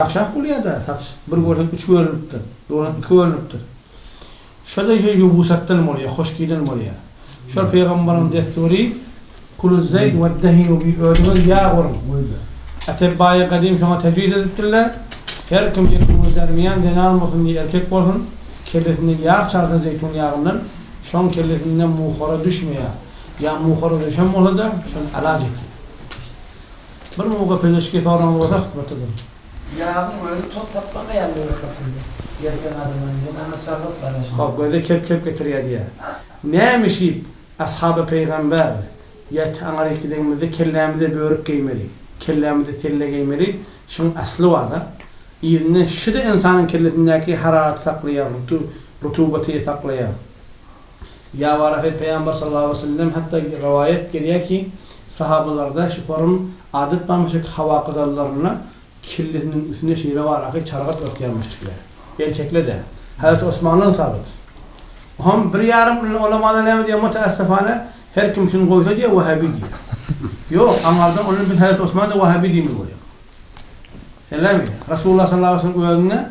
Çakşak bolýar-da, saç bir görseň üç bölünipdir, bir görseň iki bölünipdir. Şo-da ýo ýubusatdan bolýar, hoşkiden bolýar. Şol pygambaryň dessury, Kuluz-zeýt we-dehinu bi özüňiz ýag uruň. Etebbaýy gadym şoňa tejwiz edipdirler. Her kim ýekunu dermiýan zenan bolsun ýa erkek bolsun, kellesinde ýag çalsyn zeýtun ýagyndan, şoň kellesinde muhara düşmeýär. Ýa muhara düşen bolsa-da, şony alaç etýär. Bir muga pezeşki soraňyz bolsa hyzmatdadyr. Ýagyň özi tot saklamaýar börek başynda. Ýerken adamlaryň ýene ana çarlak bar başynda. Hop göze kep kep getirýär diýýär. Näme şiýip ashaby pygamber ýa aňaryk gidenimizde kellämize börük geýmeli, kellämize selle geýmeli, şuň asly barda. Yzyndan şuda ynsanyň kellesindäki hararaty saklaýar, rutubaty saklaýar. Ýa baraka Pygamber sallallahu aleýhi we sellem hatda rowaýat gelýär ki, sahabalarda şu forum adat barmyşyk hawa gyzanlarynda kellesiniň üstüne şeýle baraka çargat örtýärmişdikler. Erkekler-de. Hazreti Osmandan sabyt. Ohm bir ýarym ulamalar näme diýýär mutaessefane her kim şuny goýsa diýýär wahabi diýýär. Ýok, aňardan ony biz Hazreti Osmana wahabi diýmeli bolýar. Şeýlemi? Rasulullah sallallahu aleýhi we sellem özünde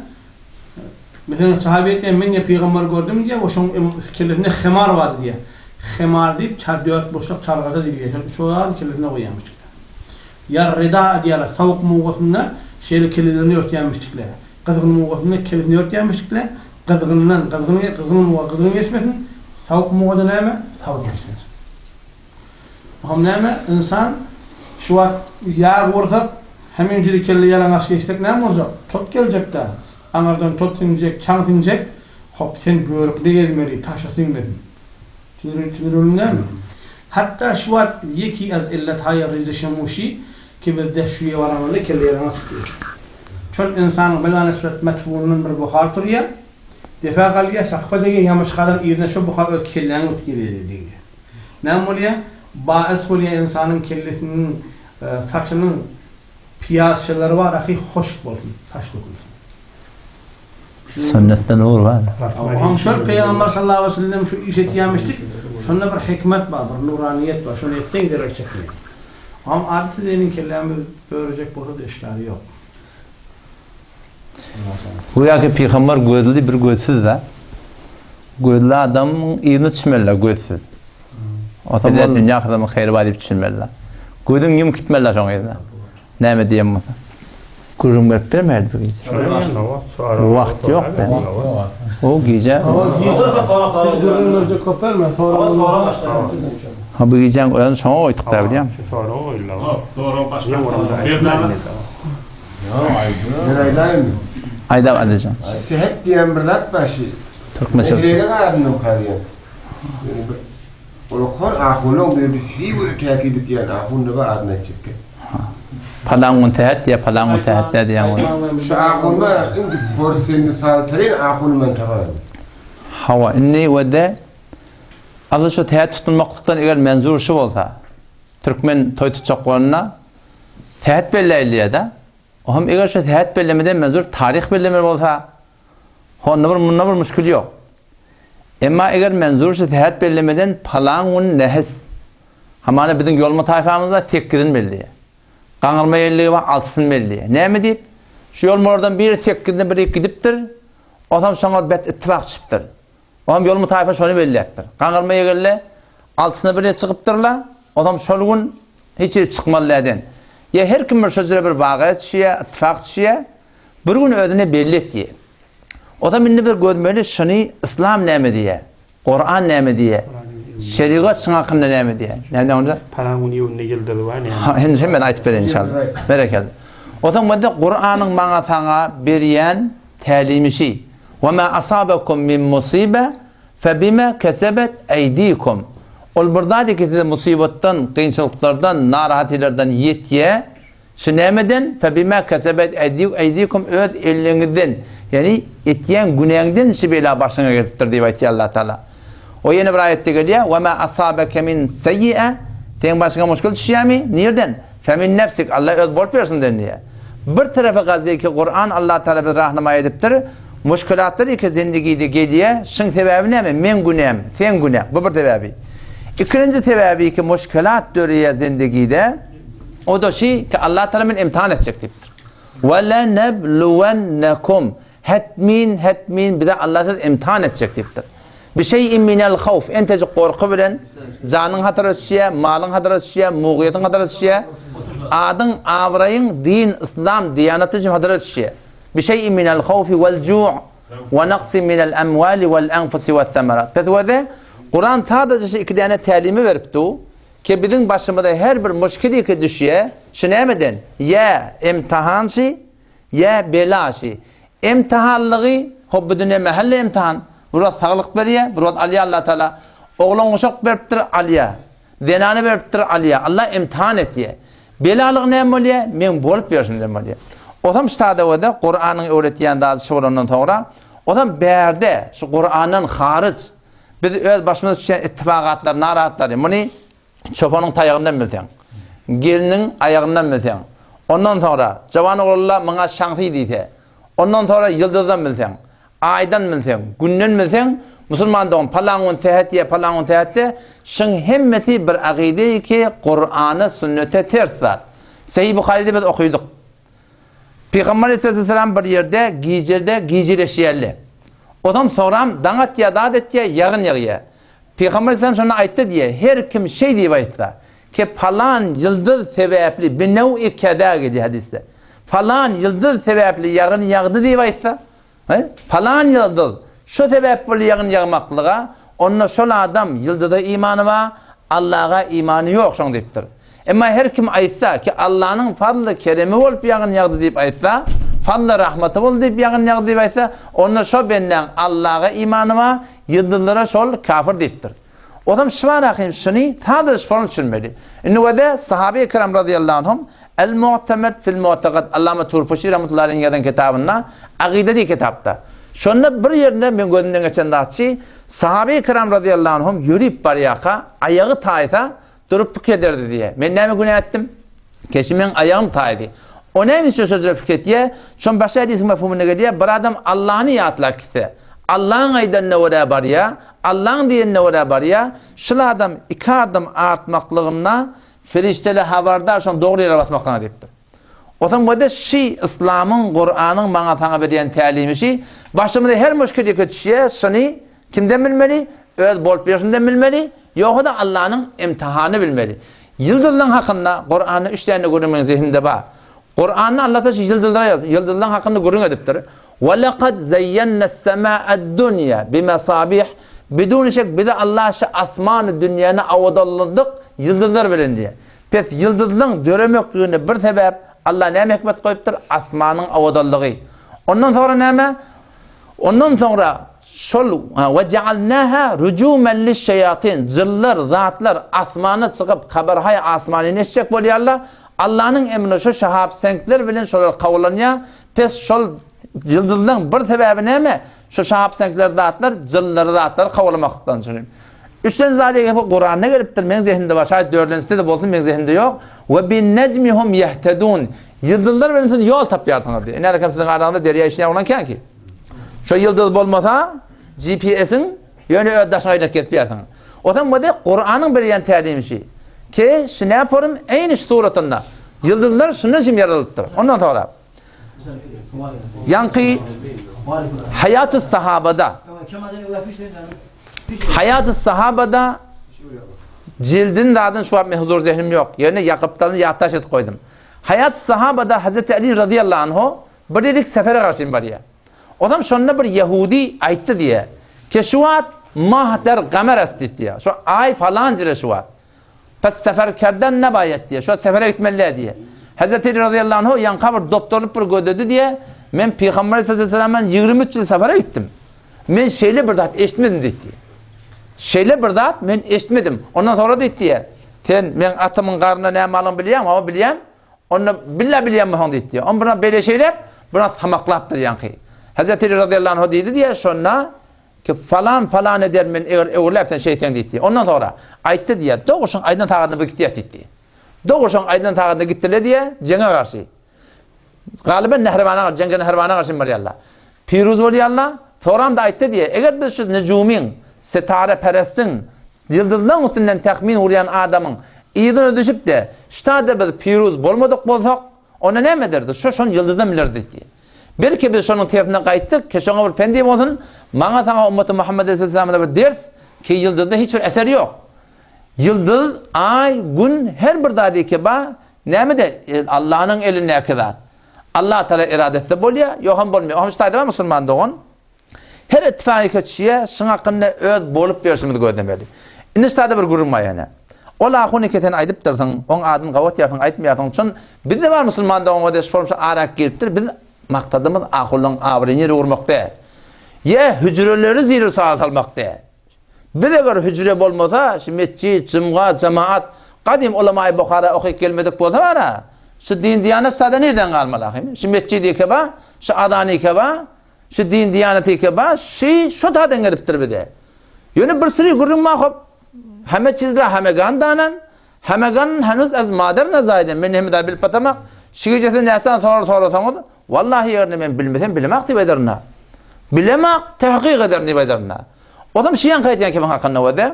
Meselem, sahaby aýtýar, Men diýýär, pygamberi gördüm diýýär, we şoň kellesinde hemar bardy diýýär. Hemar diýip, çar dörtburçluk çargata diýilýär. Şol üç ozal kellesine goýýarmyşdyklar. Ýa rida diýýärler, sowuk mugasynda şeýle kellelerini örtýärmişdikler. Gyzgyn mugasynda kellesini örtýärmişdikler. Gyzgyndan, gyzgyn, gyzgyn muga gyzgyn geçmesin, sowuk mugada näme? Sowuk geçmesin. Oňam näme, ynsan şu wagt ýag ursak, heminjili kelle ýalaňaç geçsek näme boljak? Tot geljek-dä. Aňyrdan tot siňjek, çaň siňjek. Hop, sen börükli gezmeli, taşa siňmesin. Düşündirbildim dälmi? Hatda şu wagt ýeki az illet haýa rize şemuşi ki bizde şu ýe baranynda kelle ýalaňaç çykýar. Şol ynsanyň belanysbet metfunyndan bir buhar turýar. Depe galýar, sakfa degýär, ýamyşgadan yzyna şo buhar öz kelläňe ötüp gelýär degýär. Näme bolýar? Bays bolýar ynsanyň kellesiniň saçynyň pyýazçalary bar ahy hoşk bolsun, saç dökülsin. Sünnetde nur bar. Oňam şol Pygamber sallallahu aleyhi ve sellem şu iş etýämişdik. Şonda bir hikmet bar, bir nuraniýet bar. Şony etseň zerer çekmeýär. Oňam adaty zeniň kellämiz börejek bolsa-da işgali ýok. Göýäki pygamber gözli bir gözsüz-dä. Gözli adamyň yzyna düşmeli-dä gözsüz. Otam ol dünýä hyzamyň haýry bar diýip düşünmeli-dä. Gözüň ýumup gitmeli-dä şoň yzyna. Näme diýen bolsa. Gürrüň berip bermeli bu gije. Wagt ýok-da. O gije. Siz gürrüň berjek köp berme, Ha bu gijäň özüni şoňa goýduk-da bilýäňmi? Sorag goýuldy. Sorag başga. Men aýdaýynmy? Aýda Adyjan. Sehet diýen bir zat bar şi. Türkmençe. Eýleriň adyndan okaýan. Ýöne bir Olakon ahunyň bir hiý bir täkid etýän ahun bar adyny aýtjak. Palan gün tähet diýä, palan gün tähet diýä diýen bolýar. Şu ahun bar, indi porsenli saltaryn ahuny men taparyn. Hawa, indi we de asyl şu tähet tutunmaklykdan eger menzur şu bolsa, türkmen toý tutjak bolanda Sähet belläýilýär-dä. Ohm eger şu sähet bellemeden menzur taryh bellemeli bolsa, honda bir munda bir müşkil ýok. Emma eger menzur şu sähet bellemeden palan gün nehis. Hamana biziň ýolma taýfamyzda sekizini belleýär. Gaňyrma ýelligi bar altysyny belleýär. Näme diýip? Şu ýolmalardan biri sekizine biri gidipdir. Otam şoňa bet ittifak çykypdyr. Oňam ýolmy taýfa şony belläpdir. Gaňyrma ýegelle altysyna birine çykypdyrlar. Onam şol gün hiç ýere çykmaly däden. Ýa her kim bir şo jüre bir waga düşýär, ittifak düşýär. Bir gün özüne belli etýär. Onam indi bir görmeli şuny yslam näme diýýär? Kuran näme diýýär? Şerigat şuň hakynda näme diýýär? Näme diýýär onda? Palan gün ýüwünde ýyldyz bar näme? Ha, hindi hemmesini aýdyp bereýin inşallah. Berekella. Onsoň bende Kuranyň maňa saňa berýän Tälimi şi, Ve mâ asâbekum min musîbe febimâ kesebet eýdîkum. Ol bir zat ki size musybatdan, kynçylyklardan, narahatylardan ýetýä, şu nämeden? Febimâ kesebet eýdîkum öz elliňizden, ýagny etýän günäňden şu bela başyňa gelipdir diýip aýtýar Allah Taala. O ýene bir aýatda gelýär, Ve mâ asâbeke min seyyi'e, seň başyňa muşkul düşýärmi? Nirden? Femin nefsik, Allah öz bolup bersin den diýýär. Bir tarapy gazy ki Kuran Allah Taala bizi rahnama edipdir. Muşkilatlar eke zindigide gelýär. Şuň sebäbi näme? Meň günäm, seň günäň. Bu bir sebäbi. Ikinji sebäbi ki muşkilat döreýär zindigide. O da şi ki Allah Taala meni imtihan etjek diýipdir. Ve lenebluwennekum Hetmin, hetmin bize Allah siz imtihan etjek diýipdir. Bi şeý'in minel hawf, entejik gorky bilen janyň hatara düşýär, malyň hatara düşýär, mugyýetiň hatara düşýär, adyň, abraýyň, din, yslam, diýanaty üçin hatara düşýär. Bi şeý'in minel hawfi wel ju' we naqsin minel emwali wel enfusi we semerat. Pes wede Kuran sadaja şu iki däne tälimi berip dur, ki biziň başymyza her bir muşkiliki düşýär, şu nämeden? Ýa imtihançy, Ýa belasy. Emtihanlygy, hop bu dünýe mähelle emtihan. Bir wagt saglyk berýär, bir wagt alýar Allah Taala. Oglan uşak beripdir, alýar. Zenany beripdir, alýar. Allah emtihan etýär. Belalygy näme bolýar? Meň bolup ýörşümden bolýar. Osam ştada-da Kuranyň öwretýän zady şu bolandan soňra, osam bärde şu Kurandan haryç biz öz başymyza düşýän ittifakatlary, narahatlary muny Çopanyň taýagyndan bilseň, gelniň aýagyndan bilseň, ondan soňra jawan oglanla muňa şaňsy diýse, ondan soňra ýyldyzdan bilseň, aýdan bilseň, günden bilseň, musulman dogan palan gün sähet diýýär, palan gün sähet diýýär, şuň hemmesi bir akydeýi ki, Kurana, sünnete ters zat. Sahih Buharyda biz okydyk. Pygamber aleyhisselam bir ýerde gijede gijeleşýärler. Ondan soňram daň atýar, zat etýär, ýagyn ýagýar. Pygamber aleyhisselam şonda aýtdy diýýär, her kim şeý diýip aýtsa, ki palan ýyldyz sebäpli binew'i keza gelýär hadysda. Palan ýyldyz sebäpli ýagyn ýagdy diýip aýtsa, he, palan ýyldyz şo sebäp boldy ýagyn ýagmaklyga, onda şol adam ýyldyza imany bar, Allaha imany ýok şoň diýipdir. Emma her kim aýtsa ki Allanyň fazly keremi bolup ýagyn ýagdy diýip aýtsa, fazly rahmaty boldy diýip ýagyn ýagdy diýip aýtsa, onda şo bendäň Allaga imany bar, ýyldyzlara şol kafir diýipdir. Ozam şu bar ahym şuny sadaja şonuň düşünmeli. Indi wede sahabe ikram razyýallahu anhum El Mu'temed fil Mu'tekad Allama Turpuşy rahmetullahi aleyhiň ýazan kitabynda Agyda diýen kitapda. Şonda bir ýerinde meň gözümden geçen zatçy sahabe ikram razyýallahu anhum ýörüp barýarka aýagy taýsa Durup pikir ederdi diýýär. Men näme günä etdim? Keşi meň aýagym taýdy. O näme üçin şo jüre pikir etýär? Şoň başga hadisiň mefhumynda gelýär, bir adam Allany ýatlap gitse, Allaň aýdanyna görä barýar, Allaň diýenine görä barýar, şul adam iki adym artmaklygynda perişdeler habardar şoň dogry ýere basmaklygyna diýipdir. Osaň wede şi yslamyň, Kuranyň maňa saňa berýän tälimi şi, başymyza her muşkil ýeke düşýär, şuny Kimden bilmeli? Öz bolup ýörşünden bilmeli, ýogsa-da Allanyň imtihanyny bilmeli. Ýyldyzlaryň hakynda Kuranda üç däne gürrüň meň zehnimde bar. Kuranda Allah şu ýyldyzlara ýyldyzlaryň hakynda gürrüň edipdir. Ve lekad zeyyenna's-sema'ad-dunya bimasabih Bidun şek bize Allah şu asmany dünýäni awadanladyk ýyldyzlar bilen diýýär. Pes ýyldyzlaryň döremekligine bir sebäp Allah näme hikmet goýupdyr? Asmanyň awadanlygy. Ondan soňra näme? Ondan soňra şol we ja'alnaha rujuman liş-şeýatin jyllar, zatlar asmana çykyp habarhaý asmanyny eşitjek bolýarlar. Allanyň emri şu şahap-seňkler bilen şolar kawlanýar. Pes şol ýyldyzlaryň bir sebäbi näme? Şu şahap-seňkler zatlar jyllary zatlary kawlamakdan üçin. Üçlenji zat eger bu Kuranda gelipdir, meň zehnimde bar, şaýat dördünjisi-de bolsun, meň zehnimde ýok. We bin-nejmi hum ýehtedun. Ýyldyzlar bilen siz ýol tapýarsyňyz diýýär. Ine ärkem siziň araňyzda derýa işleýän oglan kän ki. Şo ýyldyz bolmasa GPS-iň ýöne öz daşyňa aýlanyp gezip ýörsiň. Otam bu-da Kuranyň berýän tälimi şi. Ki şi näporum eýni şu suratynda. Ýyldyzlar şundan şim ýaralypdyr. Ondan soňra Ýaňky Haýatus Sahabada Haýatus Sahabada jildin zadyn şu wagt men huzur zehnim ýok. Ýöne ýakypdan ýatdaş edip goýdum. Haýatus Sahabada Hazreti Ali radıyallahu anhu bir ýerik sefere garşy barýar. Onam şonda bir ýehudi aýtdy diýe. Ke şu wagt mahder gamer ast diýdi. Şu aý falan jire şu wagt. Pes sefer kerden ne baýet diýe. Şu sefere gitmeli diýe. Hazreti Ali radıyallahu anhu ýanka bir dopdoryp bir gözledi diýe. Men Peygamber sallallahu aleyhi ve sellem'den 23 ýyl sefere gitdim. Men şeýle bir zat eşitmedim diýdi. Şeýle bir zat men eşitmedim. Ondan sonra diýdi. Sen men atymyň garnyna näme alyň bilýäň? Hawa bilýän. Onda billa bilýän bolsaň diýdi. On buna beýle şeýle, buna samaklapdyr ýaňky. Hazreti Ali radıyallahu anh diýdi diýe, şonda ki falan falan eder men eger öwrüläp sen şeýtseň diýdi. Ondan sonra aýtdy diýe, doguşyň aýdan sagadyna bir gitýär diýdi. Doguşyň aýdan sagadyna gitdiler diýe, jeňe garşy. Galyban Nähribana garşy, jeňge Nähribana garşy barýarlar. Piruz bolýarlar. Soram da aýtdy diýe, eger biz şu nüjumyň, setare perestiň, ýyldyzlaryň üstünden tahmin urýan adamyň yzyna düşüp-de, ştada biz piruz bolmadyk bolsak, Onda näme ederdi? Şo şony ýyldyzdan bilerdi diýdi. Belki biz şonuň tersine gaýtdyk, ki şoňa bir pendi bolsun, maňa saňa ummaty Muhammed aleyhisselamada bir ders, ki ýyldyzda hiç bir eser ýok. Ýyldyz, aý, gün her bir zady ki ba, nämede? Allanyň elindäki zat. Allah Taala irade etse bolýar, ýok hem bolmaýar. Oňa şu taýda bar musulman dogan. Her ittifak geçýär, şuň hakynda öz bolup berşimizi gözlemeli. Indi şu taýda bir gürrüň bar ýene. Ol ahun eke sen aýdypdyrsyň, oň adyny gabat ýarsyň, aýtmaýarsyň. Şon bizde bar musulman dogan we şu arak giripdir. Biz maksadymyz ahunlaryň abraýyny ýere urmak däl. Ýa hüjreleri zir salmak däl. Biz eger hüjre bolmasa, şu metjit, jumga, jemaat, gadym ulamaýy Buhara okyp gelmedik bolsa bara, şu din-diýanet sada nirden galmaly ahym? Şu metjit eke ba, şu azan eke ba, şu din-diýanet eke ba, şi şo tadan gelipdir bize. Ýöne bir syry gürrüň bar hop, heme çizra hemegan danan, hemegan henuz az mader nazaýdan, men hemme zat bilip batamak, şu gije siz näsden sorar sorasaňyz, wallahi eger men bilmesem bilemak diýip aýdaryn-da. Bilemak, tahkyk ederin diýip aýdaryn-da. Ozam şiýaňky aýdýan kimiň hakynda boldy?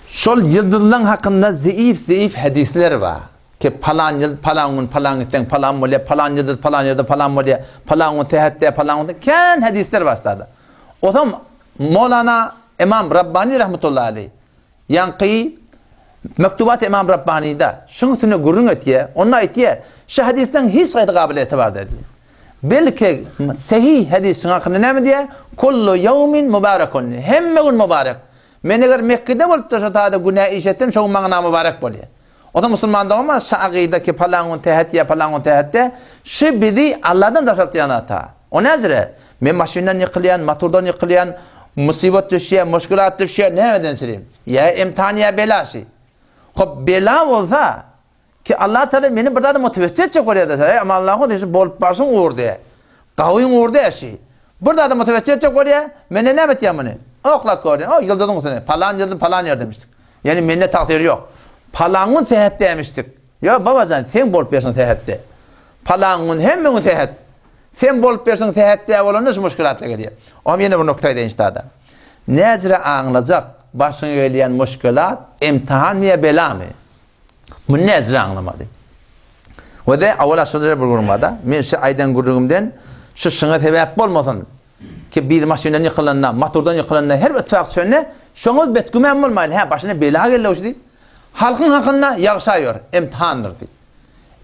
Şol ýyldyzlaň hakynda zeýif-zeýif hadyslar bar. Ki palan ýyl, palan gün palan gitseň palan bolýar, palan ýyldyz palan ýerde palan bolýar, palan gün sähetde palan gün kän hadyslar bar ştada. Ozam Molana Imam Rabbani rahmetullahi aleýh Ýaňky Mektubat-y Ymam Rabbanyda şuň üstünde gürrüň etýär. Onda aýtýar, Şu hadysdan hiç haýsy gabyl etibar däl diýýär. Belki sahih hadys şuň hakynda näme diýýär? Kullu ýawmin mubarakun. Hemme gün mubarek. Men eger Mekgede bolup-da şo taýda günä iş etsem, şo gün maňa namübarek bolýar. O-da musulman doganma, şu akyda ki palan gün sähet ýa palan gün sähet dä, şu bizi Alladan daşartýan zat-a. O näjire? Men maşyndan ýykylýan, motordan ýykylýan, musybat düşýär, muşkulat düşýär, nämeden süreyim? Ýa imtihan ýa bela şi. Hop, bela bolsa, ki Allah Teala meni bir zada motiwasiýa etjek bolýar-da, eý aman Allahu diýşi bolup barşyň ugur diýä. Gawyň ugur diýä şi. Bir zada motiwasiýa etjek bolýar, mende näme etýär muny? Oklap görýän, o ýyldyzyň üstüne, palan ýyldyz palan ýerde demişdik. Ýani mende tagsyr ýok. Palan gün sähet demişdik. Ýok babajan, sen bolup berşiň sähetde. Palan gün hemme gün sähet. Sen bolup berşiň sähet dä bolanda şu muşkilatlar gelýär. Oňam ýene bir nokta aýdaýyn ştada. Näjire aňlajak başyňa gelýän muşkilat imtihanmy ýa belamy? Muny näjire aňlamaly? We de awala şu bir gürrüň barda. Men şu aýdan gürrüňimden şu şyňa sebäp bolmasyn. Ki bir maşyndan ýykylanda, motordan ýykylanda her bir ittifak düşende şoňa betgüman bolmaýyn. Hä başyna bela geldi şu diýip. Halkyň hakynda ýagşa ýör, imtihandyr diýip.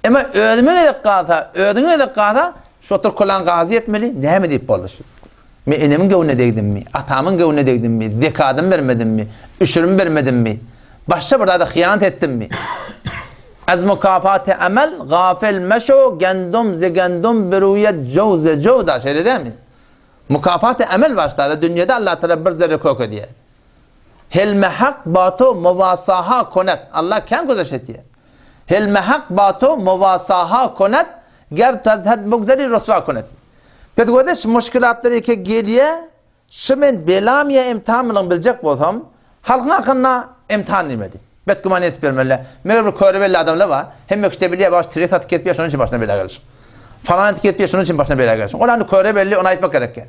Emma özüme gezek galsa, özüňe gezek galsa, şu oturyp kulan gazy etmeli, näme diýip boldy şu? Men enemiň göwnüne degdimmi, atamyň göwnüne degdimmi, zekadymy bermedimmi, üşürimi bermedimmi, başga bir zada hyýanat etdimmi? Az mukafaty amel gafil meşo gendum ze gendum biruyet jow ze jow da şeýle dämi? Mukafaty amel başda dünýede Allah Taala bir zerre kök edýär. Helme hak bato muwasaha konet. Allah kän gözeş etýär. Helme hak bato muwasaha konet ger tazhad bugzeri ruswa konet. Biz gözeş muşkilatlary ke gelýär Şu men belamy ýa imtihanmylygyny biljek bolsam, halkyň hakynda imtihan diýmeli. Betgüman edip bermeli. Meger bir köre belli adamlar bar. Hemme kişi-de bilýär, baş tirek satyp gezip ýör, şonuň üçin başyna bela gelişin. Falan edip gezip ýör, şonuň üçin başyna bela gelişin. Ol indi köre belli, ony aýtmak gerek ýa.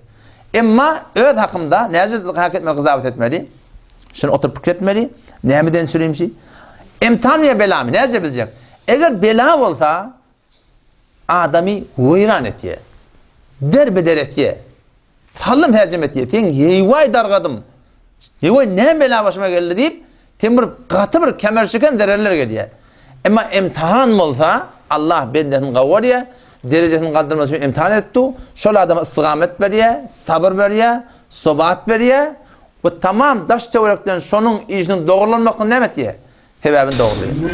Emma öz hakymda näce hak etmeli, gyzawat etmeli? Şuny oturyp pikir etmeli. Nämeden çürim şi? Imtihan ýa belamy näce biljek? Eger bela bolsa, adamy weýran etýär. Derbe-der etýär. Sallym herjem etýär. Sen heýwaý dargadym. Heýwaý näme bela başyma geldi diýip, sen bir gaty bir kemerşiken zererler gelýär. Emma imtihan bolsa, Allah bendesini gawarýar, derejesini galdyrmak üçin imtihan edip dur. Şol adama istigamet berýär, sabyr berýär, sobat berýär we tamam daş-töwerekden şonuň işiniň dogrulanmaklygyny näme etýär? Sebäbini dogry. Indi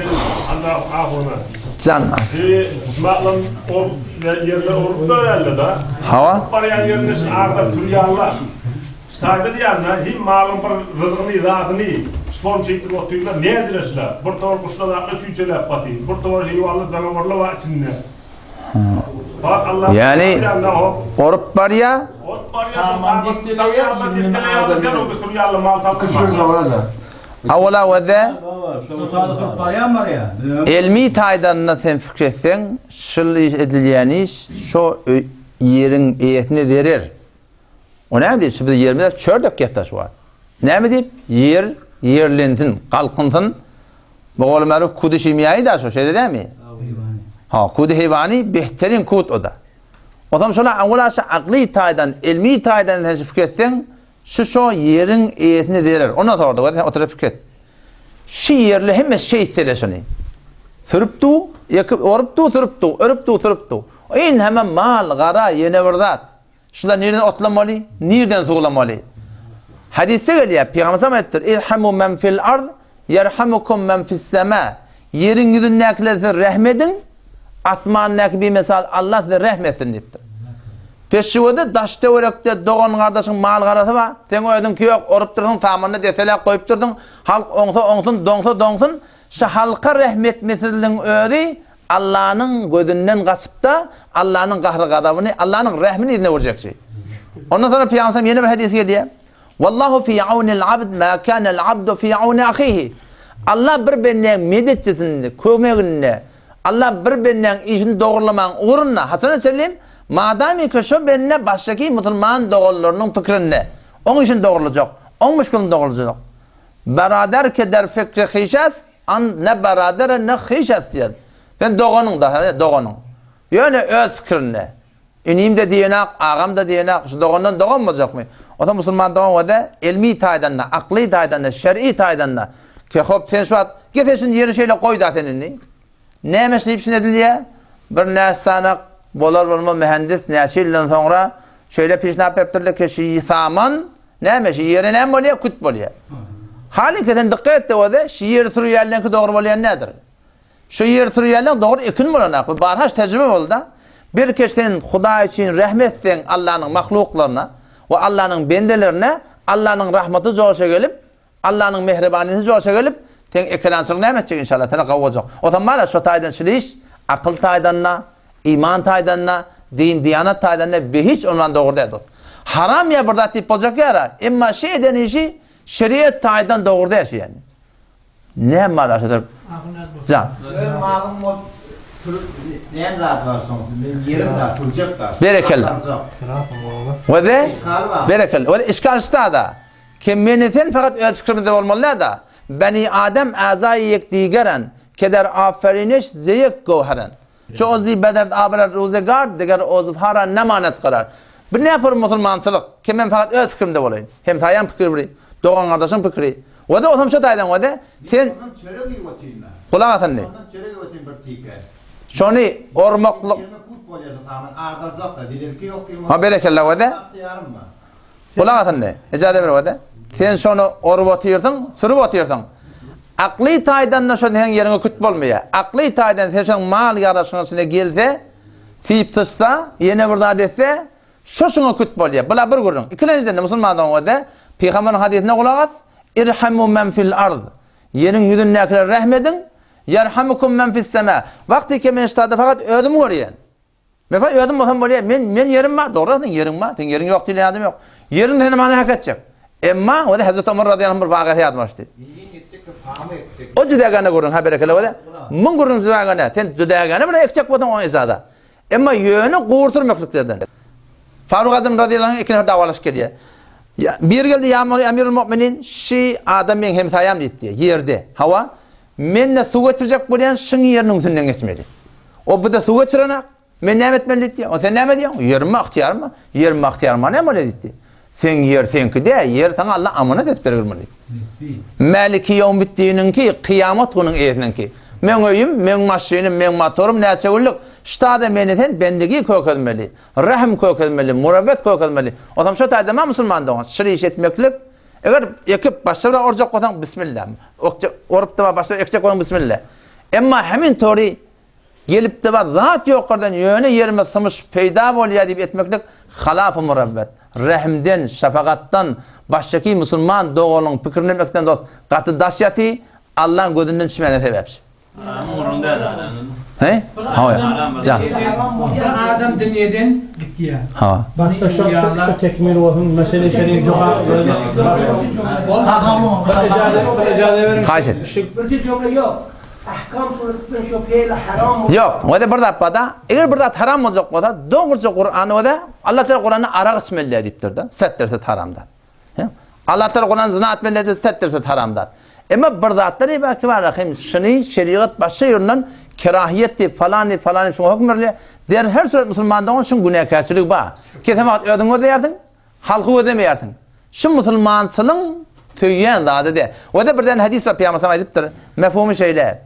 Allah ahuna. Jan. Bi maklam ol ýerler urup dörärler da. Hawa. Barýan ýerinde şu agdar turýarlar. Şaýda diýýän-de, him malyň bir ryzygyny, zadyny şform çekdirip otyrlar, nädire şular? Bir towar guşlar zatlar çüýçeläp batyr. Bir towar heýwanlar, janawarlar bar içinde. Bak Allah. Ýani orup barýa. Orup barýa şol Awala wede Elmi taýdan sen fikir etseň, şul iş edilýän iş şo ýeriň eýesine zerer. O näme diýip, şu biz ýerimize çör dökýäs şu wagt. Näme diýip? Ýer ýerlensin, galkynsyn. Bu oglum Kudy şimiýaýy da şo, şeýle dämi? Ha, kudy heýwany behterin kut o-da. Ozam şola awala şu akly taýdan, ilmi taýdan sen şu pikir etseň, şu şo ýeriň eýesine zerer. Ondan sonra da sen oturyp pikir et. Şu ýerli hemme şeýtsele şuny. Sürüp du, ekip, orup du, sürüp du, örüp du, sürüp du. In hemme mal, gara, ýene bir zat. Şular nirden otlamaly, nirden suwlamaly? Hadysda gelýär, Pygamberimiz aýdypdyr, Irhamu men fil ard, yerhamukum men fis sema. Ýeriň ýüzündäkilere siz rehm ediň, asmandaky bimesal Allah size rehm etsin diýipdir. Peşewde daş-töwerekde dogan-gardaşyň mal-garasy bar, seň özüňki ýok, orup dursuň, samanyny deseläp goýup dursuň, halk oňsa oňsun, doňsa doňsun, şu halka rehm etmesizligiň özi Allanyň gözünden gaçypda, Allanyň gahry-gazabyny, Allanyň rehmini yzyna görjekçi. Ondan soňra Pygamberimiz ýene bir hadys gelýär. Wallahu fi aunil abd ma kanal abdu fi auni ahihi. Allah bir bendäň medetçisinde, kömeginde, Allah bir bendäň işini dogrulamagyň ugrunda, haçana çenli? Madamyka şo bende başdaky musulman doganlarynyň pikirinde, oň işini dogrulajak, oň müşkilini dogrulajak. Berader ke der fikri hişes, An ne berader ne hyş est diýen. Sen doganyň da, he, doganyň. Ýöne öz pikirinde. Inim-de diýenak, agam-da diýenak, şu dogandan dogan boljakmy? Ota musulman dogan bolsa, elmi taýdan da, akly taýdan da, şer'i taýdan da. Ke hop sen şu wagt, ge sen şuny ýeri şeýle goý da sen indi. Näme şeýip şun edilýär? Bir näçe sanak bolar bolmaz mühendis näçe ýyldan soňra şeýle pişnap beripdirler ke şi saman Näme, şi ýere näme bolýar? Küt bolýar. Halyňky sen dykgat et-de bolsa, şi ýeri sürýänleňki dogry bolýan nädir? Şu ýeri sürýänleň dogry ekin bolanak. Bu barha tejribe boldy-da. Bir keş sen Hudaý üçin rehm etseň Allanyň mahluklaryna we Allanyň bendelerine, Allanyň rahmaty joşa gelip, Allanyň mähribanysy joşa gelip, seň ekerançylygyň näme etjek inşallah, seni gowajak. Ozam bar-a şo taýdan şiliş, akyl taýdan-da, Iman taýdan-da, din-diýanat taýdan-da behiç ondan dogry däl dost. Haram ýa bir zat diýip boljak ýara, emma şi eden işi şeriat taýdan dogry däl şi ýani. Näme bar aşa durup. Jan. Öz malyň bolup sürüp näme zat bar soň men ýerim bar sürjek bar. Berekella. Wede? Berekella. Wede işgal şda-da. Kim meni sen fakat öz fikrimizde bolmaly däl-da. Beni Adem azaýy ýek digeren, keder aferiniş zeýek göwheren. Şu ozly bederd abyrar ruzegar, diger ozbhara nemanet karar. Bu ne bir musulmançylyk? Kim men fakat öz fikrimde bolaýyn. Hemsaýaň pikiri bir, dogan gardaşyň pikiri. Wede osam şu taýdan wede. Sen Ondan çörek iýip otyryn ben. Gulak as indi. Ondan çörek iýip otyryn bir tike. Şony ormaklyk. Ýerime kut bolýar şu saman ardaljak da, zelelki ýok diýip. Ha berekella wede. Ýarym bar. Gulak as indi. Ijaza ber wede. Sen şony orup otyrsyň, sürüp otyrsyň. Akly taýdan-da şo seň ýeriňe küt bolmaýar. Akly taýdan sen şoň mal ýaraşygyň içine gelse, syp-syçsa, ýene bir zat etse, şo şuňa küt bolýar. Bula bir gürrüň. Ikilenjiden-de musulman dogan wede, Pygamberiň hadysyna gulak as, Irhamu men fil ard. Ýeriň ýüzündäkilere rehm ediň, Ýerhamukum men fis sema. Wagtyke men ştada fakat özümi görýän. Mefa özüm bolsam bolýar. Men men ýerim bar, dogry seň ýeriň bar. Seň ýeriň ýok diýlen adam ýok. Ýeriň seni mana hak etjek. Emma o da Hazreti Omar radıyallahu anh bir wagasy ýadyma düşdi. O jüdägäne gürrüň ha berekella bolýar. Muň gürrüň jüdägäne. Sen jüdägäne bir ekjek bolsaň oňa ijaza. Emma ýöne gowur sürmekliklerden. Faruk Azam radıyallahu anh iki nefer dawalaşyp gelýär. Bir geldi ýa Emirul Mu'minin şi adam meň hemsaýam diýdi. Ýerde. Hawa. Men-de suw getirjek bolýan şiň ýeriniň üstünden geçmeli. O bu-da suw geçirenak. Men näme etmeli diýdi. O sen näme diýýäň? Ýerim bar, ygtyýarym bar. Ýerim bar, ygtyýarym bar näme bolýar diýdi. Seň ýer seňki däl, ýer saňa Allah amanat edip bergir muny diýdi. Mäliki ýewmiddiniňki, kyýamat günüň eýesiniňki. Meň öýüm, meň maşynym, meň motorym näçe günlük. Ştada meni sen bendigi kökezmeli, rehm kökezmeli, murewwet kökezmeli. Otam şo taýda ma musulman dogan, şir iş etmeklik, eger ekip başga bir orjak bolsaň bismillah. Orup-da başga ekjek bolsaň bismillah. Emma hemin tory gelipde bar zat ýokardan ýöne ýerime symyş peýda bolýar diýip etmeklik halafy murewwet, rehimden, şefagatdan, başdaky musulman doganyň pikirini etmekden dost gaty daş ýaty, Allaň gözünden düşmäne sebäpçi. He? Hawa. Jan. Bir adam dünýeden gitýär. Hawa. Başda şu şu tekmil bolsun, mesele şerik jogap Haýyş et. Birje jümle ýok. Ahkam suratdan şu feýl haram. Ýok, o-da bir zat bar-da. Eger bir zat haram boljak bolsa, dogruja Kurany o-da Allah Teala Kuranda arak içmeli diýipdir-de. Set derse haram zat. Allah Teala Kuranda zina etmeli diýipdir, set derse haram zat. Emma bir zatlar bar ki bar, hem şuny şerigat başga ýerinden. Kerahiýet diýip, falan diýip, falan diýip şuňa höküm berilýär. Der her surat musulman dogan şuň günäkärçiligi bar. Kesen wagt özüňi gözleýärsiň, halky gözlemeýärsiň. Şu musulmançylyň söýýän zady däl. We-de birden hadys bar, Pygamber sallam aýdypdyr, mefhumy şeýle.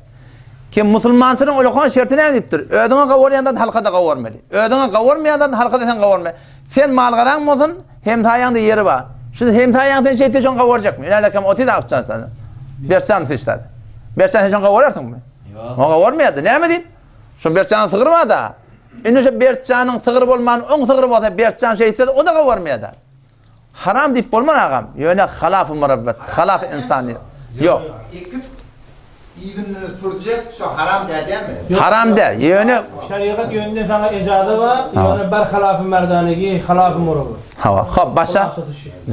Kim musulmançylyň ullakan şerti näme diýipdir? Özüňe gawarýan zady halka-da gawarmaly. Özüňe gawarmaýan zady halka-da sen gawarma. Sen mal-garaň bolsun, hemsaýaňda ýeri bar. Şu hemsaýaň sen şeýtse şoň gawarjakmy? Ýa-da otyr akçan sen. Berçan syçlady. Berçan sen şoň gawararsyňmy? Ýok. Oňa gawarmaýardy. Näme diýip? Şo Berçanyň sygry bar-da. Indi şo Berçanyň sygry bolman, oň sygry bolsa Berçan şeýtse o-da gawarmaýar-da. Haram diýip bolmaz agam. Ýöne halaf-y murabbat, halaf-y ynsanyýet. Ýok. Ekip yzyndan sürjek şo haram däl dälmi? Haram däl. Ýöne Şerigat ýönünden saňa ejaza bar, ýöne bar halaf-y merdanegi, halaf-y murabbat. Hawa, hop başa.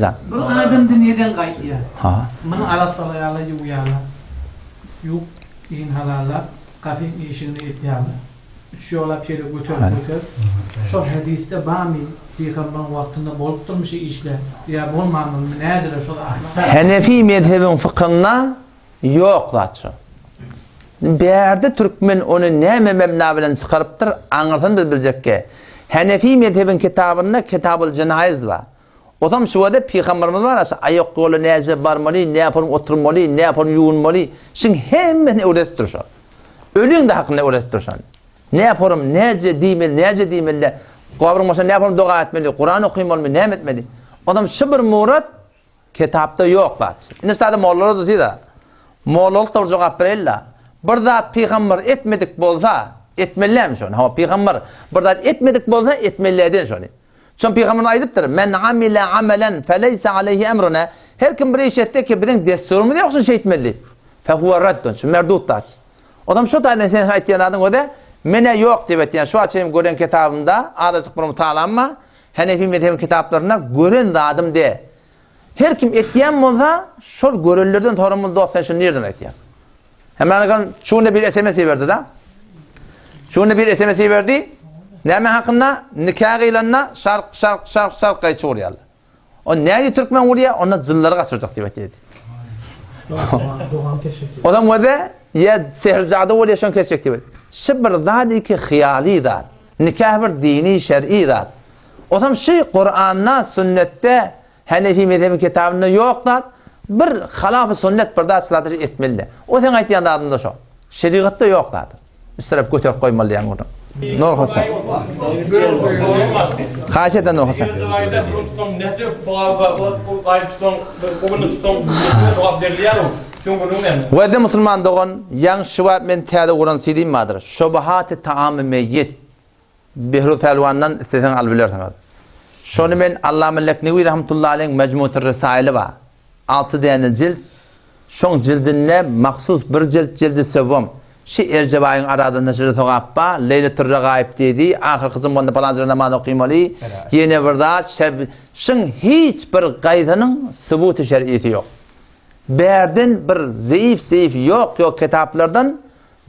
Jan. Bir adam dünýeden gaýtýar. Ha. Muny arassalaýarlar, ýuwýarlar. Ýuwup, iýin halallap, gapyň işigine eltýärler. Üç ýola pele göter göter. Şol hedisde barmy pygambaryň wagtynda bolupdyrmy şu işler ýa bolmandyrmy näcele şol ahlak. Henefi mezhebiň fykynda ýok zat şo. Bärde türkmen ony näme mebna bilen çykarypdyr aňyrsyny biz biljekge. Henefi mezhebiň kitabynda Kitabul Jenaýyz bar. Otam şu wada pygambarymyz bar şu aýak ýola näce barmaly, näpurun oturmaly, näpurun ýuwunmaly, şuň hemmesini öwredipdir şo. Ölüň-de hakynda öwredipdir şony. Näporum, näce diýmeli, näce diýmeli, gabryň başynda näporum doga etmeli, Kuran okymalymy, näme etmeli? Onam şu bir murat kitapda ýok zat. Indi sada mollalar da size. Mollalyk da bir jogap bereýin-le. Bir zat pygamber etmedik bolsa, etmelilämi şony? Hawa, pygamber bir zat etmedik bolsa, etmeli eden şony. Şon pygamberimiz aýdypdyr, Men amile amelen feleyse aleyhi emruna. Her kim bir iş etse ki biziň dessurymyz ýok şuny şeýtmeli diýip. Fehuwe raddun. Şu merdut zat. Odam şu taýdan sen aýtýan zadyň özi menä ýok diýip aýtýan. Şu wagt çenli gören kitabymda azajyk bir mutalaam bar. Henefi mezhebiň kitaplarynda gören zadym de. Her kim etýän bolsa şol görenlerden soramaly dost sen şuny nirden aýtýaň? Hemen şu günde bir SMS iberdi da. Şu günde bir SMS iberdi. Näme hakynda? Nika gylanda şark şark şark şark gaýçy urýarlar. O näme türkmen urýar? Onda jyllary gaçyrjak diýip aýtdy. Odam wede ýa sehrjady bolýar şony kesjek diýip. Şu bir zat iki hyýaly zat. Nikah bir dini şer'i zat. Odam şu Kur'anda, sünnetde Henefi mezhebiň kitabynda ýok zat, bir halafy sünnet bir zat şular etmeli. O seň aýtýan zadyň da şo. Şerigatda ýok zat. Üstüne göterip goýmaly diýen gürrüň. Nur Hasan. Haýyş eden Nur Hasan. Wede musulman dogan, ýaň şuwagt men täze guran CD-m bardyr. Şubuhaty taamy meýit. Behruz Pälwandan isleseň alyp bilersiňiz. Şony men Allama Leknewi rahmetullahi aleýhiň Mejmu'tur Risaili bar. Alty däne jilt. Şoň jildinde mahsus bir jilt jildi sewwum. Şi Erjebaýyň aradynda şeýle sogap bar, Leýletur Regaib diýdi, ahyrky jumganda palanjyra namaz okymaly, ýene bir zat, şeb şyň hiç bir gaýzynyň subuty şer'isi ýok. Bärden bir zeýif-zeýif ýok-ýok kitaplardan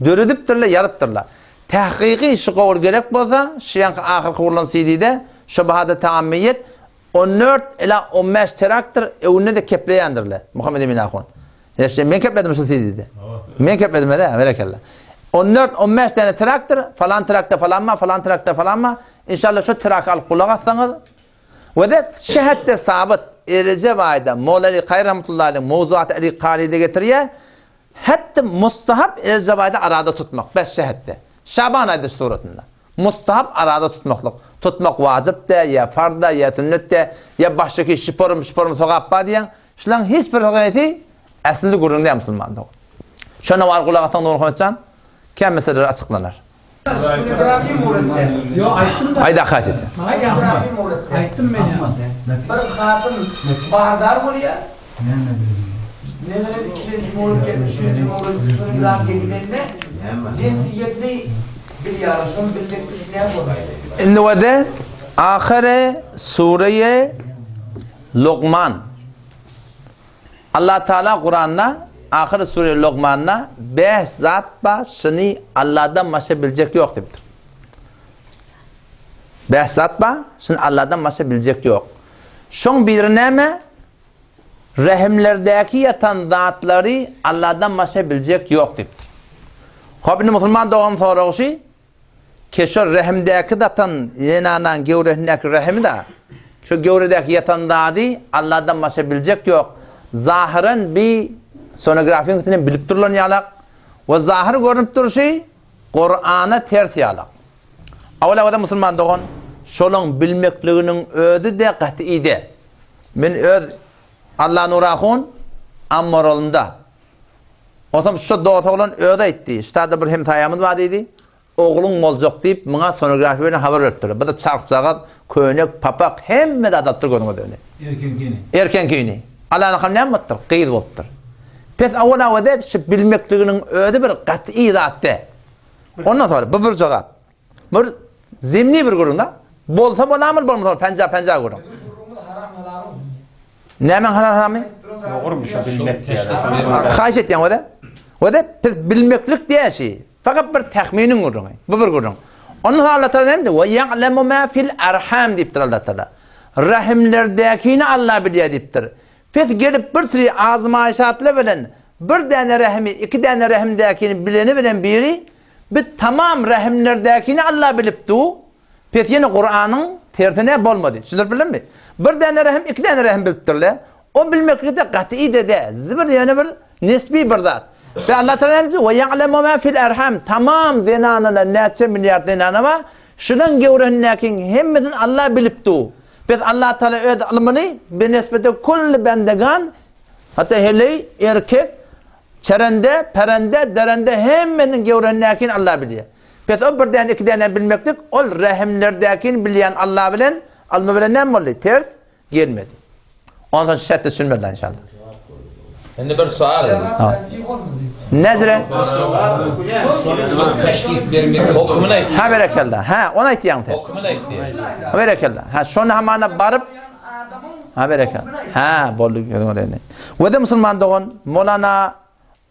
Döredipdirler, ýazypdyrlar. Tahkyky şu gowur gerek bolsa, şu ýaňky ahyrky gurlan CD-de şo bahada taammiýet on dört ila on bäş teraktor öwünde-de kepleýändirler. Muhammet Emin ahun. Ýa men kepledim şu CD-de. Men kepledim ede, berekella. On dört, on bäş tane traktor, falan traktor falan bar, falan traktor falan bar. Inşallah şu traky alyp gulak assaňyz we de şähetde sabyt Erejep aýda Molla Ali Kaýy rahmetullahi aleyh Mowzuat Ali Karyda getirýär. Hetdi mustahap Rejep aýda arada tutmak, bes şehetde. Şaban aýda suratynda. Mustahap arada tutmaklyk. Tutmak wajyp dä, ýa farz dä, ýa sünnet dä, ýa başdaki şiporym şiporym sogap bar diýýäň. Şulaň hiç bir hügesi äsli gürrüň däl musulman dogan. Şonda bar gulak assaň Nurmuhammet jan, kän meseleler açyklanar. Ibrahim öwretdi. Ýok, aýtdym da. Aýda haýyş etýän. Ibrahim öwretdi. Aýtdym men ýa. Bir hatyn bardar bolýar. Meselem, ikilenji mowlud gelip, üçlenji mowlud soňrak gidende jensiýetini bilýär. Şony bilmek üçin näme bolmaly? Indi wede ahyry sureýe Lukman. Allah Teala Kuranda ahyry sure Lukmanda bäş zat bar, şuny Allahdan başga biljek ýok diýipdir. Bäş zat bar, şuny Allahdan başga biljek ýok. Şoň biri näme? Rehimlerdäki ýatan zatlary Allahdan başga biljek ýok diýipdir. Hop indi musulman dogan soragy şy, ke şol rehimdäki datan zenanaň gewresindäki rehimi da, şo gewredäki ýatan zady Alladan başga biljek ýok. Zahyran bi sonografiýaň üstünden bilip durlan ýalak we zahyr görnüp durşy Kurana ters ýalak. Awal-awada musulman dogan şolaň bilmekliginiň özi-de gaty ide. Men öz Allanur ahun Ammarolynda. Onsoň şo dos oglan özi aýtdy, Ştada bir hemsaýamyz bar diýdi. Ogluň boljak diýip, muňa sonografiýa bilen habar beripdirler. Bu-da çarhjagaz, köýnek, papak, hemme zat alypdyr gözüňe döni. Erkeňkini. Erkeňkini. Alanakam näme bolupdyr? Gyz bolupdyr. Pes awal-awada şu bilmekliginiň özi bir gaty zat däl. Ondan sonra bu bir jogap. Bir zemni bir gürrüň da. Bolsa bolamyl, bolmasa bol, penja penja gürrüň. Nämäň halal haramy? Dogrumy şu bilmek diýýär. Haýyş etýän wada. Wada biz bilmeklik diýşi. Fakat bir tahminiň gürrüňi. Bu bir gürrüň. Ondan sonra Allah Taala näme diýdi? Ve ya'lemu ma fil arham diýipdir Allah Taala. Rahimlerdäkini Allah bilýär diýipdir. Pes gelip bir sürü azmaýşatlar bilen bir däne rahimi, iki däne rahimdäkini bileni bilen biri Biz tamam rähimlerdäkini Alla bilip du, pes ýene Kuranyň tersine bolmady. Düşündirip bildimmi? Bir däne rähim, iki däne rähim bilipdirle. O bilmeklikde gaty-de däl. Bir ýöne bir nisbi bir zat. Ve Allah Teala näme diýdi? Ve ya'lemu ma fil erham. Tamam zenanalar näçe milliard zenana bar. Şulaň gewresindäkiň hemmesini Alla bilip du. Pes Allah Teala öz ylmyny benesbete kulli bendegan hatta heleý erkek Çerende, perende, derende hemmesiniň gewrendäkini Alla bilýär. Pes o bir däne, iki däne bilmeklik ol rähimlerdäkini bilýän Alla bilen, ylmy bilen näme boldy? Ters gelmedi. Onsoň şähde düşünmediler inşallah. Indi bir sual. Nezre? Teşhis bermek hökmüni aýtdy. Ha berekella. Ha, ony aýtýaň sen. Hökmüni aýtdy. Ha berekella. Ha, şony hamana baryp Ha berekella. Ha, boldy gözüňe degdi. We de musulman dogan Molana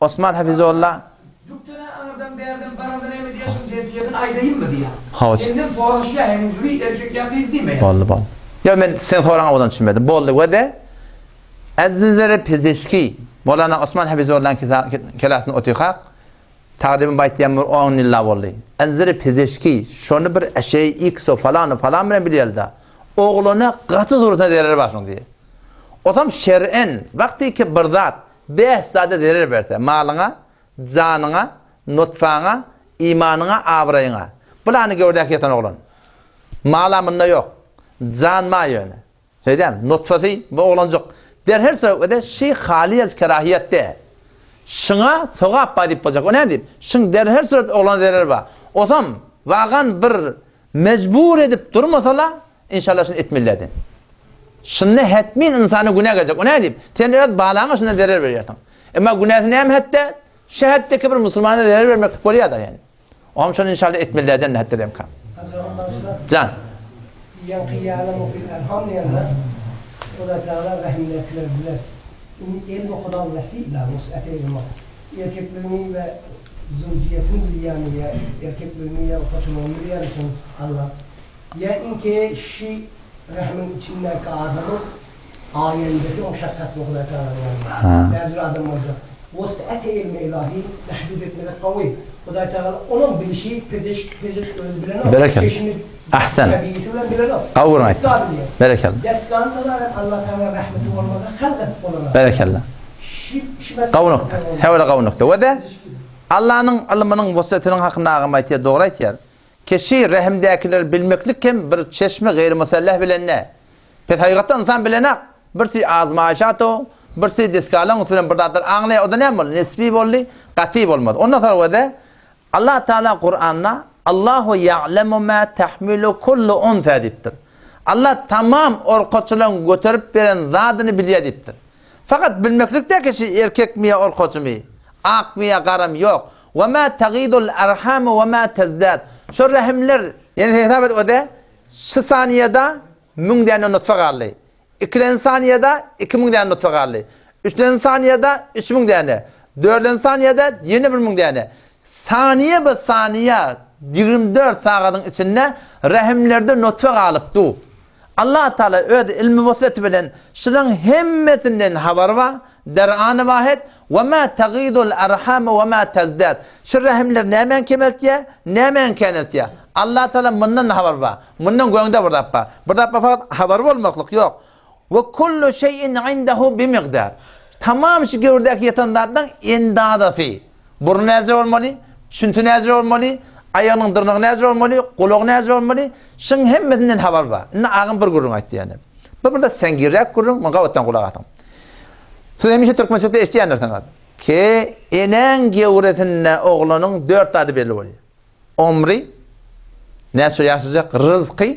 Osman Hafizullah Dükdene aňyrdan bärden baranda näme diýýär şuň jensiýetini aýdaýynmy diýýär. Hawa. Senden soraşýar heniň jübi erkek ýa gyz diýmeýär. Boldy boldy. Ýok men sen soraň owadan düşünmedim. Boldy we de Azizleri Pezeşki Molana Osman Hafizullah'yň kelasynda otyrkak Tagryban baýtýan bir on ýylla boldy. Azizleri Pezeşki şony bir eşeýi ikso falan falan bilen bilýärdi. Oglana gaty suratynda zerer bar şoň diýýär. Otam şer'en, wagty ki bir zat bäş zada zerer berse, malyňa, janyňa, nutfaňa, imanyňa, abraýyňa. Bul hany göwredäki ýatan oglan. Mal-a munda ýok. Jan bar ýöne. Şeýdämi? Nutfasy bu oglanjyk. Der her söwede şy halyýaz kerahiýet de. Şyňa sogap bar diýip boljak. O näme diýip? Şyň der her surat oglana zerer bar. Otam wagan bir Mejbur edip durmasala, inşallah şuny etmelilerdi. Şunda hetmin ynsana günä geljek. O nädip? Sen öz balaňa şunda zerer berýärsiň. Emma günäsi näme hetde? Şu hetdeki bir musulmana zerer bermeklik bolýar-da ýani. Oňam şony inşallah etmelilerden hetde demka. Jan. Ýaňky ýalemu fil erham diýende, Hudaý Tagala rehimdäkileri biler. Indi elmi Huda wesila, wus'ate ilma. Erkekligini we zöwjiýetini bilýämi ýa erkekligini ýa hoşalygyny bilýärmisin Allah ýa iňki şi rehimiň içindäki adamyň aýendesi muşakgasmy Hudaý Tagalanyň ýanynda näjür adam boljak wus'ate ilmi ilahi mähdud etmezek gawy Hudaý Tagala onuň bilişi pezeşk pezeşk özi bilenok Berekella. çeşmi Ahsen. tebiýeti bilen bilenok Gawy bir desga aýtdyň. bilýär Berekella. desgany tamamen Allah Tagala rahmeti bolmasa halk edip bolanok. Berekella. Gawy nokta. Hewle gawy nokta. We-de Allanyň ylmynyň wus'atynyň hakynda agam aýtýar, dogry aýtýar. Keşi rehimdäkileri bilmeklik hem bir çeşme gaýry musalleh bilen nä. Pes hakykatda ynsan bilenak. Birsi azmaýşat o, birsi desgalaň üsti bilen bir zatlar aňlaýar. O-da näme boldy? Nisbi boldy, gaty bolmady. Ondan soň we-de Allah Teala Kuranda Allahu ya'lemu ma tahmilu kullu unsa diýipdir. Allah tamam orkaçylaryň göterip beren zadyny bilýär diýipdir. Fakat bilmeklik däl ki şi erkekmi ýa orkaçymy, akmy ýa garamy ýok. Ve ma tagidul arhamu ve ma tezdad. Şo rahimler, ýani sen hesap et o-da şu saniýada 1000 däne nutfa galdy. Ikilenji saniýada 2000 däne nutfa galdy. Üçlenji saniýada 3000 däne. Dördünji saniýada ýene 1000 däne. Saniýe be saniýe 24 sagadyň içinde rahimlerde nutfa galyp du. Allah Taala öz ilmi wus'ati bilen şulaň hemmesinden habary bar. Der an wahid we ma tagidul arham we ma tazdad. Şu rahimler nämäni kemeltýär, nämäni käneltýär? Allah Taala mundan habar bar. Mundan göňde bir zat bar. Bir zat bar fakat habar bolmaklyk ýok. We kullu şeýin indehu bi miqdar. Tamam şu gewrdäki ýatan zatlaryň endazasy. Burny näzire bolmaly, çünti näzire bolmaly, aýagynyň dyrnagy näzire bolmaly, gulagy näzire bolmaly. Şuň hemmesinden habar bar. Indi agam bir gürrüň aýtdy ýene. Bu bir-de seňgiräk gürrüň, muňa gabatdan gulak asyň. Siz hemişe türkmençilikde eşidýändirsiňiz. Ki, enäň gewresinde oglanyň dört zady belli bolýar. Omry, näçe ýaşajak, ryzky,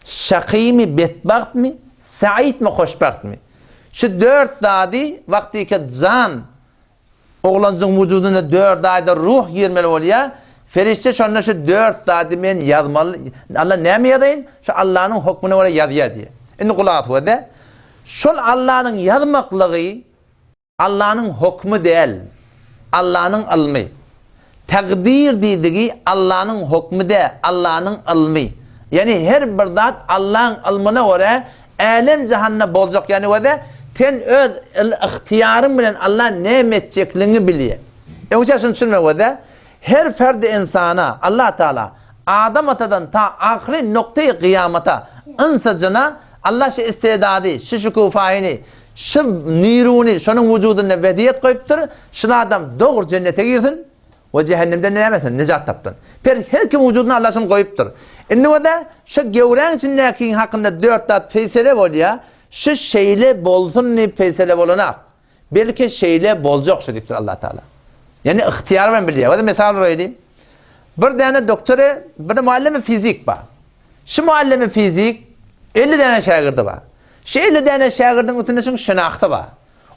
şakymy, betbagtmy, saitmi, hoşbagtmy. Şu dört zady wagtyky jan Oglanjygyň wujudynda dört aýda ruh girmeli bolýar. Perişde şonda şu dört zady men ýazmaly, Alla näme ýazaýyn? Şu Allanyň hokmuna görä ýazýar diýýär. Indi gulak as gözle. Şol Allanyň ýazmaklygy Allanyň hokmy däl. Allanyň ylmy. Takdyr diýdigi Allanyň hokmy däl, Allanyň ylmy. Ýagny her bir zat Allaň ylmyna görä Älem-jahanda boljak ýany wada, sen öz ygtyýaryň bilen Alla näme etjekligiňi bilýär. Öňçä şuny düşünmek wada, her ferdi ynsana Allah Taala Adam atadan ta ahyry noktaýy gyýamata ynsa-jyna Alla şu istedady, şu şüküfaýyny, şu niruny şonuň wujudynda wezýet goýupdyr, şul adam dogry jennete girsin, We jähennemden näme etsin, nejat tapsyn. Per her kim wujudyna Allah şuny goýupdyr. Indi bolsa şu gewräň içindäkiň hakynda dört zat peýsele bolýar, şu şeýle bolsun diýip peýsele bolanak. Belki şeýle boljak şu diýipdir Allah Taala. Ýani ygtyýar bilen bilýär. Wada mysal goýaýyn. Bir däne doktory, bir muallimi fizik bar. Şu muallimi fizik 50 däne şägirdi bar. Şu 50 däne şägirdiň üstünde şuň şynahty bar.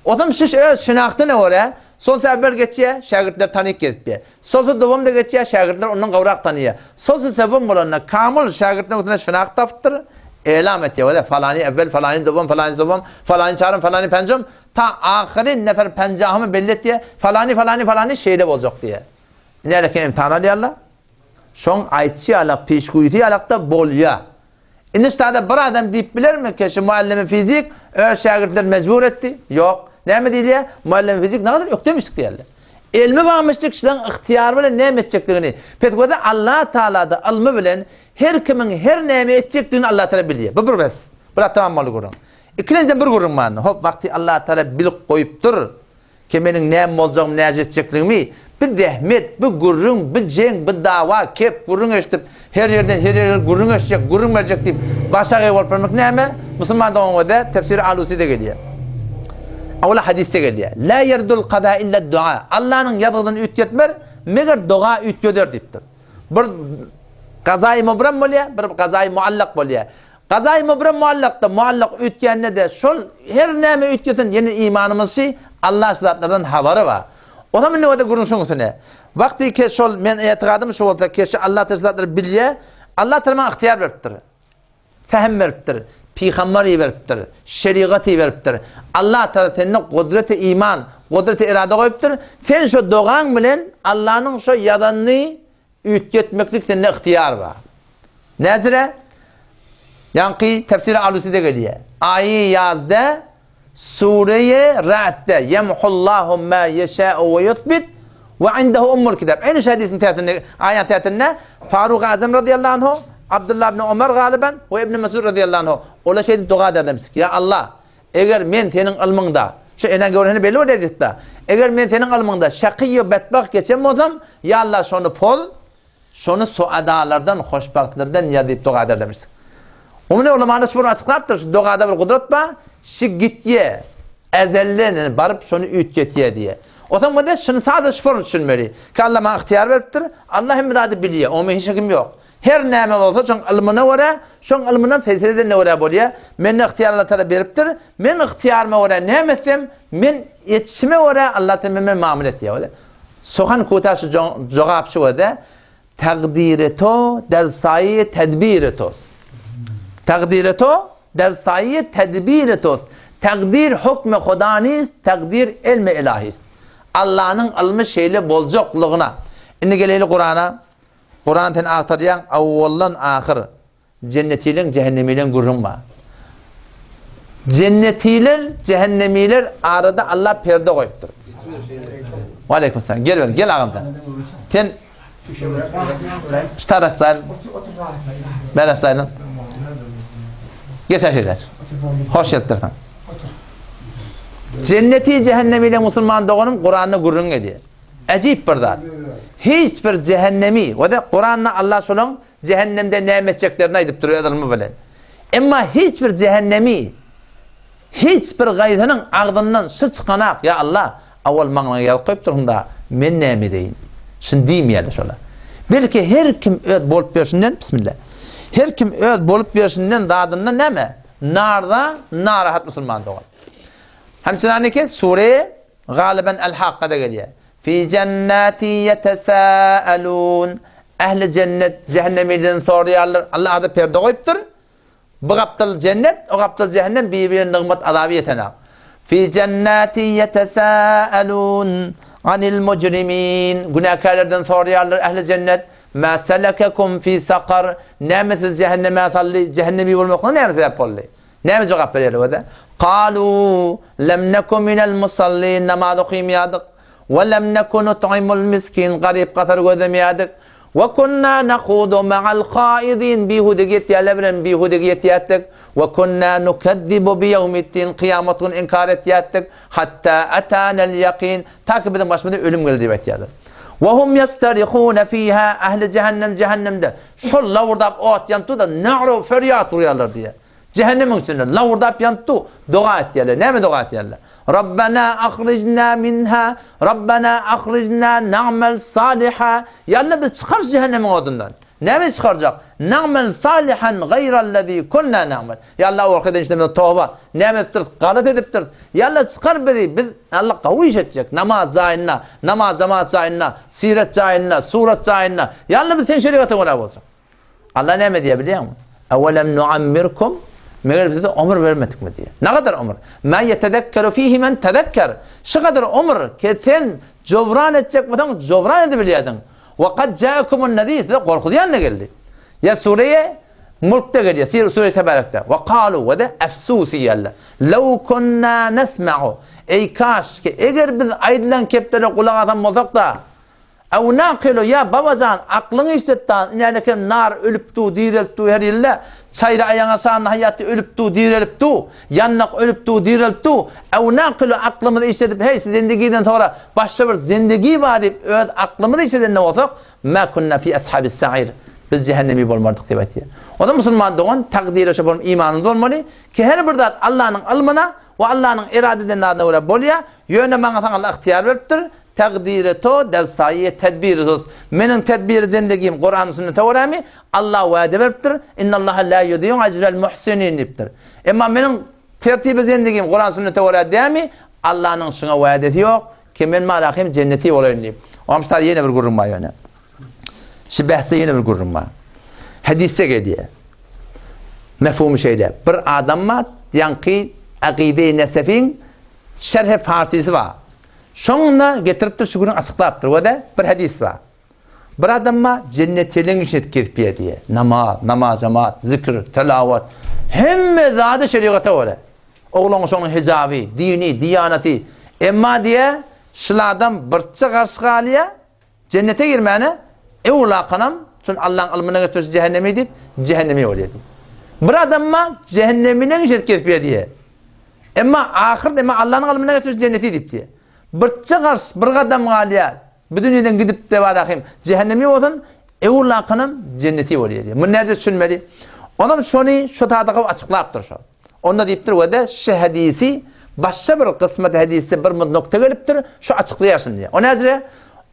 Otam şiş öz şynahtyna görä, solsa äwwel geçýär, şägirtler tanyp gezipýär. Solsa dowam-da geçýär, şägirtler ondan gowrak tanyýar. Solsa sebem bolanda, kamyl şägirtleriň üstüne şynaht tapypdyr, elam etýär, wele, falany äwwel, falany dowam, falany sowam, falany çarym, falany penjom, ta ahyry nefer penjahymy belli etýär, falany, falany, falany şeýle boljak diýýär. Nälekin imtihan alýarlar. Şoň aýtşy ýalak, peşgüýsi ýalak-da bolýar. Indi ştada bir adam diýip bilermi ki, şu muallimi fizik öz şägirtlerini mejbur etdi? Ýok. Näme diýilýär? Muallimi fizik nägadar ökdemişdik diýerler. Elmi barmyşdyk, şulaň ygtyýary bilen näme etjekdigini. Pes göze Allah Taala-da ylmy bilen her kimiň her näme etjekdigini Allah Taala bilýär. Bu bir bes. Bu tamam boldy gürrüň. Ikilenjem bir gürrüň bar. Hop, wagty Allah Taala bilip goýupdyr. Ki meniň näme boljagymy, näce etjekligimi, bi zähmet, bi gürrüň, bi jeň, bi dawa, kep, gürrüň eşidip, her ýerden her ýere gürrüň eşitjek, gürrüň berjek diýip, başagaý bolup ýörmek näme? Musulman dogan göze tefsiri Aluside gelýär. Awla hadysda gelýär. La ýerdul kaza illa dua. Allanyň ýazgydyny üýtgetmer, meger doga üýtgeder diýipdir. Bir gazaýy mubram bolýar, bir gazaýy muallak bolýar. Gazaýy mübrem muallakda, muallak üýtgände-de şol her näme üýtgesin, ýene imanymyz şi, Allah şu zatlardan habary bar. Onam indi wada gürrüň şuň üstüne. Wagty ke şol men etigadym şu bolsa ke şu Allah şu zatlary bilýä, Allah taala maňa ygtyýar beripdir. Fähm beripdir, pygambar iberipdir, şerigat iberipdir. Allah taala sende gudreti iman, gudreti irade goýupdyr. Sen şu dogaň bilen Allanyň şo ýazanyny Üýtgetmeklik sende ygtyýar bar. Näzire? Ýaňky tefsiri Aluside gelýär. Aýy ýazda Sureýe Ra'dda Ýemhullahu ma ýeşâ'u we ýusbit we indehu ummul kitab. Eýni şu hadisin täsinde, aýat täsinde Faruk Azam radiyallahu anhu, Abdullah ibn Omar galiban we Ibn Mesud radiyallahu anhu. Olar şeýdip doga ederlermiş. Ýa Allah, eger men seniň ylmyňda, şu ene göwresini belli bir edipdi. Eger men seniň ylmyňda şakyý betbagt geçen bolsam, ýa Allah şony poz, şony suadalardan, hoşbagtlardan ýaz diýip doga ederlermiş. Umumy ulamalar şu bir açyklapdyr, şu dogada bir gudrat bar, şu gitýe, ezelden yani baryp şony üýtgetýe diýe. O zaman da şuny sada şu forma düşünmeli. Ki Allah maňa ygtyýar beripdir, Allah hemme zady bilýär, oňa hiç şekim ýok. Her näme bolsa şoň ylmyna görä, şoň ylmyndan feýsel edenine görä bolýar. Mende ygtyýar Allah Tagala beripdir. Men ygtyýaryma görä näme etsem, men etişime görä Allah Tagala men bilen mamla etýär. Bolýar. Suhan kuta şu jogap şu bolsa, Takdiri to der saýy tedbiri tost. Takdiri to der saýy tedbiri tost. Takdir hukmy Huda nist, takdir ilmi ilahist. Allanyň ylmy şeýle boljaklygyna. Indi geleýli Kurana. Kuran sen agtarýaň awwaldan ahyr jennetileň jähennemileň gürrüň bar. Jennetiler, cehennemiler arada Allah perde goýupdyr. Waleýkim salam. Gel ber, gel agam sen. Sen şu tarapdan Bära saýlan. Geç aşağı. Hoş gelipdirsiň. Jenneti cehennemiyle musulman doganym Kur'an'da gürrüň edýär. Äjip bir zat. Hiç bir cehennemi, we de Kur'an'da Allah şolaň cehennemde näme etjeklerini aýdyp duruyor ylmy bilen. Emma hiç bir cehennemi hiç bir gaýsynyň agzyndan şu çykanak ya Allah awal maňa ýazyp goýupdyr da men näme edeýin? Şuny diýmeýärler şolar. Belki her kim öz bolup berşinden bismillah. Her kim öz bolup berşinden zadyndan näme? Narda narahat musulman dogan. Hemçinaniki sure Galyban El-Hakkada gelýär. Fi jennati ýetesâelûn. Ähli jennet jähennemiden soraýarlar. Allah arada perde goýupdyr. Bu gapdal jennet, o gapdal jähennem bir-birine nygmat azaby ýetenak. Fi jennati ýetesâelûn anil mujrimin. Günäkärlerden soraýarlar ähli jennet. Mâ selekekum fi sakar. Näme sizi jähenneme saldy? Jähennemi bolmaklyga näme sebäp boldy? Näme jogap berýärler özi? Kalu lem neku minel musallin namaz okymýardyk. We lem neku nut'imul miskin garyp gasar gözlemeýärdik. We kunna nahudu ma'al haizin bihude gitýärler bilen bihude gitýärdik. We kunna nukezzibu bi ýewmiddin kyýamat günü inkar etýärdik. Hatta atanal ýakin ta ki biziň başymyza ölüm geldi diýip aýtýarlar. We hum ýastarihuna fiha ähli jähennem jähennemde şol lawurdap ot ýanyp dur-da na'ra ferýat urýarlar diýýär. Jähennemiň içinde lawurdap ýanyp dur, doga etýärler. Näme doga etýärler? Rabbena ahrijna minha, Rabbena ahrijna na'mel saliha. Ýa Allah bizi çykar şu jähennemiň odundan. Näme çykarjak? Na'mel salihan gaýrallazi kunna na'mel. Ýa Allah owalky eden işlerimize toba. Näme edipdiris? Galat edipdiris. Ýa Allah çykar bizi. Biz Allah gawy iş etjek. Namaz jaýynda, namaz jemaat jaýynda, siret jaýynda, surat jaýynda. Ýa Allah biz seň şerigatyňa görä boljak. Allah näme diýýär bilýäňmi? Awelem nuammirkum Meger size ömür bermedikmi diýýär. Nägadar ömür? Ma ýetezekkeru fihi men tezekker. Şu kadar ömür ki sen jobran etjek bolsaň jobran edip bilýärdiň. Wa kad jaakumun nezir size gorkuzýan da geldi. Ýa sureýe Mulkda gelýär, Sir sure Tebarekde. Wa kalu we de efsus diýýärler. Law kunna nesma'u. Eý kaş ki eger biz aýdylan keplere gulak asan bolsak-da, Ew nakylu, ýa babajan, aklyňy işlet da, inänekem nar ölüp du, direlip du her ýylda, çaýry aýaňa şanly haýatda ölüp du, direlip du, ýandak ölüp du, direlip du, ew nakylu aklymyzy işledip, heý, şu zendigiden soňra başga bir zendigi bar diýip, öz aklymyzy işledende bolsak, ma kunna fi ashabis sa'ir, biz jähennemi bolmardyk diýip aýtýar. Onda musulman dogan takdyra şo bolan imanymyz bolmaly ki, her bir zat Allanyň ylmyna we Allanyň erada eden zadyna görä bolýar, ýöne maňa saňa Allah ygtyýar beripdir, Takdiri to der saýy tedbiri sus. Meniň tedbiri zendegim Kurany sünnete görämi? Allah wade beripdir, Innallaha la yudiu ecrel muhsinin diýipdir. Emma meniň tertibi zendegim Kuran sünnete görä dämi? Allanyň şuňa wadesi ýok, ki men malahym jenneti bolaýyn diýip. Oňa şu ýene bir gürrüň bar ýöne. Şu bähse ýene bir gürrüň bar. Hadisde gelýär. Mefhumy şeýle. Bir adam bar, ýaňky Akyde-i Nesefiň şerh-i farsysy bar. Şoňda getiripdir şu günü açyklapdyr we de bir hadis bar. Bir adam bar jenneteliň işini edip gezip ýör diýe. Namaz, namaz jemaat, zikr, telawat hemme zady şerigata görä. Oglan şonuň hijaby, dini, diýanaty. Emma diýe şul adam birçe garşy galýar. Jennete girmäne öwlakanam şun Allaň ylmyna geçse cehennemi diýip cehennemi bolýar diýip. Bir adam bar cehennemine iş edip gezip ýör diýe. Emma ahyrda emma Allanyň ylmyna geçmiş jenneti diýip diýe. Birçe garş bir gadam galýar. Bu dünýeden gidip de barahym cehennemi bolsun, öwlakanam jenneti bolýar diýip. Muny näce düşünmeli? Onam şony şu tadygy açyklapdyr şo. Onda diýipdir we de şu hadisi başga bir kysmat hadisde bir nokta gelipdir, şu açyklaýar şuny diýýär. O näce?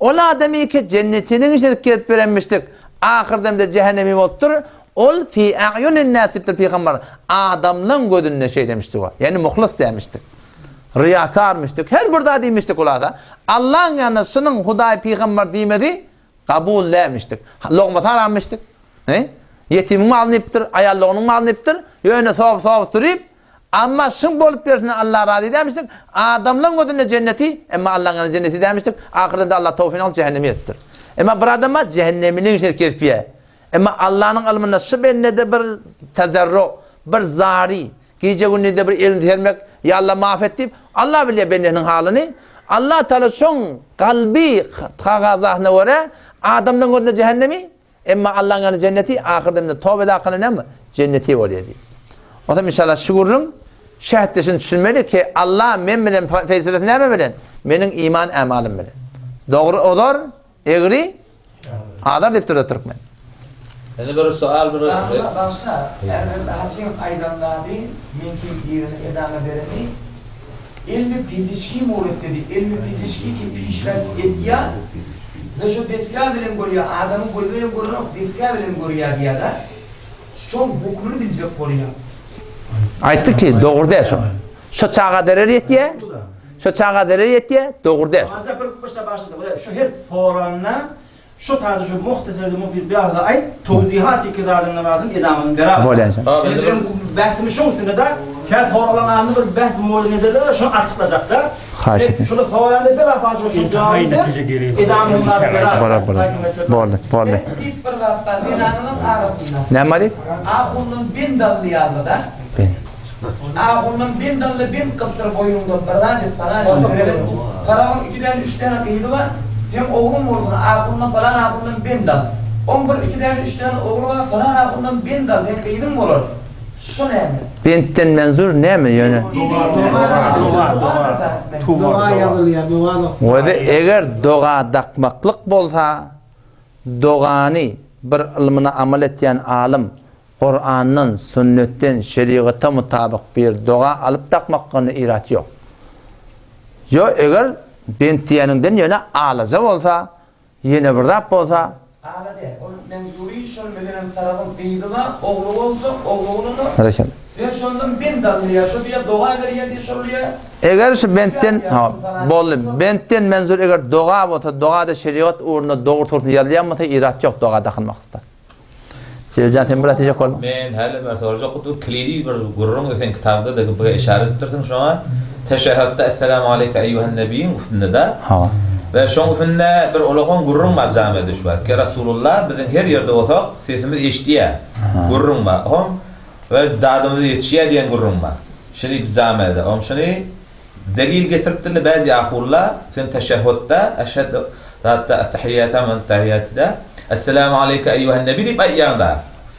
Ol adamy ki jennetiniň işini gelip berenmişdik, ahyrda hem-de cehennemi bolupdyr. Ol fi a'yunin nas diýipdir pygamber. Adamlaryň gözünde şeý demişdik o. Ýani muhlis demişdik. Riýakarmyşdyk. Her bir zat diýmişdik ol ada. Allaň ýanynda şunuň Hudaý pygamber diýmedi, kabul demişdik. Logmasy haramyşdyk. He? Ýetimiň malyny iýipdir, aýallygynyň malyny iýipdir. Ýöne sow-sow sürüp, amma şuň bolup berşine Allah razy demişdik. Adamlaryň gözünde jenneti, emma Allaň ýanynda jenneti demişdik. Ahyrda da Allah towfygyny alyp cehenneme ýetipdir. Emma bir adam bar, cehenneminiň işini kesip ýe. Emma Allanyň ylmynda şu bendede bir tezerru, bir zary. Gije-gündizde bir elini sermek, Ýa Alla maaf et diýip, Alla bilýär bendesiniň halyny. Alla Taala şoň kalby tagazasyna görä adamlaryň gözünde jähennemi, emma Allaň ýanynda jenneti, ahyrda indi toba edakana näme? Jenneti bolýar diýip. Onsoň inşallah şu gürrüň şähitdeşini düşünmeli ki, Alla men bilen feýselesi näme bilen? Meniň iman ämalym bilen. Dogry ozar, Egri azar diýip durdy türkmen. Indi bir sual bir. Damla başga Erdem Hajyň aýdan zady meňki ýerine edama bereni elmi pizişki muretdedi elmi pizişki ki pişret etýa we şo desga bilen görýa adamyň gözi bilen görenok desga bilen görýa diýada şoň hukmyny biljek bolýa. Aýtdy ki dogry däl şo. Şo çaga zerer ýetýä. Şo çaga zerer ýetýä, dogry däl. Ancak bir bir şey başlady. Şu her soranda şu taýda şu muhtasar mufid bir agza aýt, towzihat iki zadyň namazyň edamyny berer. Bolýan. Biziň bähsimiz şoň üstünde da, her soralan adamda bir bähs mowzuny ederler, şony açyklajakda. Haýyş edýän. Şuny soranda bir afadyň şu jogaby ber, edamyny berer. Bolar, bolar. Boldy, boldy. Diýip bir zat bar, zenanynyň arasynda. Näme diýip? Ahundan bend alýarlar-da. Bend. Ahundan bend aldy, bend gypdyr boýnuňdan bir zat et, falan et. Meselem, Garagyň iki däne, üç däne gyzy bar, seň ogluň bolsun, ahundan falan ahundan bend al. Oň bir iki däne, üç däne ogly bar, falan ahundan bend al, seň gyzyň bolar. Şo näme? Bentden menzur näme ýöne? Doga ýazylýar, doga daksa. Özi eger doga dakmaklyk bolsa, dogany bir ylmyna amal etýän alym Kurandan, sünnetden, şerigata mutabyk bir doga alyp dakmakgynda irat ýok. Ýo eger bent diýeniňden ýöne alaja bolsa, ýene bir zat bolsa. Ala däl, ol menzury şol meselem tarapyň gyzy bar, ogly bolsa, ogly bolanda, sen şondan bent al diýýär, şo diýýär doga berýär diýýär, şol diýýär. Eger şu bentden, ha, boldy, bentden menzur eger doga bolsa, doga-da şerigat ugrunda dogry-dogrusyny ýazylýan bolsa irat ýok doga dakynmaklykda. Jeliljan sen bir atjak bol. Men häli bir sorajak bu kilidi bir gürrüň sen kitabda da bir işaret etdirdiň şoňa. Teşehhütde Esselamu aleyke eýýuhen nebiýiň üstünde da. Ha. We şoň üstünde bir ulakan gürrüň bar jamiýede şu wagt. Ki Rasulullah biziň her ýerde bolsak sesimiz eşidýär. Gürrüň bar. Hom we dadymyz ýetişýär diýen gürrüň bar. Şuny jamiýede. Hom şuny Delil getiripdirler bäzi ahulla, sen teşehhutda, eşhedü zatda ettehiýýata men ettehiýýatida, Esselamu aleýke eýýuhen nebi diýip aýtýaňda.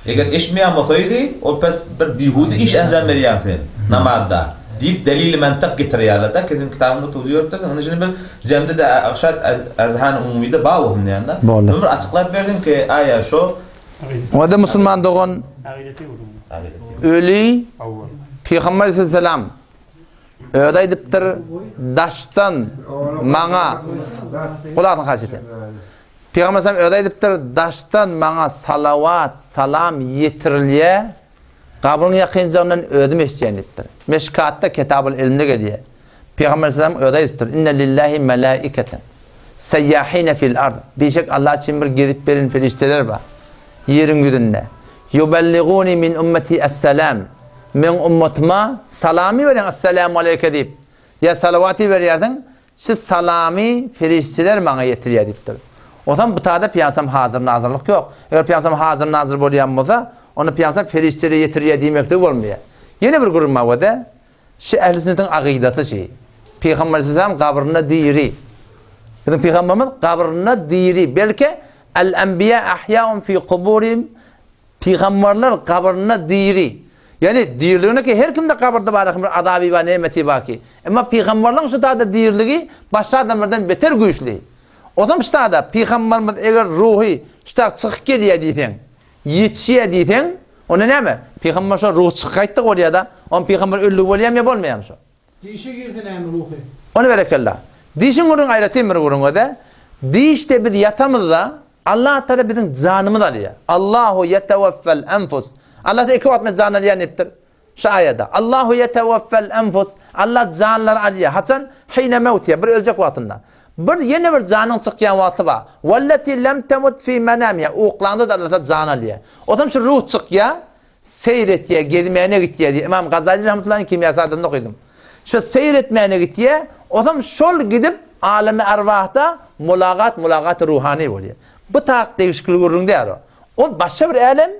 Eger eşitmeýän bolsaýdy, ol pes bir bihuda iş enjam berýäň sen namazda diýip delili mentyk getirýärler-de, kesin kitabyňda tuzy ýörüpdirsiň. Indi şuny bir jemde-de Irşad Azhan Umumyda bar bolsun diýende. Boldy. Bir açyklap berdiň ki, aýa şo Onda musulman dogan öli Pygamber aleyhisselam Özi aýdypdyr, daşdan maňa gulagyny haş eden. Pygamber sallam özi aýdypdyr, daşdan maňa salawat, salam ýetirilýär, gabryň ýakynjagyndan özüm eşidýän diýipdir. Meşkatda Kitabul Ilmde gelýär. Pygamber sallam özi aýdypdyr, Inne lillahi melaiketen seyyahine fil ard. Bişek Allah üçin bir gezip beren perişdeler bar. Ýeriň ýüzünde. Ýubelliguni min ummeti es-selam. Meň ummatyma salamy beriň, Esselamu aleýke diýip. Ýa salawaty berýärsiň, şu salamy perişdeler maňa ýetirýär diýipdir. Onsoň bu taýda pyýansam hazyr-nazyrlyk ýok. Eger pyýansam hazyr-nazyr bolýan bolsa, onda pyýansam perişdelere ýetirýär diýmekligi bolmaýar. Ýene bir gürrüň bar wede, şu ähli-sünnetiň agydasy şi. Pygamber aleyhisselam gabrynda diri. Biziň pygamberimiz gabrynda diri. Belki El-enbiýa ahýaun fi kuburihim Pygamberler gabrynda diri. Ýagny diriligine ki her kimde gabyrda bar bir azaby bar, nemeti bar ki. Emma pygamberleriň şu taýda diriligi başga adamlardan beter güýçli. Onsoň şu taýda pygamberimiz eger ruhy şu taýda çykyp gelýär diýseň, ýetişýär diýseň, onda näme? Pygamber şo ruhy çykyp gaýtdyk bolýar-da. Onda pygamber öldügi bolýarmy ýa bolmaýarmy şo? Dişe girse näme ruhy? Ony berekella. Dişiň gürrüňi aýratyn bir gürrüň öde. Dişde biz ýatamyzda Allah Taala biziň janymyzy alýar. Allahu ýeteweffel enfus. Allah iki wagt men jan alýan diýipdir. Şu aýada. Allahu ýeteweffel enfus. Allah janlary alýar. Haçan? Hine mewtiha. Bir öljek wagtynda. Bir ýene bir janyň çykýan wagty bar. Wallati lem temut fi menamiha. Uklanda da Allah jan alýar. Otam şu ruh çykýar. Seýr etýär, gezmäne gitýär diýýär. Ymam Gazaly rahmetullahi Kimýa Sadynda okydym. Şo seýr etmäne gitýär, ozam şol gidip alemi arwahda mulagat, mulagaty ruhany bolýar. Bu tak degişikli gürrüň däl o. Ol başga bir älem,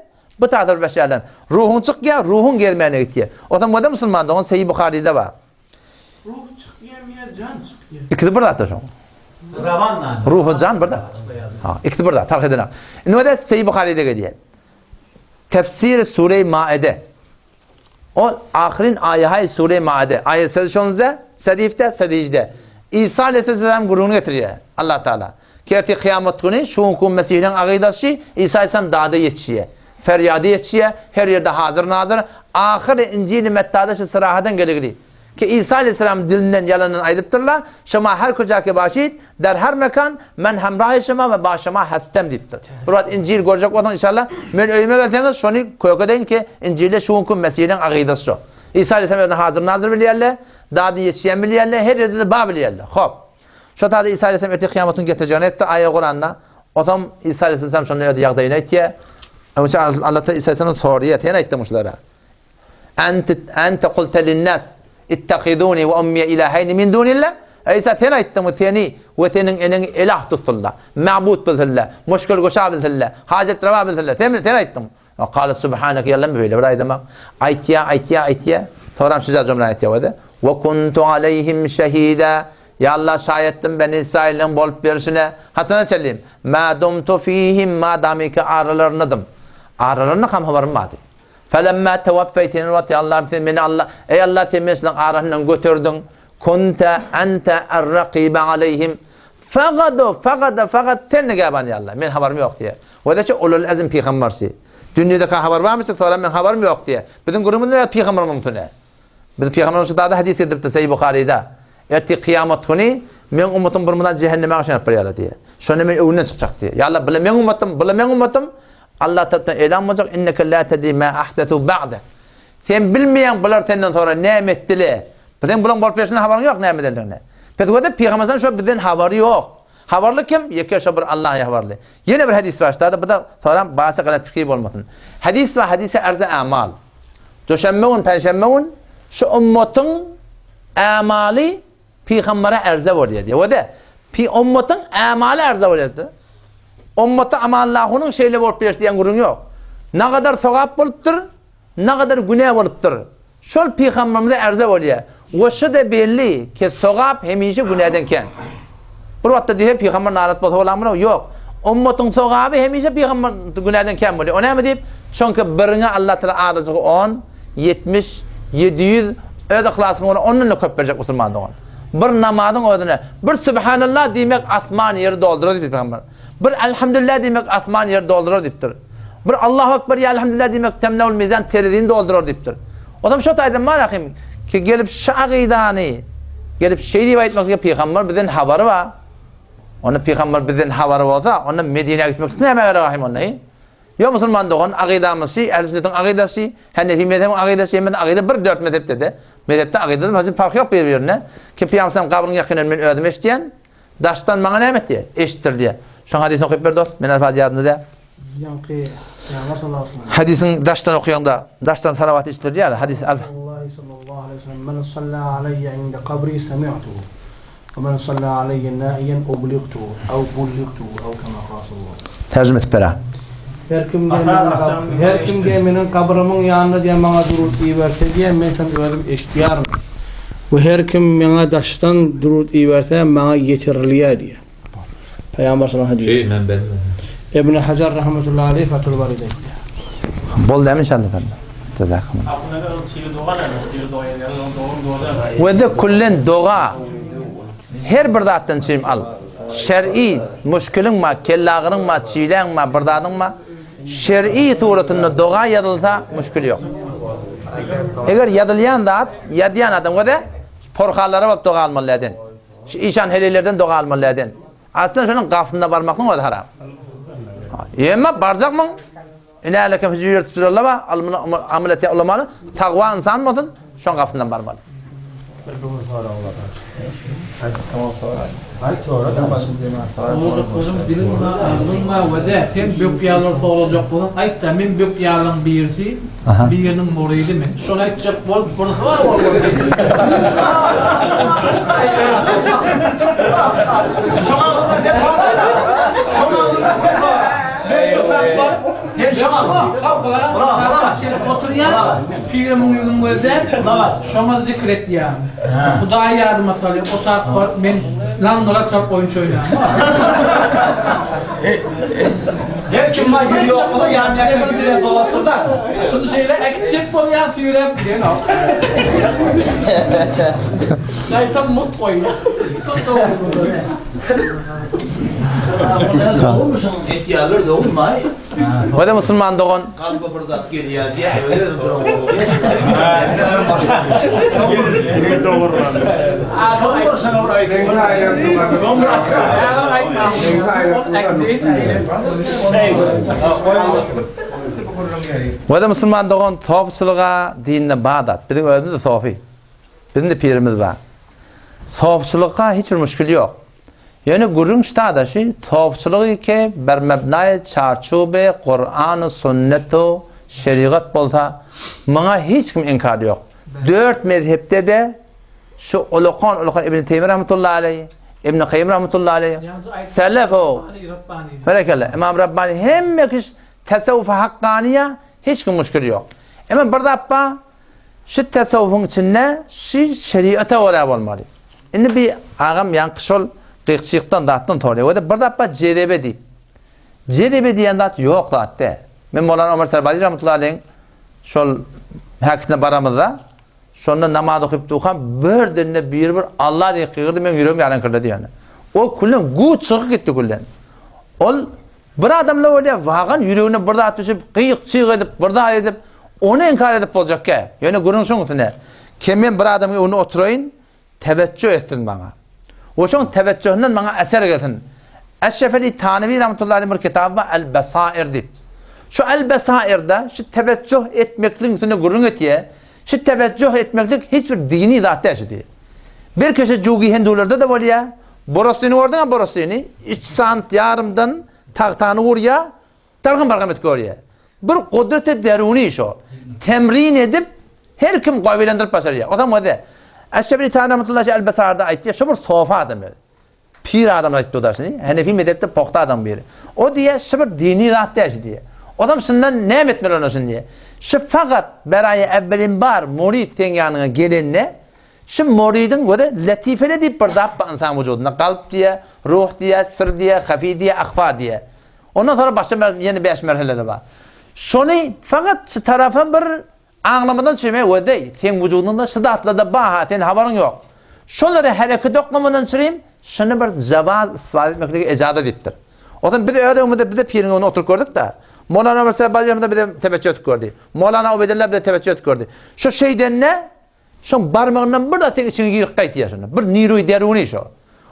Bu taýda bir beşerden. Ruhuň çykýar, ruhuň gezmäne gitýär. Otam göde musulman dogan Seýi Buharyda bar. Ruh çykýarmy ýa jan çykýar? Ikisi bir zatda şoň. Rawan nany? Ruh jan bir zat. Ha, ikisi bir zat, fark edenok. Indi göde Seýi Buharyda gelýär. Tefsir Sure Maide. O ahyryn aýahay Sure Maide. Aýat 116, 107, 107. Isa aleyhisselam gürrüňini getirýär. Allah Taala. Ki ertir kyýamat güni şu günki Mesihleň agydaşy Isa aleyhisselam dada ýetişýär. Ferýady ýetişýär, her ýerde hazyr-nazyr. Ahyry Injili Mettada şu syrahadan geligli. Ki Isa aleyhisselam dilinden ýalandan aýdypdyrlar, Şema her kuja ki başid, der her mekan, men hemrahi şema we ba şema hastem diýipdir. Bir wagt Injil görjek bolsaň inşallah, men öýüme gelseňiz şony kökedeýin ki Injilde şu günki Mesihleň agydasy şo. Isa aleyhisselam özüni hazyr-nazyr bilýärler, dady ýetişýän bilýärler, her ýerde-de bar bilýärler. Hop. Şo taýda Isa aleyhisselam ertir kyýamatyň getirjegini aýtdy aýa Kuranda. Otam Isa aleyhisselam şonda öz ýagdaýyny aýtýar. Öňçe Allah Taala Isa aleyhisselam soraýar, sen aýtdyň şulara. Ente ente kulte linnas ittehizuni we ummiye ilaheýni min dunillah. Eý Isa sen aýtdyňmy seni we seniň eneňi elah tutsunlar, mabut bilsinler, muşkil guşa bilsinler, hajat rawa bilsinler. Sen sen aýtdyň. Kale subhaneke ýallam beýle bir aýdama. Aýtýa, aýtýa, aýtýa. Soram şu jümle aýtýa wede. Ve kuntu aleyhim şehida. Ya Allah şaýatdym Beni İsrailiň bolup berişine. Haçana çenli? Ma dumtu fihim ma damiki aralarynadym. Aralarynda ham habarym bardy. Felemma tewaffeyteni wagt ya Allahym sen meni Allah Eý Allah sen meni şularyň arasyndan göterdiň. Kunte ente er-rakibe aleyhim. Fagado, fagada, fagat sen nigaban ya Allah. Men habarym ýok diýýär. Wedeçe ulul azm pygambersi. Dünýede ka habar barmy soran men habarym ýok diýýär. Biziň gürrüňimiz näme pygamber mümkin. Biz pygamber şu dada hadis getiripdir Sahih Buharyda. Ertir kyýamat güni men ummatym bir mundan cehenneme aşynyp barýarlar diýýär. Şonda men öňünden çykjak diýýär. Ya Allah, bile men ummatym, bile men ummatym. Allah tarapyndan elan boljak, inneke la tedri ma ahdathu ba'de. Sen bilmeýäň bular senden sonra näme etdiler. Biziň bulaň bolup geçenden habaryň ýok näme edendigine. Pes göde pygamberden şo bizden habary ýok. Habarly kim? Ýeke şo bir Allaha habarly. Ýene bir hadis bar ştada, bu da soram basy galat pikir bolmasyn. Hadis bar, hadise arza amal. Duşenbe gün, penşenbe gün şu ummatyň amaly pygambere arza bolýar diýär. Wede pi ummatyň amaly arza bolýar diýär. Ummata amallahu şeýle bolup geçdi diýen gürrüň ýok. Nagadar sogap bolupdyr, nagadar günä bolupdyr. Şol pygamberimize ärze bolýar. We şu-da belli ki, sogap hemişe günäden kän. Bir wagtda diýse pygamber narat bolsa bolarmy? Ýok. Ummatyň sogaby hemişe pygamber günäden kän bolýar. O näme diýip? Çünki biriňe Allah Taala azajygy on, 70, 700 öz yhlasyňa görä ondan-da köp berjek musulman dogan. Bir namazyň özüne bir Subhanallah diýmek asman ýeri doldurar diýipdir pygamber. Bir Elhamdülillah diýmek asman ýeri doldurar diýipdir. Bir Allahu Ekber ýa Elhamdülillah diýmek temleul mizan terezini doldurar diýipdir. Otam şo taýdan bar ahim ki gelip şu agydany gelip şeý diýip aýtmak ki pygamber bizden habary bar. Onda pygamber bizden habary bolsa, onda Medinä gitmek üçin näme gerek ahim onda? Ýok musulman dogan agydamyz şi, ähli sünnetiň agydasy, Hanefi mezhebiň agydasy, hemmesi agyda bir dört mezhepde de. Mezhepde agydada başga parhy ýok bir-birine. Ki pygamber gabryň ýakynynda men özüm eşitýän. Daşdan maňa näme etdi? Eşitdir diýýär. Şoň hadysyny okyp ber dost. Men alfaz ýadymda däl. Ýaňky Pygamber sallallahu aleyhi ve sellem. Hadysyň daşdan okaýaňda, daşdan salawat eşitdir diýýär. Hadys al. Sallallahu aleyhi ve sellem men salla aleyye inde kabri semi'tuhu ve men salla aleyye naiyen ubligtuhu ew bulligtuhu ew kema kâle sallallahu aleyhi ve sellem. Terjime edip ber. Her kim diýen meniň her kim diýen meniň gabrymyň ýanynda diýen maňa durut iberse diýen men şony özüm eşitýärin. We her kim meňe daşdan durut iberse maňa ýetirilýär diýýär. Pygamber sallallahu aleyhi ve sellem hadisi. Ibn Hajar rahmetullahi aleyh Fathul Baride aýtýar. Boldy dämi inşallah efendim. Jazakumullah. We de kullen doga her bir zatdan çim al. Şer'i muşkiliň bar, kellagyryň bar, çiläň bar, bir zadyň bar. Şer'i suratynda doga ýazylsa muşkil ýok. Eger ýazylýan zat, ýazýan adam göze porhallara baryp doga almaly däden. Şu işan heleýlerden doga almaly däden. Aslynda şonuň gapysynda barmaklyň özi haram. Emma barjakmyň? Ine lekem hüjür tutulalla ba, almyny amel etýän ulamany tagwa insan bolsun, şoň gapysyndan barmaly. Bir bu sorag bar. Aýt, tamam sora. Aýt sora da başym jemaat. Uzun diliň agzyňma we de sen bök ýalylar sorajak bolsaň aýt-da men bök ýalylaryň birisi biriniň murydy men. Şony aýtjak bolup bir sor boldy. Sen şoň agzyndan sen sora. Oturýan, pirimiň ýüzüni gözläp, şoňa zikr etýän. Hudaýy ýadyma salýan, otap bar, men laňňyra çalyp oýunça oýnaýan. Her kim bar ýüzi ýok bolsa ýanýaka ýüzüne dolasyn-da. Şuny şeýle äkitjek bolýan süýräp gidenok. Gaýtam mut goýýan. Etýärler dogulmaý. Hode musulman dogan. Kalba bir zat gelýär diýýär, özi duran Hode musulman dogan sofçylyga dinde badat. Biziň özümiz de sofi. Biziň de pirimiz bar. Sofçylykga hiç bir müşkil ýok. Ýöne gürrüň ştada şi sofçylygy ke ber mebnaýy çarçuby Kur'an-u sünnet-u şerigat bolsa muňa hiç kim inkar ýok. Dört mezhepde-de şu ulakan-ulakan Ibn Teými rahmetullahi aleýh, Ibn Kaýym rahmetullahi aleýh, selef-u berekella, Imam Rabbani hemme kiş tasawwuf-y hakkaniýa hiç kim müşkil ýok. Emma bir zat bar, Şu tesawwufyň içinde şu şeriata görä bolmaly. Indi bir agam ýaňky şol gyk-çykdan zatdan soraýar. Wede bir zat bar jezebe diýip. Jezebe diýen zat ýok zat däl. Men Mowlana Omar Serbazi rahmetullahi aleýhiň şol häkisine baramyzda şonda namaz okyp durkam birdende biri bir Allah diýip gygyrdy meň ýüregim ýaraňkyrlady ýöne. O küllen gu çykyp gitdi küllen. Ol Bir adamda bolýar, wagan ýüregine bir zat düşüp, gyýyk-çyg edip, bir zat edip, ony inkar edip boljak gä. Ýöne gürrüň şoň üstünde. Kem men bir adamyň öňünde oturaýyn, teweccüh etsin maňa. We şoň teweccühinden maňa eser gelsin. Eşref Eli Tanewi rahmetullahi aleyh bir kitaby bar, El-Besair diýip. Şu El-Besairde şu teweccüh etmekligiň üstünde gürrüň etýär. Şu teweccüh etmeklik hiç bir dini zat däl şu diýip. Bir kişi jugi hindularda-da bolýar, Borostyny gördüňä borostyny? Üç sant ýarymdan tagtany urýa, dargam-bargam edip görýä. Bir gudrat-y deruni şo. Temrin edip, her kim gowylandyryp başarýa. Otam özi. Eşşebli Taýyn Rahmetullahi El-Besarda aýtýa, şo bir sofa adam özi. Pir adam aýtdy o da şuny. Henefi mezhepde pogta adam biri. O diýýä, şo bir dini zat däl şu diýýä. Otam şundan näme etmeli onda şuny diýýä. Şu fakat beraýy evvelin bar murid seň ýanyňa gelende, Şu murydyň gözi letifele diýip bir zat bar ynsan wujudynda. Kalp diýýär, ruh diýýär, syr diýýär, hafi diýýär, ahfa diýýär. Ondan soňra başga ýene bäş merheleler bar. Şony fakat şu tarapa bir aňlamadan çüme gözi, seň wujudyňda şu zatlar-da bar-ha, sen habaryň ýok. Şolary hereket oklamadan çürim, şuny bir jawaz isbat etmeklige ejaza diýipdir. Onsoň biz öz öňümizde bize piriň öňünde oturyp gördük-de. Molana Ömer Sebbalyýew bize tebeççe ötüp gördi. Molana Ubeýdulla bize tebeççe ötüp gördi. Şu şeýdende Şoň barmagyndan bir zat seň içiňe girip gaýtýar şonda. Bir niruý deruni şo.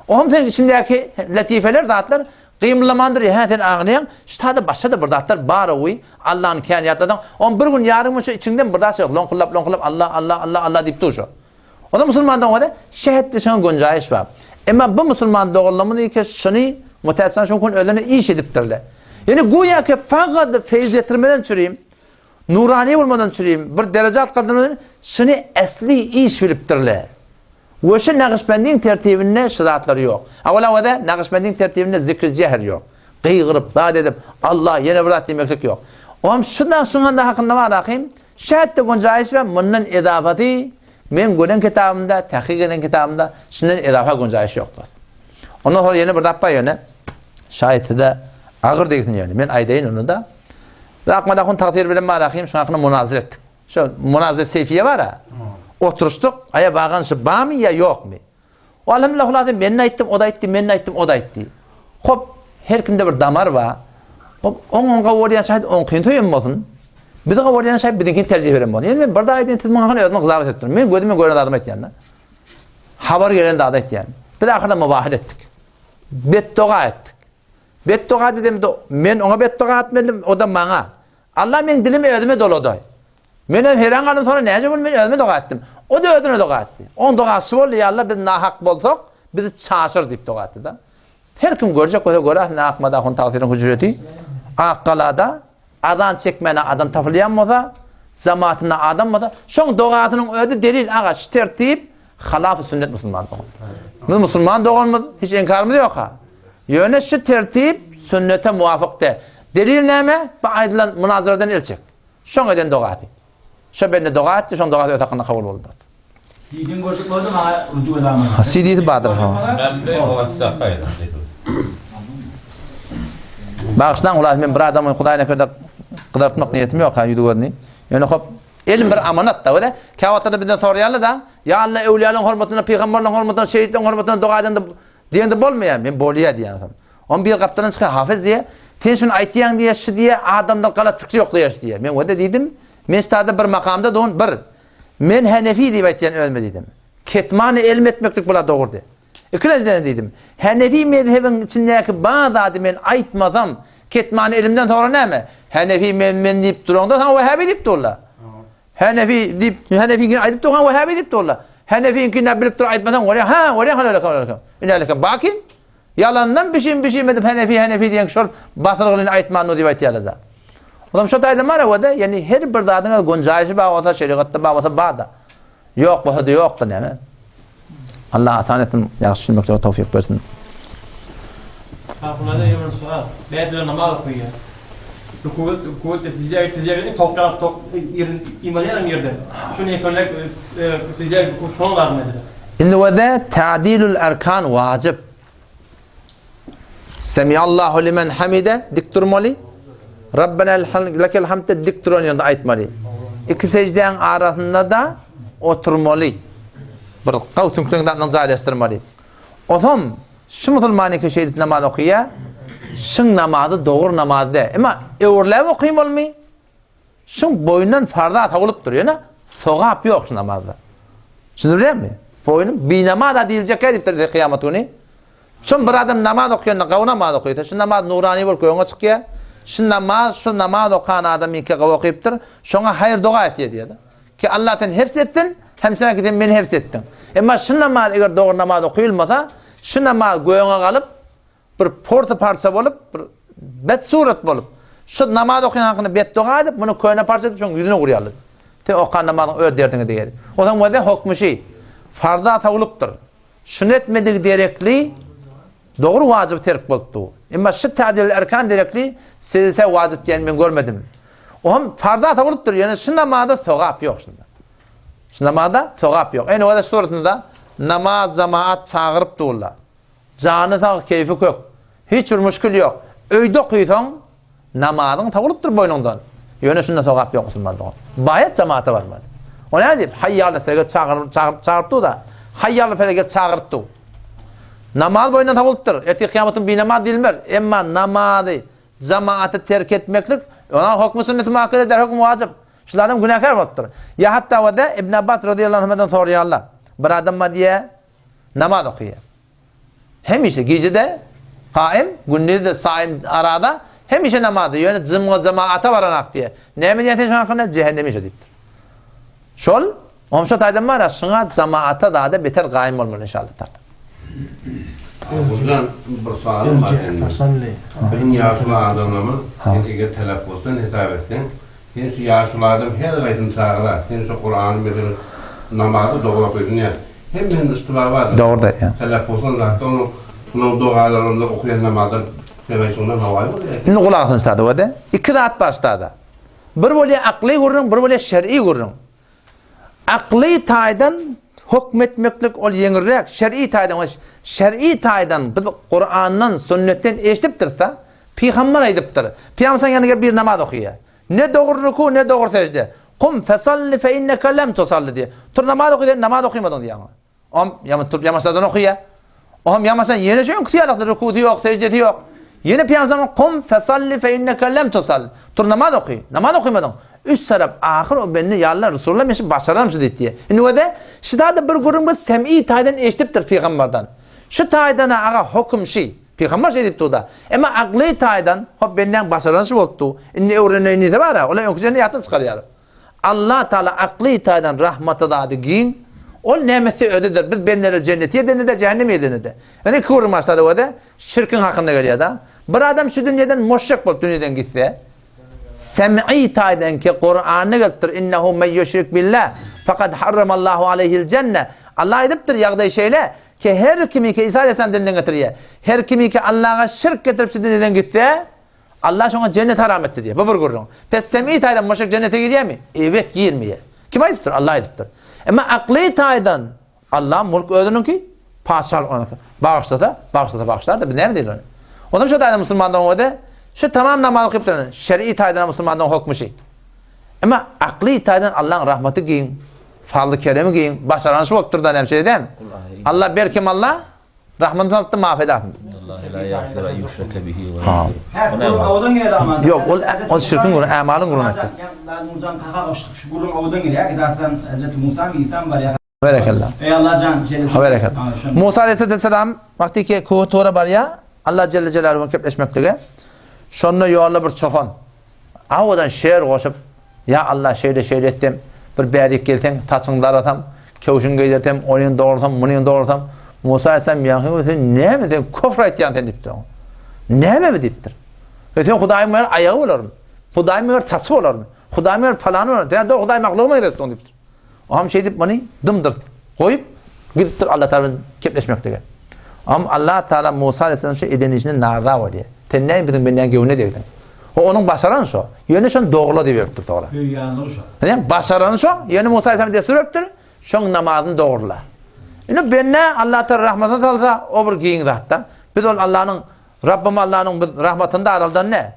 Oňam seň içindäki latifeler zatlar gymyllaman durýar. Hä sen aňlaýaň, şu taýda başga-da bir zatlar bar-owy. Allany kän ýatlasaň, oň bir gün ýarym gün şo içiňden bir zat şo loňkullap loňkullap Alla Alla Alla Alla diýip dur şo. Onda musulman dogan şähetde şoňa gunjaýyş bar. Emma bu musulman doganlarymyz eke şuny mutäsifan şoň kun özlerine iş edipdirler. Ýöne güýä ki fakat feýz getirmeden çürim, Nurany bolmadan çürim, bir derejat galdyrmadan şuny esli iş bilipdirler. We şu Nagyşbendiň tertibinde şu zatlar ýok. Awal-awada Nagyşbendiň tertibinde zikri jehr ýok. Gygyryp, zat edip, Allah, ýene bir zat diýmeklik ýok. Oňam şu Nagyşyň hakynda bar ahym, şähetde gunjaýyş we mundan ezafaty men gören kitabymda, tahkyk eden kitabymda şundan ezafa gunjaýyş ýok dost. Ondan soňra ýene bir zat bar ýöne, şaýat size agyr degsin ýöne, men aýdaýyn ony-da. Biz Akmad ahun tagsyr bilen Malahym şuň hakynda munazyr etdik. Şo munazyr Seýfiýe bar-a. Oturyşdyk, aýa bagan şu barmy ýa ýokmy? O alhamdulillah hulasy men aýtdym, o da aýtdy, men aýtdym, o da aýtdy. Hop, her kimde bir damar bar. Hop, oň oň gowurýan şaýt oňkyny söýen bolsun. Bizi gowurýan şaýt biziňkini terjih beren bolsun. Ýöne men bir da aýdyn, siz muňa özümi gyzap etdim. Men gözüme gören zadymy aýtýan-da. Habar gelen zady aýtýan. Biz ahyrda mubahil etdik. Betdoga etdik. Betdoga dedemde men oňa betdoga etmedim, o-da maňa. Allah meň dilimi özüme dolady. Men hem heran galdym, soňra näce bolup men özüme doga etdim. O-da özüne doga etdi. Oň dogasy boldy, ýa Allah biz nahak bolsak, bizi çaşyr diýip doga etdi-de. Her kim görjek bolsa göräsin, Akmyrat ahun tagsyryň hüjreti Akgalada azan çekmäne adam tapylýan bolsa, jamaatynda adam bolsa, şoň dogasynyň özi delil, aga, şu tertip Halaf-y sünnet musulman dogan. Biz musulman doganymyz, hiç enkarymyz ýok ha. Ýöne şu tertip sünnete muwafyk däl. Delil näme? Bu aýdylan munazaradan el çek. Şoň eden dogasy. Şo bende doga etdi, şoň dogasy öz hakynda kabul boldy. CD-ni görjek boldy maňa rujug edamaz. CD-si bardyr ha. Mämmi muwassa aýdan diýdi. Bagyşlaň hulasy men bir adamy Hudaý nekerde gyzartmak niýetim ýok ha ýüzi gözüni. Ýöne hop elm bir amanat da öyle. Käwagtlarda bizden soraýarlar da, ýa Allah öwliýalaryň hormatyna, pygamberleriň hormatyna, şehitleriň hormatyna doga edende diýende bolmaýar. Men bolýar diýýän. On bir gapdaldan çykýar hafyz diýýär. Sen şuny aýtýaň diýýär, şu diýýär, adamlar galat pikir ýoklaýar diýýär. Men wada diýdim, men ştada bir makamda don bir. Men Henefi diýip aýtýan özüme diýdim. Ketmany elm etmeklik bula dogrudy. Ikilenjiden diýdim. Henefi mezhebiň içindäki bar zady men aýtmasam, ketmany elimden soňra näme? Henefi men men diýip duraňda saňa Wahhabi diýip durlar. Henefi diýip, Henefiňkini aýdyp durkaň Wahhabi diýip durlar. Henefiňkini näme bilip dur aýtmasaň, bolýar, ha, bolýar, hana hana. Ine ba kim? Ýalandan bişim bişim edip Henefi Henefi diýen şol basyrgylyny aýtman diýip aýtýarlar-da. Olam şo taýda bar öwede, ýani her bir zadyň öz gunjaýşy bar bolsa, şerigatda bar bolsa bar-da. Ýok bolsa-da ýokdur näme. Allah asan etsin, ýagşy düşünmeklige towfyk bersin. Ahunada ýene bir sual. Bäsler namaz okaýar. Rukuwet, rukuwet sijde sijde bilen tokgap tok ýerden imalýar ýerden. Şuny ekenler sijde ruku şoň garyn ediler. Indi wede ta'dilul erkan wajyp. Semiallahu limen hamide dik durmaly. Rabbena lekel hamd dik duran ýerde aýtmaly. Iki sejdäň arasynda da oturmaly. Bir gaw süňkleň zatdan jaýlaşdyrmaly. Osam şu musulmanyňky şeýdip namaz okaýar, şyň namazy dogry namaz däl. Emma öwürläp okaýmalymy? Şuň boýundan farza sowulypdyr, ýöne sogap ýok şu namazda. Düşündirýärmi? Boýnum binamaz-a diýiljekkä diýipdir kyýamat güni. Şum bir adam namaz okaýanda gawy namaz okaýsa, şu namaz nurani bolup göňe çykýar. Şu namaz, şu namaz okan adam meňki gawy okypdyr, şoňa haýyr doga etýär diýýär. Ki Allah seni hefz etsin, hem sen ki sen meni hefz etdiň. Emma şu namaz eger dogry namaz okylmasa, şu namaz göňe galyp, bir porty parça bolup, bir bet surat bolup, şu namaz okaýan hakynda bet doga edip, muny köne parça edip, şoň ýüzüne urýarlar. Sen okan namazyň öz derdiňe deger. Ozaň wada hokmy şi, farza sowlupdyr. Şuny etmedigi derekli dogry wajyp terk bolupdy. Emma şu ta'dil erkan derekli sejde wajyp diýen men görmedim. O hem farza sowlupdyr, ýöne şu namazda sogap ýok şunda. Şu namazda sogap ýok. Ene wada suratynda namaz jamaat çagyryp durlar. Jany sag, keýfi kök. Hiç bir müşkil ýok. Öýde okysaň, namazyň sowulypdyr boýnuňdan. Ýöne şunda sogap ýok musulman dogan. Baýat jamaata barmaly. O näme diýip, haýýaly felege çagyryp, çagyryp, çagyryp dur-da. Haýýaly felege çagyryp dur. Namaz boýundan sowulypdyr. Ertir kyýamatyň binamaz diýilmez. Emma namazy jamaata terk etmeklik, onuň hokmy sünneti muakkede der höküm wajyp. Şul adam günäkär bolupdyr. Ýa hatda wada Ibn Abbas radiyallahu anhudan soraýarlar. Bir adam bar diýe, Namaz okaýar. Hemişe gije-de kaim, gündiz-de saim arada hemişe namazda. Ýöne jymga jemaata baranak diýýär. Näme diýýär sen şoň hakynda? Jehennemi şo diýipdir. Şol, oňa şo taýdan bar, şuňa jemaata zada beter gaýym bolmaly inşallah taala. Hocam bir soalym bar senden. Biziň ýaşuly adamlarymyz sen eger telaffuzdan hesap etseň Sen şu ýaşuly adam her gaýsyn çagyra, sen şu Kurany meselem namazy doga okaýsyn ýa. Hemmesinde yştyba bardyr. Dogry aýtýaň. Telaffuzyň zatda onuň munuň dogalary onda okaýan namazdan sebäbi hawaýy bolýar. Indi gulak asyň sada wede. Iki zat bar ştada. Bir bolýar akly gürrüň, bir bolýar şer'i gürrüň. Akly taýdan hökm etmeklik ol ýeňilräk, şer'i taýdan we şer'i taýdan biz Kurandan, sünnetden eşidipdiris-de. Pygamber aýdypdyr. Pygamber ýanyna gelip bir namaz okaýar. Ne dogry ruku, ne dogry sejde. Kum fesalli fe inneke lem tusalli diýýär. Tur namaz oky sen namaz okymadyň diýýär oňa. Om ýa turup ýamaşadan okaýar. Om ýamaşan ýene şu öňküsi ýalakly rukusy ýok, sejdesi ýok. Ýene pygamber kum fesalli fe inneke lem tusalli. Tur namaz oky. Namaz okymadyň. Üç tarap ahyr o bende ýa Allah Resulullah men şu başaramşy diýdi diýýär. Indi wede şudada bir gürrüň biz sem'i taýdan eşidipdir pygamberden. Şu taýdana aga höküm şi. Pygamber şeý diýip dur-da. Emma akly taýdan, hop bendäň başaranyşy bolup dur. Indi öwreneýin diýse bar-a, olar öňküjeni ýatdan çykarýar. Allah Taala akly taýdan rahmaty zady giň. Ol näme etse özüdir. Biz bendeleri jenneti edende-de, jähennemi edende-de. Indi iki gürrüň başlady özi. Şirkiň hakynda gelýär-de. Bir adam şu dünýeden muşrik bolup dünýeden gitse, sem'i taýdan ki Kuranda gelipdir, innehu men ýüşrik billah, fakat harramallahu aleyhil jenne. Allah aýdypdyr, ýagdaý şeýle, Ki her kimi ki Isa aleyhisselam dilinden getirýär. Her kimi ki Allaha şirk getirip şu dünýeden gitse, Allah şoňa jennet haram etdi diýýär. Bu bir gürrüň. Pes sem'i taýdan müşrik jennete girýärmi? Ebet girmeýär. Kim aýdypdyr? Allah aýdypdyr. Emma akly taýdan Allah mulk özüniňki, patyşalyk onuňky. Bagyşlasa, bagyşlasa bagyşlar-da, biz näme diýeli ony? Onam şo taýdan musulmandan öde, şu tamam namaz okyp duran, şer'i taýdan musulmandan hokmy şi. Emma akly taýdan Allaň rahmaty giň, fazly keremi giň, başaran şu bolup dur-da näme şeýle dälmi? Allah berkem Allah rahmatyny salypdy maaf edasyn. Ýok, ol ol şirkiň gürrüňi, ämalyň gürrüňi aýtdy. Berekella. Berekella. Musa aleyhisselam wagty ki Kuhu Tura barýar, Allah Celle Celaluhu bilen gepleşmeklige. Şonda ýolda bir çopan awadan şeer goşup, Ýa Allah şeýle şeýle etsem, bir bärik gelseň, saçyňy darasam, köwşüňi geýdirsem, onyny dograsam, munyny dograsam. Musa aleyhisselam ýaňky sen näme sen köfr aýtýaň sen diýipdir oňa. Näme bu diýipdir. E sen Hudaýyň meger aýagy bolarmy? Hudaýyň meger saçy bolarmy? Hudaýyň meger palany bolarmy? Sen Hudaý mahlugy meňzetdiň diýipdir. Oňam şeýdip muny dymdyrt goýup gidipdir Allah Taala bilen kepleşmeklige. Oňam Allah Taala Musa aleyhisselam şu eden işine narza bolýar. Sen näme biziň bendäň göwnüne degdiň? O onuň başarany şo. Ýöne şony dogla diýip beripdir soňra. Söýýänligi şo. Ine başarany şo. Ýöne Musa aleyhisselam dessur beripdir. Şoň namazyny dogrula. Ine bende Allah Taala rahmatyny salsa o bir giň zatda. Biz ol Allanyň Rabbim Allanyň biz rahmatyny daraldan ne?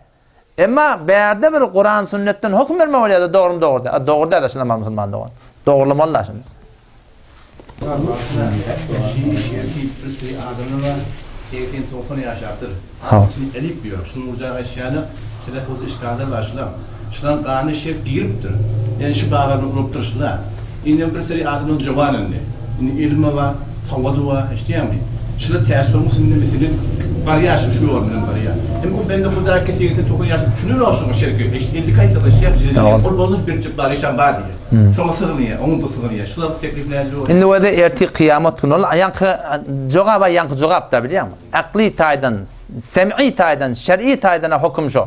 Emma bärde bir Kuran sünnetden höküm berme bolýar-da dogrymy dogry däl. Dogry däl şunda mal musulman dogan. Dogrulamaly da şunda. Şular täsir üstünde mesele barýar şu ýol bilen barýar. Hem o bende Hudaý kesegisi tokan ýaşyp düşüner o şoňa şerki. Eşit 50 gaýtalar şerk jezeli. Ol bolmuş bir çyk bar işan bar diýýär. Şoňa sygynýar, oňa bu sygynýar. Şular teklif näce bolýar? Indi wede ertir kyýamat güni ol ýaňky jogaba ýaňky jogap da bilýäňmi? Akly taýdan, sem'i taýdan, şer'i taýdan höküm şo.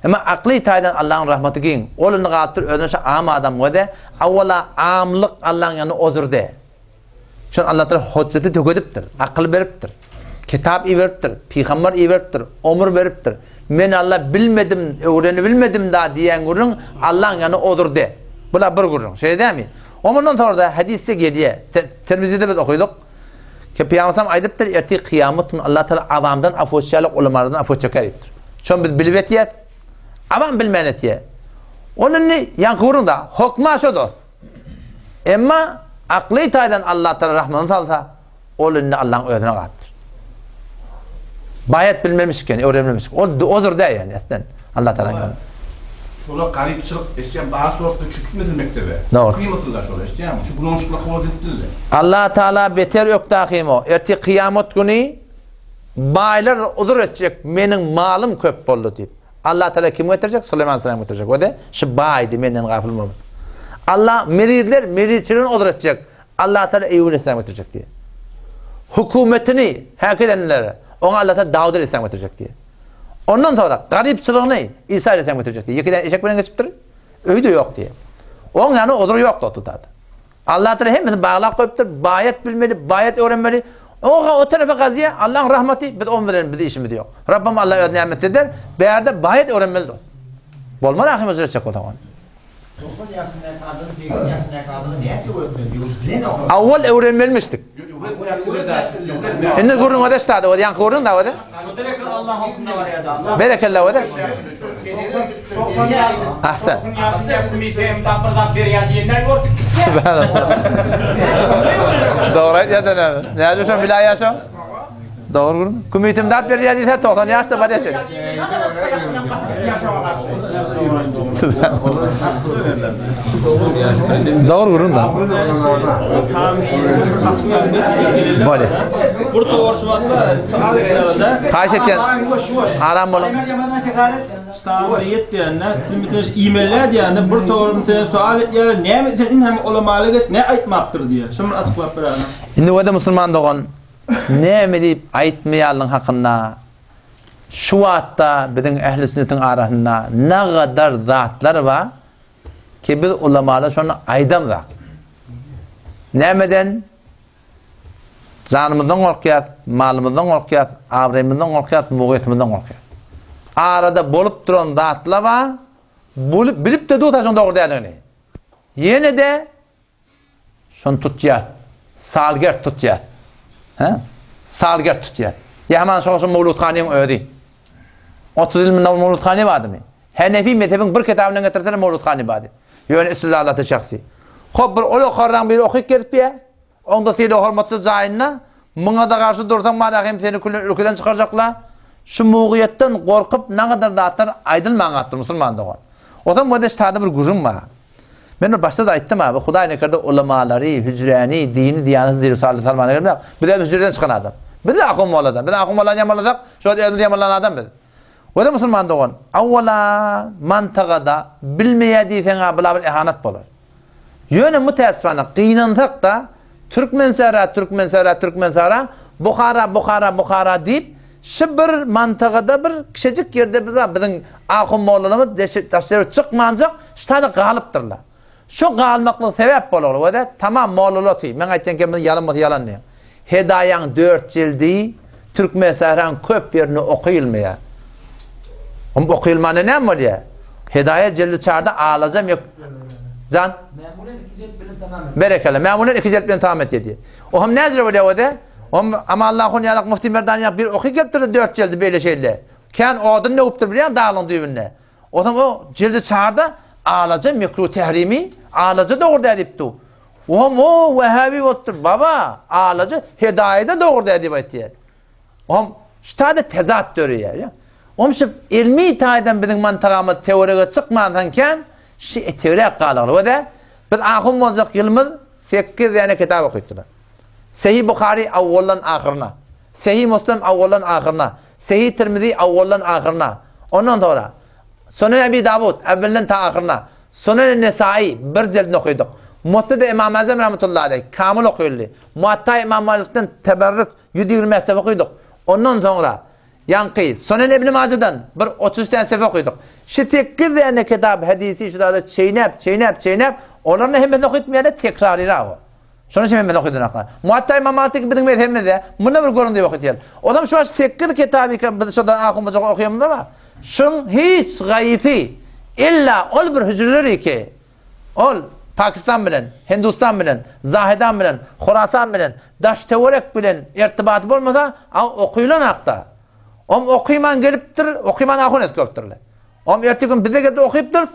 Emma akly taýdan Allahyň rahmaty giň. Ol indi galypdyr özüne şo am adam wede awwala amlyk Allahyň ýanynda ozurde. Şol Allah Taala hojjaty tökedipdir, akyl beripdir, kitap iberipdir, pygamber iberipdir, omur beripdir. Men Allah bilmedim, öwrenibilmedim da diýen gürrüň Allaň ýany odur de. Bula bir gürrüň. Şeýle dämi? O mundan sonra da hadisde gelýär. Tirmizide biz okydyk. Ki Pygamber aýdypdyr, ertir kyýamat gün Allah Taala awamdan afu etjek, ulamalardan afu etjek diýipdir. Şony biz bilip etýäs. Awam bilmän etýär. Ol indi ýaňky gürrüň da, hokma şo dost. Emma akly taýdan Allah Taala rahmany salsa, ol indi Allahyň özüne galypdyr. Baýat bilmemiş eken, öwrenmemiş. Ol ozur däl ýani eslen Allah Taala ýany. Şolar garypçylyk eşýän bar sortda çükmesin mekdebe. Dogry. Kıymasynlar şolar eşýän. Şu gulonçlukla kabul edipdirler. Allah Taala beter ökdahim o. Ertir kyýamat güni baýlar uzur etjek, meniň malym köp boldy diýip. Allah Teala kimi getirjek? Süleýman aleyhisselam getirjek. O-da şu baýdy, menden gafyl bolma. Allah merizler merizçiligini ozur etjek. Allah Teala Eýýub aleyhisselam getirjek diýýär. Hökümetini häk edenlere oňa Allah Teala Dawud aleyhisselam getirjek diýýär. Ondan sonra garypçylygyny İsa aleyhisselam getirjek diýýär. Ýeke eşek bilen geçipdir. Öýde ýok diýýär. Oň ýany ozur ýok dostlar. Allah Teala hemmesini baglap goýupdyr. Baýat bilmeli, baýat öwrenmeli. Oha o tarapa gaziýa, Allah'ın rahmeti, biz on bilen biz işimiz ýok. Rabbim Allah öz nämet eder. Bärde baýat öwrenmeli dost. Bolmar ahim özüne çek o zaman. 90 ýaşyndaky adamy 80 ýaşyndaky adamy näçe öwretmeli? Ýok, bilen oňa. Awwal öwrenmelimişdik. Indi gürrüň öde ştada, o ýaňky gürrüň da öde. Berekella öde. Ahsan. Subhanallah. Dogry aýtýar näme? Näme şo bilä ýaşa? Dogry gürrüň. Kümitim dat berýär diýse 90 ýaşda bar ýaşa. Dogry gürrüň da. Bolýar. Bir Haýyş etýän. Aram boluň. Ştamda ýetýände, tilmitiniş iýmeli diýende bir towar sual etýär, näme sen in hem ulamaly geç, ne aýtmapdyr diýýär. Şuny açyklap beräýiň. Indi wada musulman dogan, näme diýip aýtmaýanlygyň hakynda şu wagtda biziň ähli sünnetiň arasynda nagadar zatlar bar ki biz ulamalar şony aýdamzak. Nämeden? Janymyzdan gorkýas, malymyzdan gorkýas, abraýymyzdan gorkýas, mugyýetimizden gorkýas. Arada bolup duran zatla bar, bolup bilip-de dursa şoň dogry däldigini. Ýene-de şony tutýas. Salgert tutýas. Hä? Salgert tutýas. Ýa haman şo şo Mowludhanyň özi. 30 ýyl mundan Mowludhany bardymy? Henefi mezhebiň bir kitabyndan getirseler Mowludhany bardy. Ýöne istidlalaty şahsy. Hop bir ol okarlaň biri okyp gezip ýa. Onda sylag hormatly jaýynda muňa-da garşy dursaň bar hem seni küllen ülkeden çykarjakla. Şu mugyýetden gorkup nagadar zatlar aýdylman gatdyr musulman dogan. Ozam bu sada bir gürrüň bar. Men bir başda-da aýtdym abi, Hudaý nekerde ulamalary, hüjräni, dini, diýanaty zir saldy salmana gelmek. Biz hem hüjreden çykan adam. Biz de ahun molladan. Biz ahun mollany ýamanlasak, şu wagt özümizi ýamanlan adam biz. Wada musulman dogan, awwala mantagada bilmeýä diýseň-ä bula bir ehanat bolar. Ýöne mütäessifana gynansak-da Türkmensara, Türkmensara, Türkmensara, Buhara, Buhara, Buhara diýip şu bir mantagada bir kişejik ýerde biz bar biziň ahun mollalarymyz daşary çykmanjak şu taýda galypdyrlar. Şu galmaklyk sebäp bolagly wada tamam mollalar oty. Meň aýtýan kemimiz ýalan bolsa ýalan diýiň. Hedaýaň dört jildi Türkmensähraň köp ýerinde okylmaýar. Hum okylmanda näme bolýar? Hedaýa jildi çarda alaja mek Jan? Mämulen iki jilt bilen tamam etdi. Berekella. Mämulen iki jilt bilen tamam etdi diýdi. O hem näjire bolýar wada? Hum Amanullah hun ýalak Mufti Merdan ýalak bir oky gelipdir dört jildi beýle şeýle. Kän odun döwüpdir bilýän daglyň düýbünde. Onsoň o jildi çarda alaja mekruh tährimi alaja dogry däl diýipdi. Oňam o wähäbi bolupdyr. Baba, alaja hedaýada dogry däl diýip aýtýar. Oňam şu taýda tezat döreýär. Oňam şu ilmi taýdan biziň mantagamyz töwerege çykmansoň kän şu etegräk galagly. Wede biz ahun boljak ýylymyz 8 däne kitap okypdylar. Sahih Buhary awwaldan ahyryna. Sahih Muslim awwaldan ahyryna. Sahih Tirmizi awwaldan ahyryna. Ondan sonra Sunan Ebi Dawud awwaldan ta ahyryna. Sunan Nesai bir jildini okydyk. Musnad Imam Azam rahmetullahi aleyh kamil okyldy. Muatta Imam Malikden teberrük 120 sefer okydyk. Ondan sonra ýaňky Sunan Ibn Majadan bir 30 tane sefer okydyk. Şu 8 tane kitap hadisi şu da çeýnäp, çeýnäp, çeýnäp, olaryň hemmesini okytmaýar, tekraryrak o. Şonuň üçin hemmesini okydyň akla. Muatta Imam Malik biziň mezhebimizde, munda bir görüň diýip okytýar. Ozam şu 8 kitaby biz şodan ahumajak okaýamyzda bar. Şuň hiç gaýysy illa ol bir hüjreler ki, ol Pakistan bilen, Hindustan bilen, Zahedan bilen, Horasan bilen, daş töwerek bilen irtibaty bolmasa, a okylan hakda. Om okyman gelipdir, okyman ahun etip gelipdirler. Om erteki gün bize gelip okypdyr.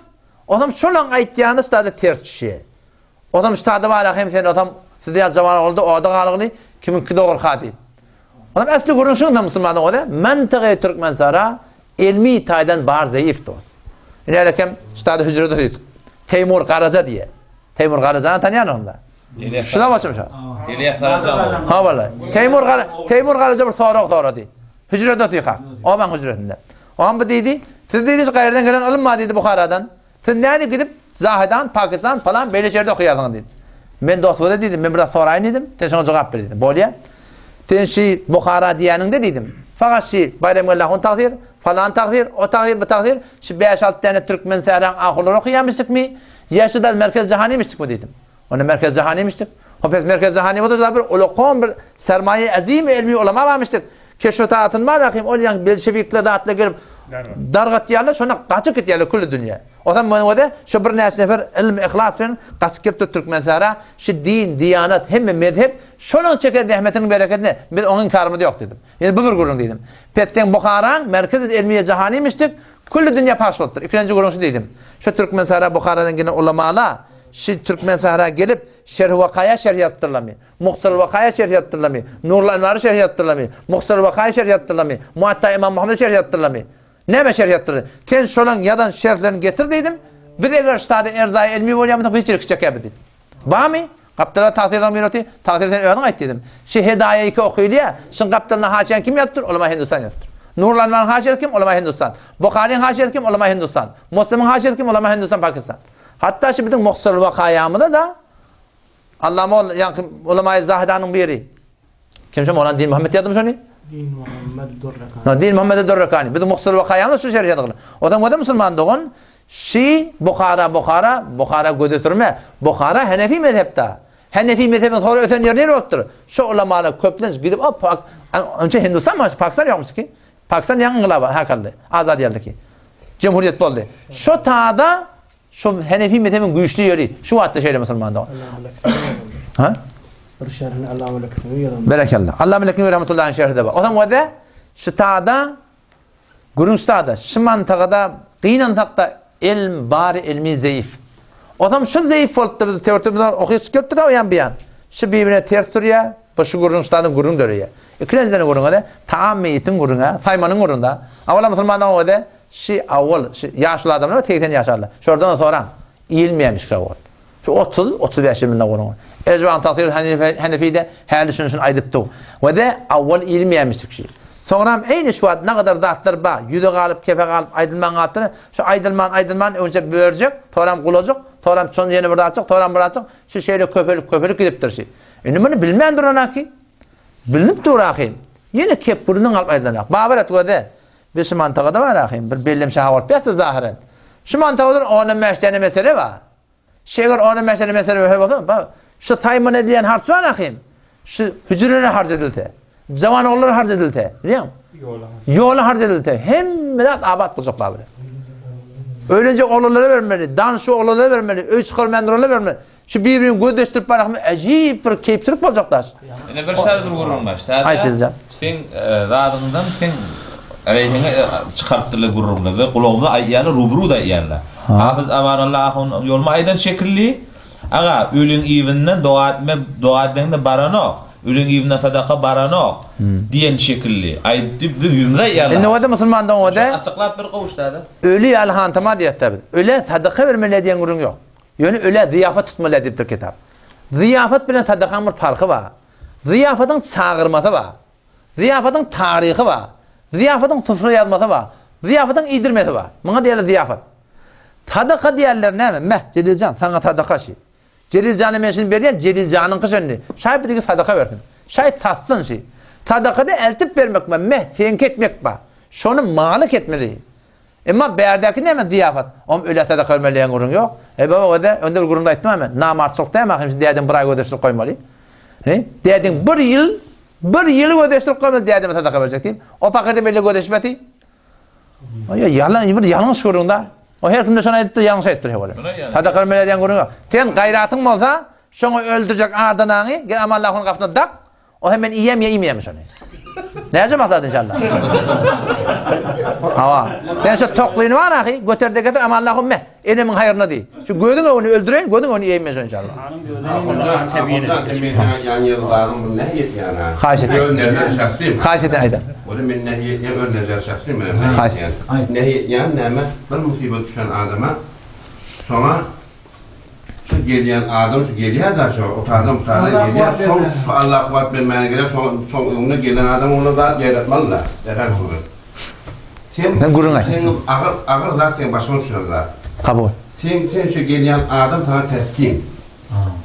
Onam şolaň aýtýany sada ters düşýär. Ozam ştada bar hem sen ozam siz ýa jawan ogulda oda galygly kimiňki dogry ha diýip. Onam äsli gürrüň şunda musulmanyň ozy mantygy Türkmenistana ilmi taýdan bar zeýif dost. Ine kem ştada hüjrede diýip. Teýmur Garaja diýe. Teýmur Garajany tanýan onda. Şuna başym şa. Elýas Garaja. Ha wala. Teýmur Gara Teýmur Garaja bir sorag sorady. Hüjrede otyka. Obaň hüjresinde. Oňa bu diýdi, siz diýdi, gaýradan gelen ylym bar diýdi Buharadan. Siz nädip gidip Zahedan, Pakistan falan beýle ýerde okaýarsyňyz diýdi. Men dostlara diýdim, men biraz soraýyn diýdim, sen şoňa jogap ber diýdim. Bolýa. Sen şi Buhara diýýäniňde diýdim. Fakat şi Baýramgeldi ahun tagsyr, falan tagsyr, o tagsyr, bu tagsyr, şi bäş-alty däne türkmen sähraň ahunlary okaýarmyşdykmy? Ýa şu da Merkez Jahanymişdikmi diýdim. Onda Merkez Jahanymişdik. Hop, Merkez Jahany bolsa da bir ulakan bir sermaye azim ilmi ulama barmyşdyk. Keşfetatyn bar ahim ol ýaň bolşevikler zatlar gelip dargatýarlar, şonda gaçyp gitýärler külli dünýä. Ozan muňa şu bir näçe nefer ilm ihlas bilen gaçyp gelipdir Türkmenistana. Şu din, diýanat, hemme mezhep şonuň çeken zähmetiniň bereketine biz onuň inkarymyz ýok diýdim. Ýene bu bir gürrüň diýdim. Petseň Buharaň merkezi ilmiýe jahanymişdik, külli dünýä paş bolupdyr. Ikilenji gürrüň şu diýdim. Şu Türkmenistana Buharadan gelen ulamala şu Türkmenistana gelip şerh wakaýa şerh ýazypdyrlarmy? Muhtasar Wakaýa şerh ýazypdyrlarmy? Nurul Enwary şerh ýazypdyrlarmy? Muhtasar Wakaýa şerh ýazypdyrlarmy? Muatta Imam Muhammed şerh ýazypdyrlarmy? Näme şerh ýazypdyrlar? Sen şolaň ýazan şerhlerini getir diýdim. Biz eger ştada erzaýy ilmi bolýan bolsak, hiç ýere kiçek ýa diýdim. Barmy? Gapdala tagsyryň miroti, tagsyr sen özüň aýt diýdim. Şi Hedaýa iki okylýa, şyň gapdalyna haşiýany kim ýazypdyr? Ulama Hindistan ýazypdyr. Nurul Enwaryň haşiýasy kim? Ulama Hindistan. Buharyň haşiýasy kim? Ulama Hindistan. Muslimiň haşiýasy kim? Ulama Hindistan, Pakistan. Hatda şi biziň Muhtasar Wakaýamyzda da Allama ol ýaňky ulamaýy Zahidanyň biri. Kim şo Mowlana Din Muhammed ýazdymy şony? Din Muhammed Durrekani. Din Muhammed Durrekani. Biz Muhtasar Wakaýamyz şu şerh ýazgyly. O zaman musulman dogan şi Buhara Buhara Buhara göze sürme. Buhara Hanefi mezhepde. Hanefi mezhebin sonra ösen ýeri nere bolupdyr? Şu ulamalar köplenç gidip o pak önce Hindistan mı Pakistan ýokmuş ki? Pakistan ýaňy ynkylaba hakaldy. Azat ýerliki. Jemhuriýet boldy. Şo tada şo Henefi mezhebiň güýçli ýeri şu wagtda şeýle musulman dogan. Ha? Bir şerhini Allama Leknewi ýazan. Berekella. Allama Leknewi rahmetullahi şerhi de bar. Onuň wada şu tada gürrüň şu tada şu mantagada gynansak-da elm bary elmi zeýif. Otam şu zeýif bolupdyr biz teortimiz okyp çykypdyk o ýan bu ýan. Şu bir-birine ters durýar. Bu şu gürrüň şu tadan gürrüň döreýär. Ikilenjiden gürrüň-de taam meýitiň gürrüňi, saýmanyň gürrüňi-de. Awala musulmanlaryň özi şi awal, şi ýaşuly adamlar 80 ýaşarlar. Şolardan soraň, iýilmeýärmiş şu awal. Şu 30, 35 ýylynda gürrüň. Erjwan Tasyr Hanife, Hanefide häli şuny şuny aýdypdy. We de awal iýilmeýärmişdik şi. Soňram eýni şu wagt nagadar zatlar bar, ýüze galyp, kefe galyp aýdylman galypdyr. Şu aýdylman, aýdylman öňçe börjek, soram gulajyk, soram çon ýene bir zatjyk, soram bir zatjyk, şu şeýle köpelip, köpelip gidipdir şi. Indi muny bilmän duranaki. Bilnip dur ahym. Ýene kep gürrüň alyp aýdylanok. Babar et göze. Biz şu mantagada bar ahym. Bir bellem şaha bolup ýatdy zahyren. Şu mantagada ondan bäş däne mesele bar. Şeger ondan bäş däne mesele bar bolsa, ba, şu saýman edilýän harç bar ahym. Şu hüjrelere harç edilse, jawan ogullara harç edilse, bilýäňmi? Ýola. Ýola harç edilse, hemme zat abat boljak babar. Öýlenjek oglanlara bermeli, danşy oglanlara bermeli, öý çykarmaýan duranlara bermeli. Şu bir-birini gözleşdirip barakmy äjip bir keýpsilik boljak daş. Ine bir şeýle bir gürrüň bar. Şeýle. Aýt Jeliljan. Seň zadyňdan seň reýhiňi çykarypdyrlar gürrüňde we gulagymyza aýdýarlar, rubruda aýdýarlar. Hafyz Amanalla ahun ýoluma aýdan şekilli, Aga, öliň yzyndan doga etme, doga edeňde baranok, öliň yzyndan sadaka baranok diýen şekilli aýdyp biziň ýüzümize aýdýarlar. Indi ode musulman dogan ode. Açyklap bir gowuşdada. Öli ýaly hantama diýýärler biz. Öle sadaka bermeli diýen gürrüň ýok. Ýöne ölä zyýafat tutmaly diýipdir kitap. Zyýafat bilen sadakaň bir parhy bar. Zyýafatyň çagyrmasy bar. Zyýafatyň taryhy bar. Zyýafatyň sufra ýazmasy bar. Zyýafatyň iýdirmesi bar. Muňa diýerler zyýafat. Sadaka diýerler näme? Meh, Jeliljan, saňa sadaka şi. Jeliljana men şuny berýän, Jeliljanyňky şindi. Şaý bir sadaka bersin. Şaý satsyn şi. Sadakada eltip bermek bar, meh, seňki etmek bar. Şony malyk etmeli. Emma bärdäki näme zyýafat? Om ölä sadaka bermeli diýen gürrüň ýok. Eý baba öde, önde bir gürrüňde aýtdym men. Namartçylyk dämi ahym şu dädeň bir aý gözeçlik goýmaly. He? Dädeň bir ýyl, bir ýyl gözeçlik goýmaly dädeme sadaka berjek diýip. O pakyrda belli gözeçmesi. Aý ýalan, bir ýalňyş gürrüň da. O her kimde şony aýdypdyr, ýalňyş aýdypdyr hewale. Sadaka bermeli diýen gürrüň ýok. Sen gaýratyň bolsa, şoňa öldürjek adanaňy gel Amanlahyň gapysyna dak, O hem men iýem ýa iýmeýem şony. Näce maksat inşallah. Hawa. Sen şu toklyny bar ahy, göter de getir aman Allahum me. Enemiň haýryna diý. Şu gözüň öňüni öldüreýin, gözüň öňüni iýeýin men şony inşallah. Haýyş etýän. Öz nezer şahsy. Haýyş etýän aýda. Ony men nähi etýän öz nezer şahsy men. Haýyş etýän. Nähi etýän näme? Bir musibet düşen adama şoňa Şu gelýän adam şu gelýär-dä şo otardan bu tardan gelýär, soň şu Allah kuwwat bermäne gerek, soň soň öňüne gelen adam onda zat ýaratmaly-da, derhal şony. Sen Sen gürrüň aýt. Seň agyr agyr zat seň başyňa düşen zat. Kabul. Sen sen şu gelýän adam saňa teskin.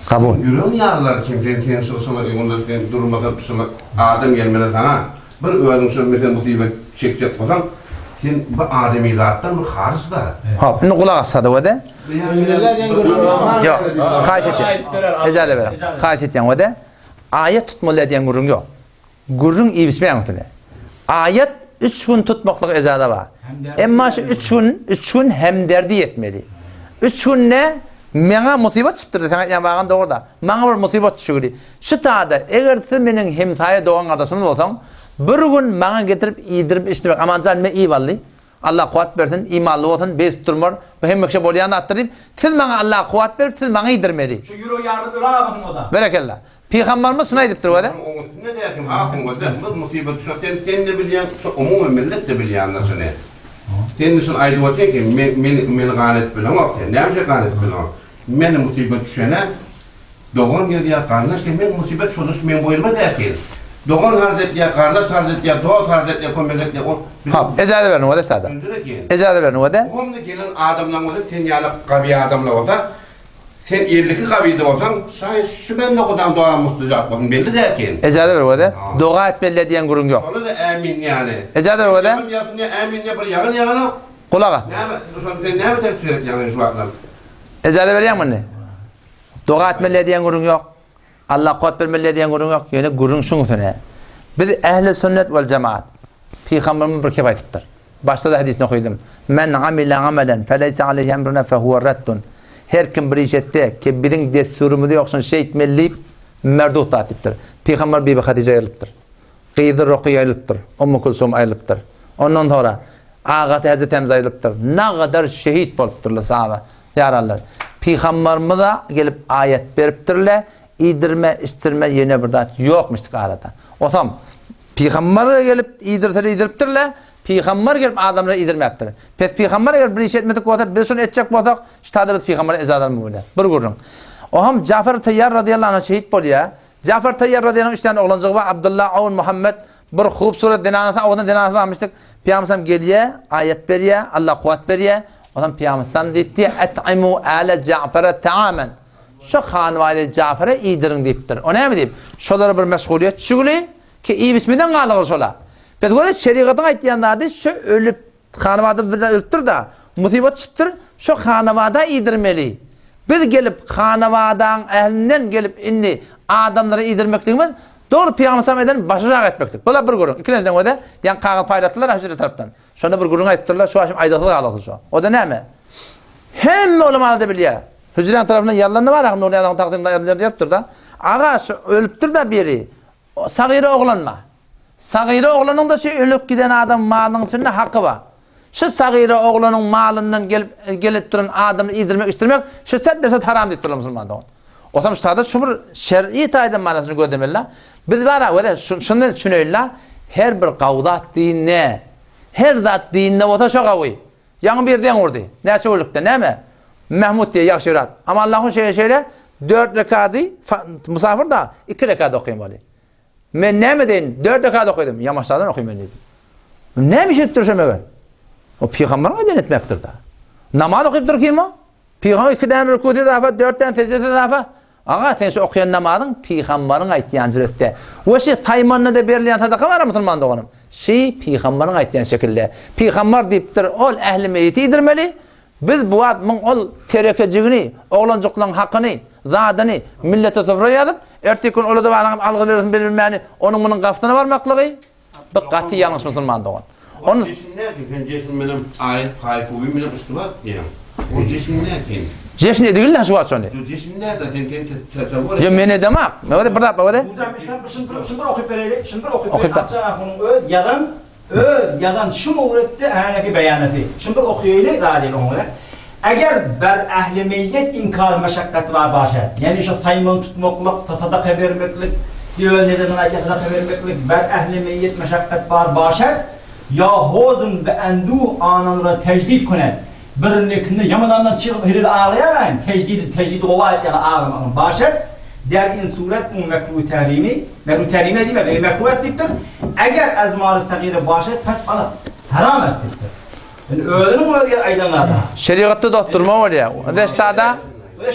Kabul. Ýüregiň ýarylar kim sen sen şu şoňa öňünde sen durmasa şoňa adam gelmeli saňa. Bir özüň şol mesele musybet çekjek bolsaň, sen bu adamyzatdan bir haryç zat. Hop, indi gulak assada wede. Ýok, haýyş etýän. Ejaza beriň. Haýyş etýän wede. Aýat tutmaly diýen gürrüň ýok. Gürrüň iýip-içmäň üstüne. Aýat üç gün tutmaklyk ejaza bar. Emma şu üç gün, üç gün hemderdi ýetmeli. Üç günde Meňe musybat düşüpdir, sen aýtýan bagan dogry-da. Maňa bir musybat düşügdi. Şu tada, eger siz meniň hemsaýa dogan gardaşym bolsaň, bir gün maňa getirip iýdirip içdirmek, Amanjan me iýip aldy. Allah kuwwat bersin, imanly bolsun, beýdip durmar. Bu hemmeşe bolýan zatdyr diýip, siz maňa Allah kuwwat berip, siz maňa iýdirmeli. Şu ýüregi ýarylyp ölägamasyn o-da. Berekella. Pygambarymyz şuny aýdypdyr wada. Oň üstünde däkim ahun gözle bir musybat düşen sen sende bilýän şu umumy millet de bilýändir şuny. Sen şuny aýdyp otyň ki men men meni gan edip bileňok sen näme üçin gan edip bileňok. Meni musybat düşene dogan gelýär garyndaş gelýär men musybat şoduş meň boýnuma däkil. Dogan harz etýär gardaş harz etýär dost harz etýär kömek etýär ol Hop ejaza beriň wada sada. Ejaza beriň wada. Onda gelen adamlaň bolsa sen ýaly gawy adamlar bolsa Sen 52 gabyda bolsaň, şaýat şu bende Hudaň doga mustajap bolsun, belli däl ki. Ejaza ber wede. Doga etmeli diýen gürrüň ýok. Şonda-da ämin ýaly. Ejaza ber wede. Ýagyn ýagsyn ýa ämin ýa bir ýagyn ýaganok. Gulak as. Näme, şony sen näme tefsir etýäň şu wagtlar? Ejaza berýäňmi indi? Doga etmeli diýen gürrüň ýok. Allah kuwwat bermeli diýen gürrüň ýok. Ýöne gürrüň şuň üstüne. Biz ähli sünnet wal jemaat. Pygamberimiz bir kep aýdypdyr. Başda-da hadysny okydym. Men amile amelen feleyse aleyhi emruna fehuve reddun. Her kim bir iş etse, ki biziň dessurymyza ýok şuny şeýtmeli diýip, merdut zat diýipdir. Pygamber Bibi Hatyja aýrylypdyr. Gyzy Rukyýa aýrylypdyr. Ummu Kulsum aýrylypdyr. Ondan soňra agasy Hezreti Hemze aýrylypdyr. Nagadar şehit bolupdyrlar sahaba ýaranlar. Pygamberimize gelip aýat beripdirler, iýdirme, içdirme ýene bir zat ýokmuşdyk arada. Osam Pygamber gelip iýdirseler iýdiripdirler, Pygamber gelip adamlara iýdirmäpdir. Pes pygamber eger bir iş etmedik bolsa, biz şony etjek bolsak, şu taýda biz pygambere ejazat almaly bolýar. Bir gürrüň. Oham Jafar Taýýar razyýallahu anh şehit bolýar. Jafar Taýýar razyýallahu anh üç däne oglanjygy bar, Abdylla, Awn, Muhammet. Bir hubsurat zenanasy, owadan zenanasy barmyşdyk. Pygamber sallam gelýär, aýat berýär, Allah kuwwat berýär. Onam pygamber sallam diýipdi, Et'imu ale Ja'fara ta'amen. Şu hanwaýda Jafara iýdiriň diýipdir. O näme diýip? Şolara bir meşgulyýet şugly ki iýip-içmeden galygyl şola. Biz göre şerigatyň aýtýan zady şu ölüp hanwada bir ölüpdir-da, musybat çykypdyr, şu hanwada iýdirmeli. Biz gelip hanwadaň ählinden gelip indi adamlara iýdirmekligimiz dogry Pygamber sallam eden başyrak etmeklik. Bula bir gürrüň. Ikilenjiden göze ýaňy kagyz paýlatdylar hüjre tarapdan. Şonda bir gürrüň aýtdypdyrlar, şu aşym aýdylsyz galygsyz şu. O-da näme? Hemme ulamalar-da bilýär. Hüjräň tarapyndan ýazylanda bar, ahym Nurnyýazowyň takdymynda ýazylan ýerde ýazypdyr-da. Aga, şu ölüpdir-de biri. Sagyra oglan bar. Sagyra oglanyň-da şu ölüp giden adamyň malynyň içinde haky bar. Şu sagyra oglanyň malyndan gelip gelip duran adamy iýdirmek, içdirmek şu set-de-set haram diýipdirler musulman dogan. Otam şu taýda şu bir şer'i taýdan manysyny gözlemeli-la. Biz bar-a, wele, şuny düşüneýli-la, her bir gawy zat dinde. Her zat dinde bolsa şo gawy. Ýaňy bir deň urdy. Näçe günlükde? Näme? Mahmut diýe ýagşy rat. Aman Allahu şeýle şeýle 4 rekady musafir da 2 rekat okaýmaly. Men näme deýin? 4 rekat okadym. Ýamaşlardan okaýyn men diýdim. Näme iş edip durşam eger? O pygamberiň aýdan etmekdir da. Namaz okyp dur kim o? Pygamber 2 däne rükûsy izafa, 4 däne sejdesi izafa. Aga, sen şu okaýan namazyň pygambaryň aýtýan jüretde. We şi saýmanda-da berilýän sadaka bar musulman doganym. Şi pygambaryň aýtýan şekilde. Pygambar diýipdir, ol ähli meýiti iýdirmeli. Biz bu wagt muň ol terekejigini, oglanjyklaryň hakyny, zadyny millete sofra ýazyp, erteki gün ola-da baryňam algy bersin bilbilmäni onuň munuň gapysyna barmaklygy Bu gaty ýalňyş musulman dogan. Ol jeşn näkin sen jeşn menem aýat haýkuwy menem yştybat diýýäň. Ol jeşn näkin? Jeşn edigil-dä şu wagt şony. Ýo jeşn näde sen sen tesewwur Ýo men edemak. Mewde bir zat mewde. Şuny bir okyp bereýli. Şuny bir okyp bereýli. Akjan ahunyň öz ýazan öz ýazan şu mowretde häneki beýanaty. Şuny bir okaýaýly zat oňa görä. Eger ber ähli meýýet inkar meşakgat bar başa, ýagny şu saýman tutmaklyk, sadaka bermeklik, öz nezerinden aýtýar sadaka bermeklik, ber ähli meýýet meşakgat bar başa, ýa hozun we enduh ananra tejdid kunet, birindekinde ýamadandan çykyp heril aglaýaraýyn, tejdid tejdid gowy aýtýar aglamagyň başa, der in suret un mekruh tährimi, mekruh tährimi diýmedi, mekruh es diýipdir, eger ez maly sagyra başa pes alyp haram es diýipdir. Indi özüniň öz ýer aýdan zady. Şerigatda dost durma bolýar. Zeştada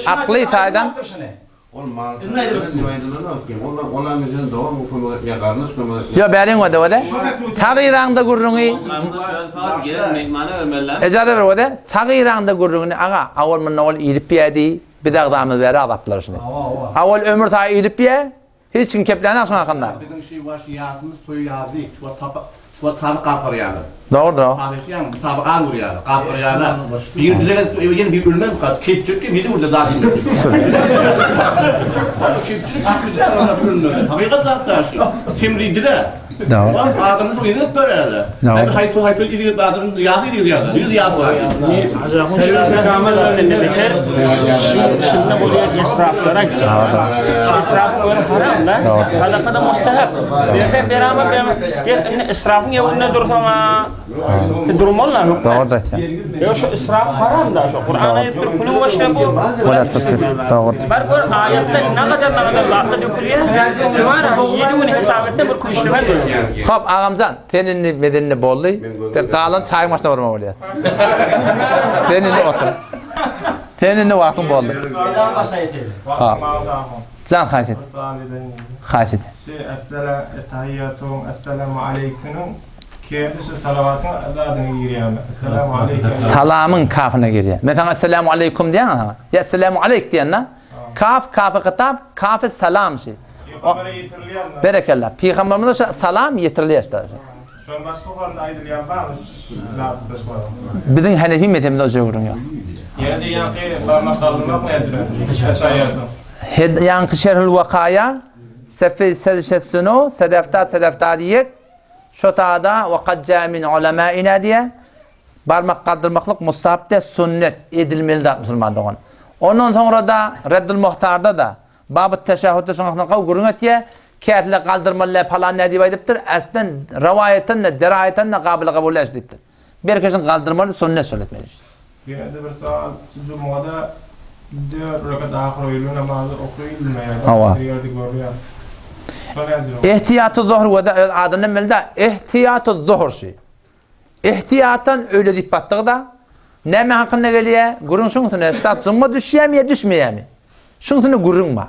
akly taýdan. Ol mal Ýo bäriň wede wede. Sagyraňda gürrüňi Ejaza ber wede. Sagyraňda gürrüňini aga awal munda ol iýlip ýedi. Biz agzamyz bäri azaplar şuny. Awal ömür saýy iýlip ýe. Hiç kim keplänak şuň hakynda. Biziň şi waş ýasymyz toý ýazy şu wagt tapa şu wagt taby gapgarýarlar. Dogrudyr o. Tabyşýaň bu taby gan urýarlar gapgarýarlar. Bir bize ýene bir ölmez kat keýpçilik ýedi günde zat iýmek. Keýpçilik çekildi ölmez. Hakykat zat da şu. Semridi-de. Dogry. Adamyň bu ýene bererler. Hadi haýsy haýsy ýedi adamyň ýazy ýedi ýazy. Ýüz ýaz bar. Şunda bolýan israflar aýtýar. Şu israf görüp haram da. Sadaka da mustahap. Berse berama berme. Gel indi israfyň ýolunda dursaň a durmaly da hökman. Dogry aýtýar. Ýok şu israf haram da şu. Kur'an aýtdyr kulu weşrebu. Wala tusrif. Dogry. Bar gör aýatda nagadyr nagadyr zatlar dökülýär. Var 7 gün hesap etseň bir kümüşlüge dönýär. Hop agamjan sen indi medenli boldy. Sen galan çaýyň başyna barmaly bolýar. Sen indi otur. Sen indi wagtyň boldy. Ha. Jan haýyş et. Haýyş et. Şu essela etahiýatuň esselamu aleýkiniň kefi şu salawatyň zadyna girýärmi? Esselamu aleýke. Salamyň kafyna girýär. Men saňa esselamu aleýkum diýen saňa. Ýa esselamu aleýk diýen-de. Kaf kafy hytap, kafy salam şi. Pygambere ýetirilýärmi? Berekella. Pygamberimize şu salam ýetirilýär işte. Şol başga horunda aýdylýan barmy zatda şol? Biziň Hanefi mezhebinde o jöwrüň ýok. Ýene de ýaňky barmak galdyrmak nädire? Şaýadyň. Hed ýaňky Şerhül Wakaýa Sefi Sedşesunu Sedefta Sedefta diýek şo tada we kad jaa min ulamaina diýe barmak galdyrmaklyk mustahap de sünnet edilmeli zat musulman dogan. Ondan soňra da Reddül Muhtarda da Babyt teşehhütde şoň hakynda gawy gürrüň etýär. Käsile galdyrmaly däl palan däl diýip aýdypdyr. Äslen rowaýatdan-da, deraýatdan-da gabyly kabul däl şu diýipdir. Berkeşiň galdyrmaly sünnet şol etmeli. Ýene-de bir sowal, jumgada dört rekat ahyr öýle namazy okylmaýar, Hawa. bir ýerde görýän. Şo näjele bolýar? Ehtiýaty zuhr we-de öz adyndan belli-dä, ehtiýaty zuhr şu. Ehtiýatdan öýle diýip batdygy-da, näme hakynda gelýär? Gürrüň şuň üstünde, ştat jumga düşýärmi ýa düşmeýärmi? Şuň üstünde gürrüň bar.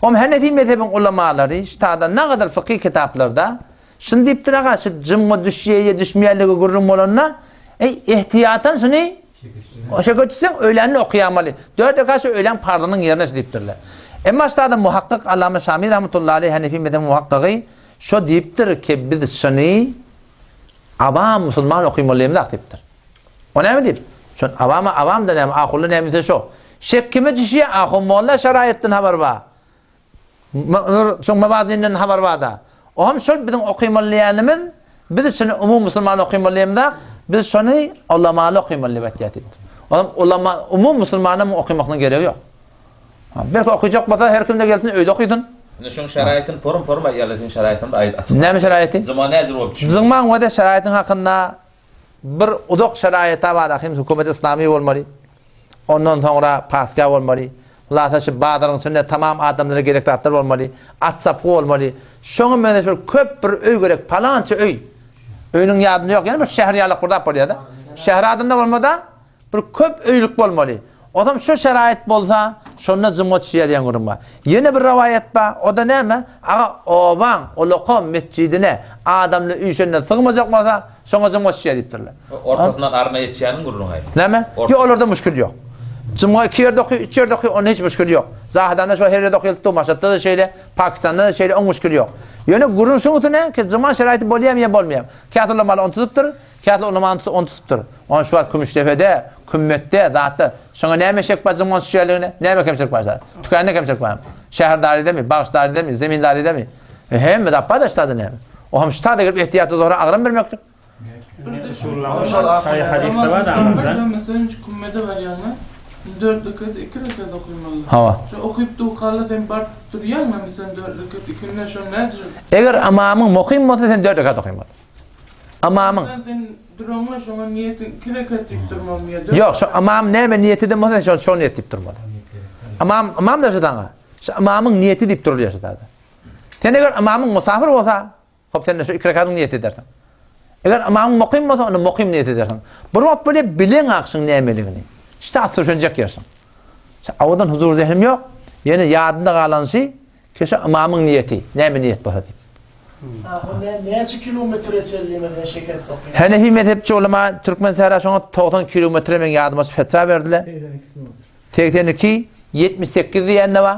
Om Hanefi mezhebiň ulamalary ştada nagadar fykyh kitaplarda şuny diýipdir aga, şu jumga düşýär ýa düşmeýärligi gürrüň bolanda, eý, ehtiýatan şuny şeke düşseň öýlänini okaýamaly. Dört rekat şu öýläň parzynyň ýerine şu diýipdirler. Emma ştada muhakkyk Allama Şami rahmetullahi aleyh Hanefi mezhebiň muhakkygy şo diýipdir ki biz şuny Awam musulman okymaly emzak diýipdir. O näme diýip? Şon awama awam da näme, ahunly näme diýse şo. Şek kime düşýär? Ahun molla şaraýatdan habar bar. Şoň mawazinden habar bar da. O hem şol biziň okymaly diýenimiz, biz şony umum musulman okymaly emzak, biz şony ulamaly okymaly diýip aýtýar diýipdir. O hem ulama umum musulmana okymaklygyň geregi ýok. Belki okyjak bolsa her kimde gelsin öýde okysyn. Indi şoň şaraýatyny porum porum aýdýarlar seň şaraýatyňda aýt açyk. Näme şaraýaty? Jyma näjür bolup düşüp. Jymaň we-de şaraýatyň hakynda bir uzak şaraýata bar ahim hökümet yslamy bolmaly. Ondan soňra paska bolmaly. Hulasa şu bazaryň içinde tamam adamlara gerek zatlar bolmaly. At çapgy bolmaly. Şoňa meňzeş bir köp bir öý gerek palança öý. Öýüniň ýadynda ýok ýöne bir şäher ýalak bir zat bolýada. Şäher adynda bolmada Bir köp öýlük bolmaly. Onsoň şu şeraýat bolsa, şonda jumga düşýär diýen gürrüň bar. Ýene bir rowaýat bar, o-da näme? Aga, obaň, ulakam metjidine adamly üýşende sygmajak bolsa, şoňa jumga düşýär diýipdirler. Ortasyndan aryna ýetişýäniň gürrüňi aýt. Näme? Ýok, olarda müşgil ýok. Jumga iki ýerde oky, üç ýerde oky, onda hiç müşgil ýok. Zahydanda şo her ýerde okylypdy, Maşatda-da şeýle, Pakistanda-da şeýle, oň müşgili ýok. Ýöne gürrüň şuň üstüne ki, juma şeraýaty bolýarmy ýa bolmaýarmy? Käte ulamalar ony tutup-dyr, Käte ulamany tutup, ony tutupdyr. Ony şu wagt Kümüşdepede, Kümmetde, zatda. Şoňa näme şek bar jyňňon düşýänligine? Näme kemçilik bar zat? Tükände kemçilik barmy? Şäherdaridemi, bagşdaridemi, zemindaridemi? E, hemme zat bar-da ştada näme? O hem ştada gelip ehtiýatly zora agram bermeklik. Şaýy hadysda bar da aňyrda. Meselem şu kümmede barýaňa, dört rekat iki rekat okymaly. Hawa. Şo okyp durkala sen baryp durýaňa, meselem dört rekat ikinden şo nädür? Eger ymamyň mukym bolsa sen dört rekat okymaly. Ymamyň. Sen duraňla şoňa niýetiň iki rekat diýip durmalymy ýa dört? Ýok, şo ymam näme niýet eden bolsa sen şo niýet diýip durmaly. Ymam, ymam da şu saňa. Şu ymamyň niýeti diýip durulýar şu zada. Sen eger ymamyň musafir bolsa, hop sen şu iki rekatyň niýet edersiň. Eger ymamyň mukym bolsa, onda mukym niýet edersiň. Bir wagt bolýar bileň akşyň nämeligini. Şa sürşenjek ýersiň. Awadan huzur zehnim ýok. Ýene ýadynda galan şi, Ki şu ymamyň niýeti, näme niýet bolsa diýip. Ahun näçe kilometre çenli meselem şeker sokýar? Hanefi mezhepçi ulama Türkmen sähra şoňa 90 kilometre meň ýadyma şu fetwa berdiler. 82, 78 diýende bar.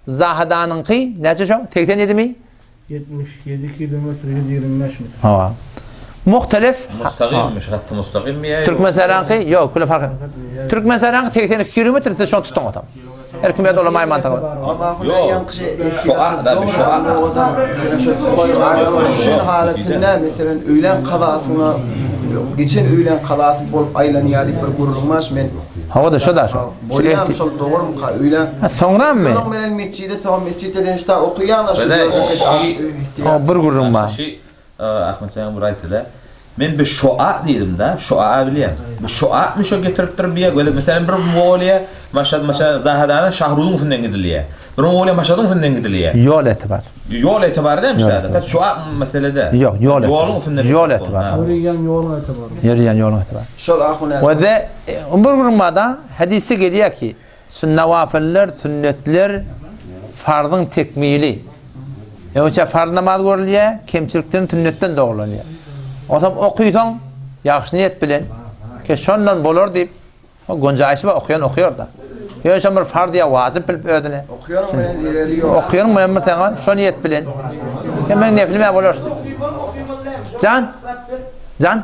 Zahadanyňky näçe şoň? 87 mi? 77 kilometr 125 metr. Hawa. Muhtelif. Mustagimmiş, hatty mustagimmi ýa? Türkmen sähraňky ýok, küle fark. Türkmen sähraňky 82 kilometr siz şony tutuň otam. Her kim öz ulamaýy mantygy. Ýok. Şoa da bir şoa. Düşen halatynda meselem öýlän kazasyna geçen öýlän kazasy bolup aýlanýar diýip bir gürrüň bar men. Hawa-da şo da şo. Bolýam şol dogurmyka öýlän. Ha soňrammy? Soň menen metjide soň metjitde den şta okaýarlar şu. O bir gürrüň bar. Ahmet sen bir aýtdy-da. Men bir şoa diýdim-de, şoa bilýän. Bu şoa mı şo getiripdir bir ýere? Meselem bir Mongoliýa, Maşad, Maşad, Zahadana Şahruzyň üstünden gidilýär. Bir Mongoliýa Maşadyň üstünden gidilýär. Ýol etibar. Ýol etibar dälmi şada? Ta şoa meselede. Ýok, ýol etibar. Ýoluň üstünden. Ýol etibar. Ýörýän ýoluň etibar. Ýörýän ýoluň etibar. Şol ahun. We de bir gürrüň bar-da, hadysda gelýär ki, Nawafiller, sünnetler farzyň tekmili. Öňçe farz namaz görülýär, kemçilikden sünnetden dogrulanýar. Onsoň okysaň, ýagşy niýet bilen, ke şondan bolar diýip, o gonjaýşy bar, okaýan okaýar-da. Ýöne şon bir farz ýa wajyp bilip özüne. Okaýanyň bilen zereri ýok. Okaýanyň bilen bir saňa şo niýet bilen. Sen meň neflim-ä bolar diýip. Jan? Jan?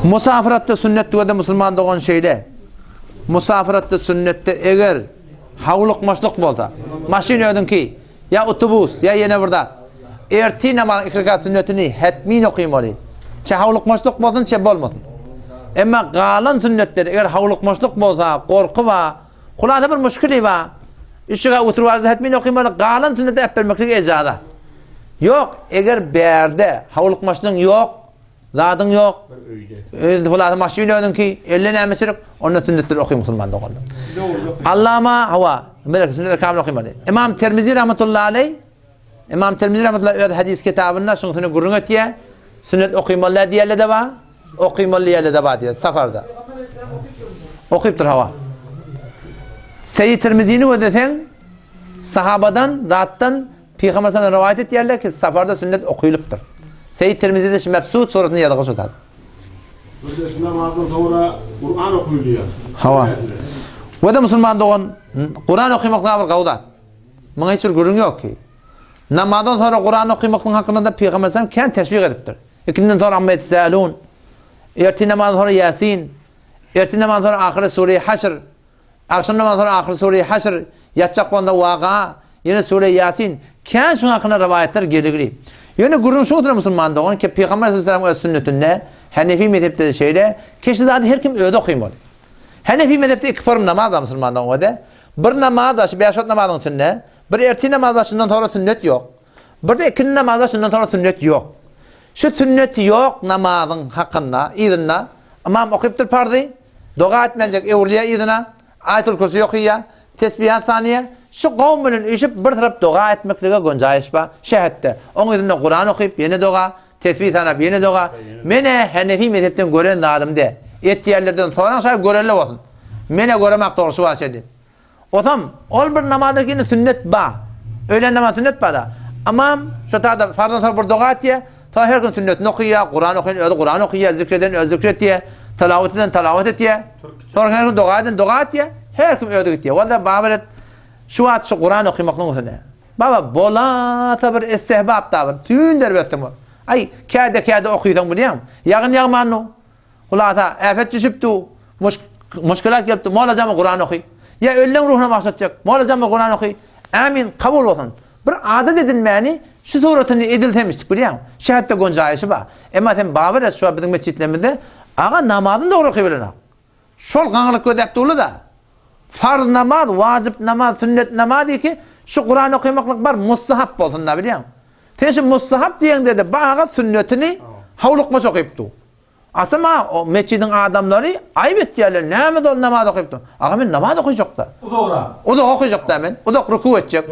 Musafiratda sünnet diýende musulman dogan şeýle. Musafiratda sünnetde eger hawlukmaçlyk bolsa, maşyn özüňki, ýa otobus, ýa ýene bir zat. Ertir namazyň iki rekat sünnetini hetmin okymaly. Çe hawlukmaçlyk bolsun, çe bolmasyn. Emma galan sünnetleri eger hawlukmaçlyk bolsa, gorky bar, hulasa bir muşkili bar. Üç rekat oturyp arada hetmin okymaly, galan sünneti äpbermeklik ejaza. Ýok, eger bärde hawlukmaçlygyň ýok, zadyň ýok, öýde hulasa maşyn özüňki, elle näme çyryk, onda sünnetleri oky musulman doganlar. Allama, hawa, melek sünnetleri kamil okymaly. Imam Termizi rahmetullahi aleyh, Imam Termizi rahmetullahi öz hadis kitabynda şuň üstüne gürrüň etýär. Sünnet okymaly diýerler-de bar, okymaly diýerler-de bar diýär safarda. Okypdyr hawa. Seýid Termizini gözleseň, sahabadan, zatdan Pygamber sallallahu rowaýat etýärler ki, safarda sünnet okylypdyr. Seýid Tirmizide şu Mebsut suratynda ýazgy şu zat. Birleşme namazdan soňra Kuran okylýar. Hawa. We-de musulman dogan, Kuran okymak bir gowy zat. Muňa hiç bir gürrüň ýok ki. Namazdan soňra Kuran okymaklygyň hakynda-da Pygamber sallallahu kän teşwik edipdir. Ikinden soňra Amma ýetesälun. Ertir namazdan soňra Ýasin. Ertir namazdan soňra ahyry sure Haşr. Agşam namazyndan soňra ahyry sure-i Haşr, ýatjak bolanda Waka, ýene sure-i Ýasin, kän şuň hakynda rowaýatlar geligli. Ýöne gürrüň şuň üstünde musulman dogan ki Pygamber aleyhisselamyň öz sünnetinde, Hanefi mezhepde-de şeýle, keşi zady her kim özi okymaly. Hanefi mezhepde iki form namaz bar musulman dogan özi. Bir namaz bar şu bäş wagt namazyň içinde, bir ertir namaz bar şundan soňra sünnet ýok. Bir-de ikindi namaz bar şundan soňra sünnet ýok. Şu sünneti ýok namazyň hakynda, yzynda ymam okypdyr parzy, Doga etmänjek öwrülýär yzyna, Aýatul Kürsi okaýar, tesbihat sanýar. Şu kowum bilen üýşüp bir tarap doga etmeklige gonjaýyş bar. Şähetde. Oň yzynda Kuran okyp, ýene doga, tesbih sanap ýene doga. Men-ä Henefi mezhepden gören zadym dä. Etýänlerden soraň şaý görelde bolsun. Men-ä göremak dogry şu wagt çenli. Osam, ol bir namazda ýene sünnet ba. Öýlän namaz sünnet ba-da. Ymam şo taýda farzdan soň bir doga etýär. Soň her kim sünnetini okaýar, Kuran okaýan özi Kuran okaýar, zikr eden özi zikr etýär, tilawat eden tilawat etýär. Soň her kim doga eden doga etýär. Her kim özi gitýär. Walla baba et şu wagt şu Kuran okamaklygyň üstüne. Baba bolasa bir istihbap da bir tüýn derip etseň bol. Aý, käde-käde okysaň bilýäňmi? Ýagyn ýagman du. Hulasa, äpet düşüpdi, muşkilat gelipdi, Molla jama Kuran oky. Ýa ölüleň ruhuna bagyşlatjak, Molla jama Kuran oky. Ämin, kabul bolsun. Bir adat edinmäni şu suratynda edilsemişdik bilýäňmi? Şu hetde gonjaýşy bar. Emma sen babyr et şu wagt biziň metjitlerimizde aga namazyny dogry oky bilenok. Şol gaňryk gözläp durly-da. Farz namaz, wajyp namaz, sünnet namaz diýki, şu Kuran okamaklyk bar mustahap bolsun-da bilýäňmi? Sen şu mustahap diýeňde-de bu aga sünnetini howlukmaç okyp dur. Asama o metjidiň adamlary aýyp etýärler, näme ol namaz okyp dur. Aga men namaz okajakda. Uzagra. Uzak okajakda men. Uzak ruku etjek.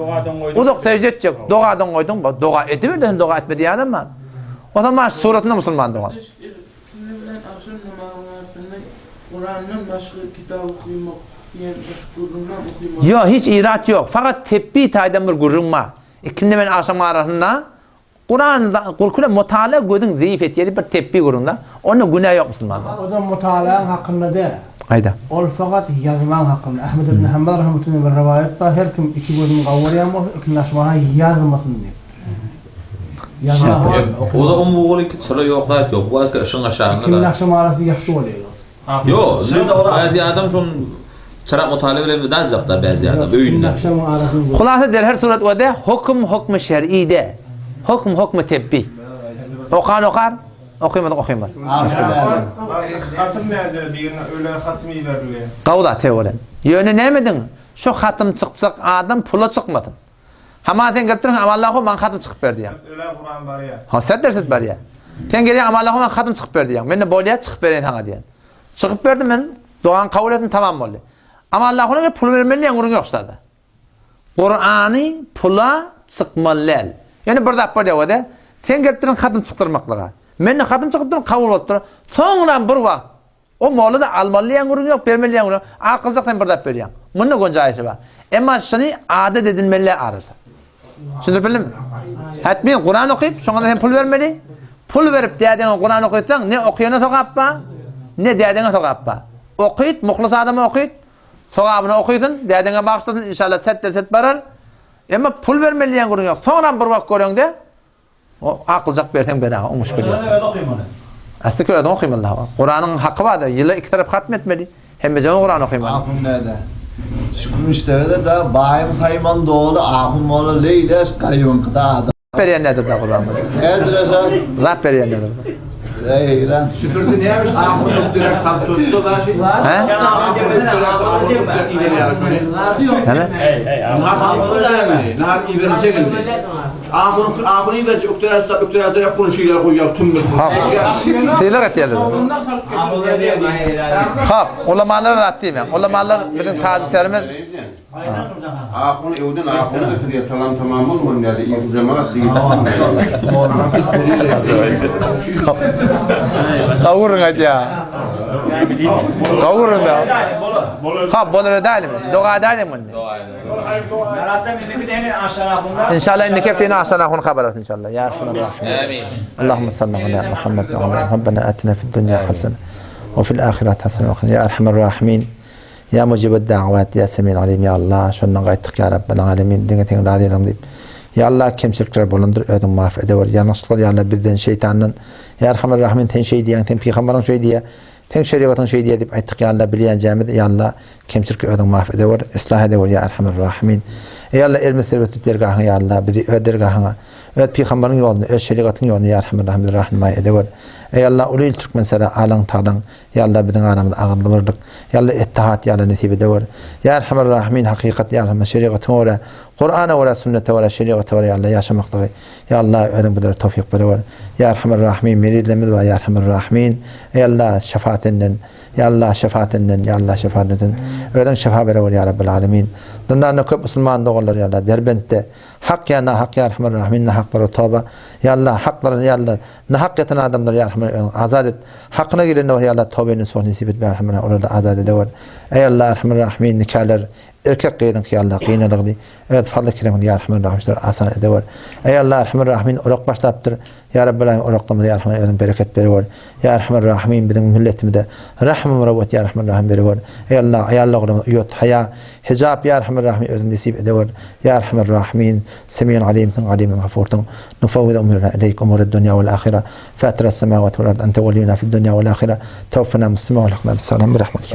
Uzak sejde etjek. Dogadan goýduň. Doga ediber sen doga etme diýen adam bar. O zaman suratynda musulman dogan. Ikindi bilen agşam namazynyň arasynda Kurandan başga kitap okymak diýen başga gürrüň bar okymaly. Ýok hiç irat ýok. Fakat tepbi taýdan bir gürrüň bar. Ikindi bilen agşamyň arasynda Kuran gurkule mutala gözüň zeýif etýär diýip bir tepbi gürrüňde. Onda günä ýok musulmanda. O-da mutalaň hakynda däl. Aýda. Ol fakat ýazmaň hakynda. Ahmet ibn Hanbal rahmetullah bir rowaýat bar, her kim iki gözüni gawurýan bolsa, ikindi açmaga ýazmasyn diýipdir. Ýazma hakynda. O-da umugy iki çyra ýok zat ýok. Bu arka yşyň aşagynda da. Ikindi akşam arasy ýagty bolýar. Ýok, bäzi adam şon çyrak mutala bilen widajakda bäzi adam öýünde. Hulasa der her surat we höküm hökmi şer'ide. Höküm hökmi tebbi. Okan okar, okymaz okymaz. Hatym näce birine ölen hatym iberilýär. Gowy zat teoren. Ýöne näme ediň? Şu hatym çykjak adam pula çykmasyn. Hama sen gelip durun Amanallahu maňa hatym çykyp ber diýýäň. Öle Kuran barýar. Ha set derset barýar. Sen gelýäň Amanallahu maňa hatym çykyp ber diýýäň. Mende bolýar çykyp bereýin saňa diýen. Çykyp berdim men dogan kabul etdim tamam boldy. Amanallahu gelip pul bermeli diýen gürrüň ýok şurada. Kurany pula çykmaly däl. Ýöne bir zat bolýar o-da. Sen gelip durun hatym çykdyrmaklyga. Mende hatym çykyp dur kabul bolup dur. Soňra bir wagt O moly-da almaly diýen gürrüň ýok, bermeli diýen gürrüň ýok. Akyljak sen bir zat berýäň. Munda gonjaýşy bar. Emma şuny adat edinmeli arada. Düşündirip bildimmi? Hetmi Kuran okyp, şoňa da sen pul bermeli. Pul berip dädeňe Kuran okytsaň, ne okyana sogap bar, ne dädeňe sogap bar. Okyt, muhlis adama okyt, sogabyny okysyn, dädeňe bagyşlasyn, inşallah set-de set barar. Emma pul bermeli diýen gürrüň ýok. Soňram bir wagt göreňde. O akyljak berseň ber aga, oňuşyp Özüň gidýär. öz okymaly. Aslyky özüň okymaly hawa. Kuranyň haky bar-da, ýyla iki tarap hatm etmeli. Hemmejeme Kuran okymaly. Ahun däde. Şu Kümüşdepede da baýyň saýman doly ahun molla leýleş garybyňkyda adam. Berýän nedir da Kuran. Nedir şa? Zat berýän nedir. Eýran. Süpürdi nämiş ahun ökdürek samçotda da şey. He? Näme? Nahar iberin çekildi. Ahun ahun iberci ökdürerse ökdürerse konuşuyor koyuyor tüm bir. Sylag etýärler. Hop, ulamalar zat diýmäň. Ulamalar biziň tazyserimiz. Ahun evden ahunu götürüyor talam tamam olmadı yani iyi cemaat değil. Gawuryň aýdýar. Gawuryň da. Hop, bolar edäýlimi? Doga edäýlimi indi? İnşallah indiki hepde ýene Aşan ahun habar alsyn inşallah. Ya Erhamer Rahimin. Amin. Allahümme salli ala Muhammed ve ala Rabbena atina fid dunya hasene ve fil ahireti hasene ve qina ya Erhamer Rahimin. Ya mucibed da'vat ya semil alim ya Allah. Şondan gaýtdyk ya Rabbel alemin. Diňe seň razylygyň diýip. Ya Allah kemçilikler bolandyr özüň maaf edewer. Ýalňyşlyklar ya Allah bizden şeýtandan. Ya Erhamer Rahimin sen şeý diýýäň, sen pygambaryň şeý diýýär. Seň şerigatyň şeý diýýär diýip aýtdyk ya Allah bilýänjämiz ya Allah kemçilikleri özüň maaf edewer. Islah edewer ya Erhamer Rahimin. Eý Allah elimiz serwetli dergahyňa ya Allah bizi öz dergahyňa öz pygambaryň ýoluna öz şerigatyň ýoluna ya Erhamer Rahimin bizi rahnamaý edewer. Eý Allah uly il Türkmenistana alaň talaň Ya Allah biziň aramyzda agzybirlik birlik Ya Allah ittihat Ya Allah nesip edewer. Ya Erhamer Rahimin hakykat Ya Rahman şerigatyňa görä Kurana görä sünnete görä şerigata görä Ya Allah ýaşamaklygy Ya Allah özüň bizlere towfyk berewer. Ya Erhamer Rahimin merizlerimiz bar Ya Erhamer Rahimin. Ey Allah şefa senden. Ya Allah şefa senden. Ya Allah şefa senden. Özüň şefa berewer Ya Rabbel Alemin. Zyndanda köp musulman doganlar Ya Allah Derbentde. Hak ya nahak Ya Erhamer Rahimin nahaklara toba. Ya Allah haklara Ya Allah nahak ýatan adamlary Ya Erhamer özüň azat et. Hakyna girende bolsa Ya Allah toba nasuh nesip et Ya Erhamer olary da azat edewer. Ey Allah Erhamer Rahimin nikalar Erkek gyzyňky Ya Allah gynalygyny öz fazly keremiňde Ya Erhamer Rahimin şular asan edewer. Eý Allah Erhamer Rahimin orak başlapdyr. Ya Rabbel Alemin oraklarymyza Ya Erhamer özüň bereket berewer. Ya Erhamer Rahimin biziň milletimize rahm murawwet Ya Erhamer Rahimin berewer. Eý Allah aýal-oglanymyza uýat haýa hijap Ya Erhamer Rahimin özüň nesip edewer. Ya Erhamer Rahimin Semiýun Alimsiň Alimem Gafursyň. Nufawwidu umurana ileýk umurad dunýa wal ahira. Fatiras semawati wal ard ente weliyuna fid dunýa wal ahira. Tawfana muslimin wal haqna bis salam bi rahmetik.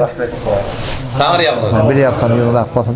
Taňry ýalkasyn. Bir ýalkasyn ýüzüňiz ak bolsun.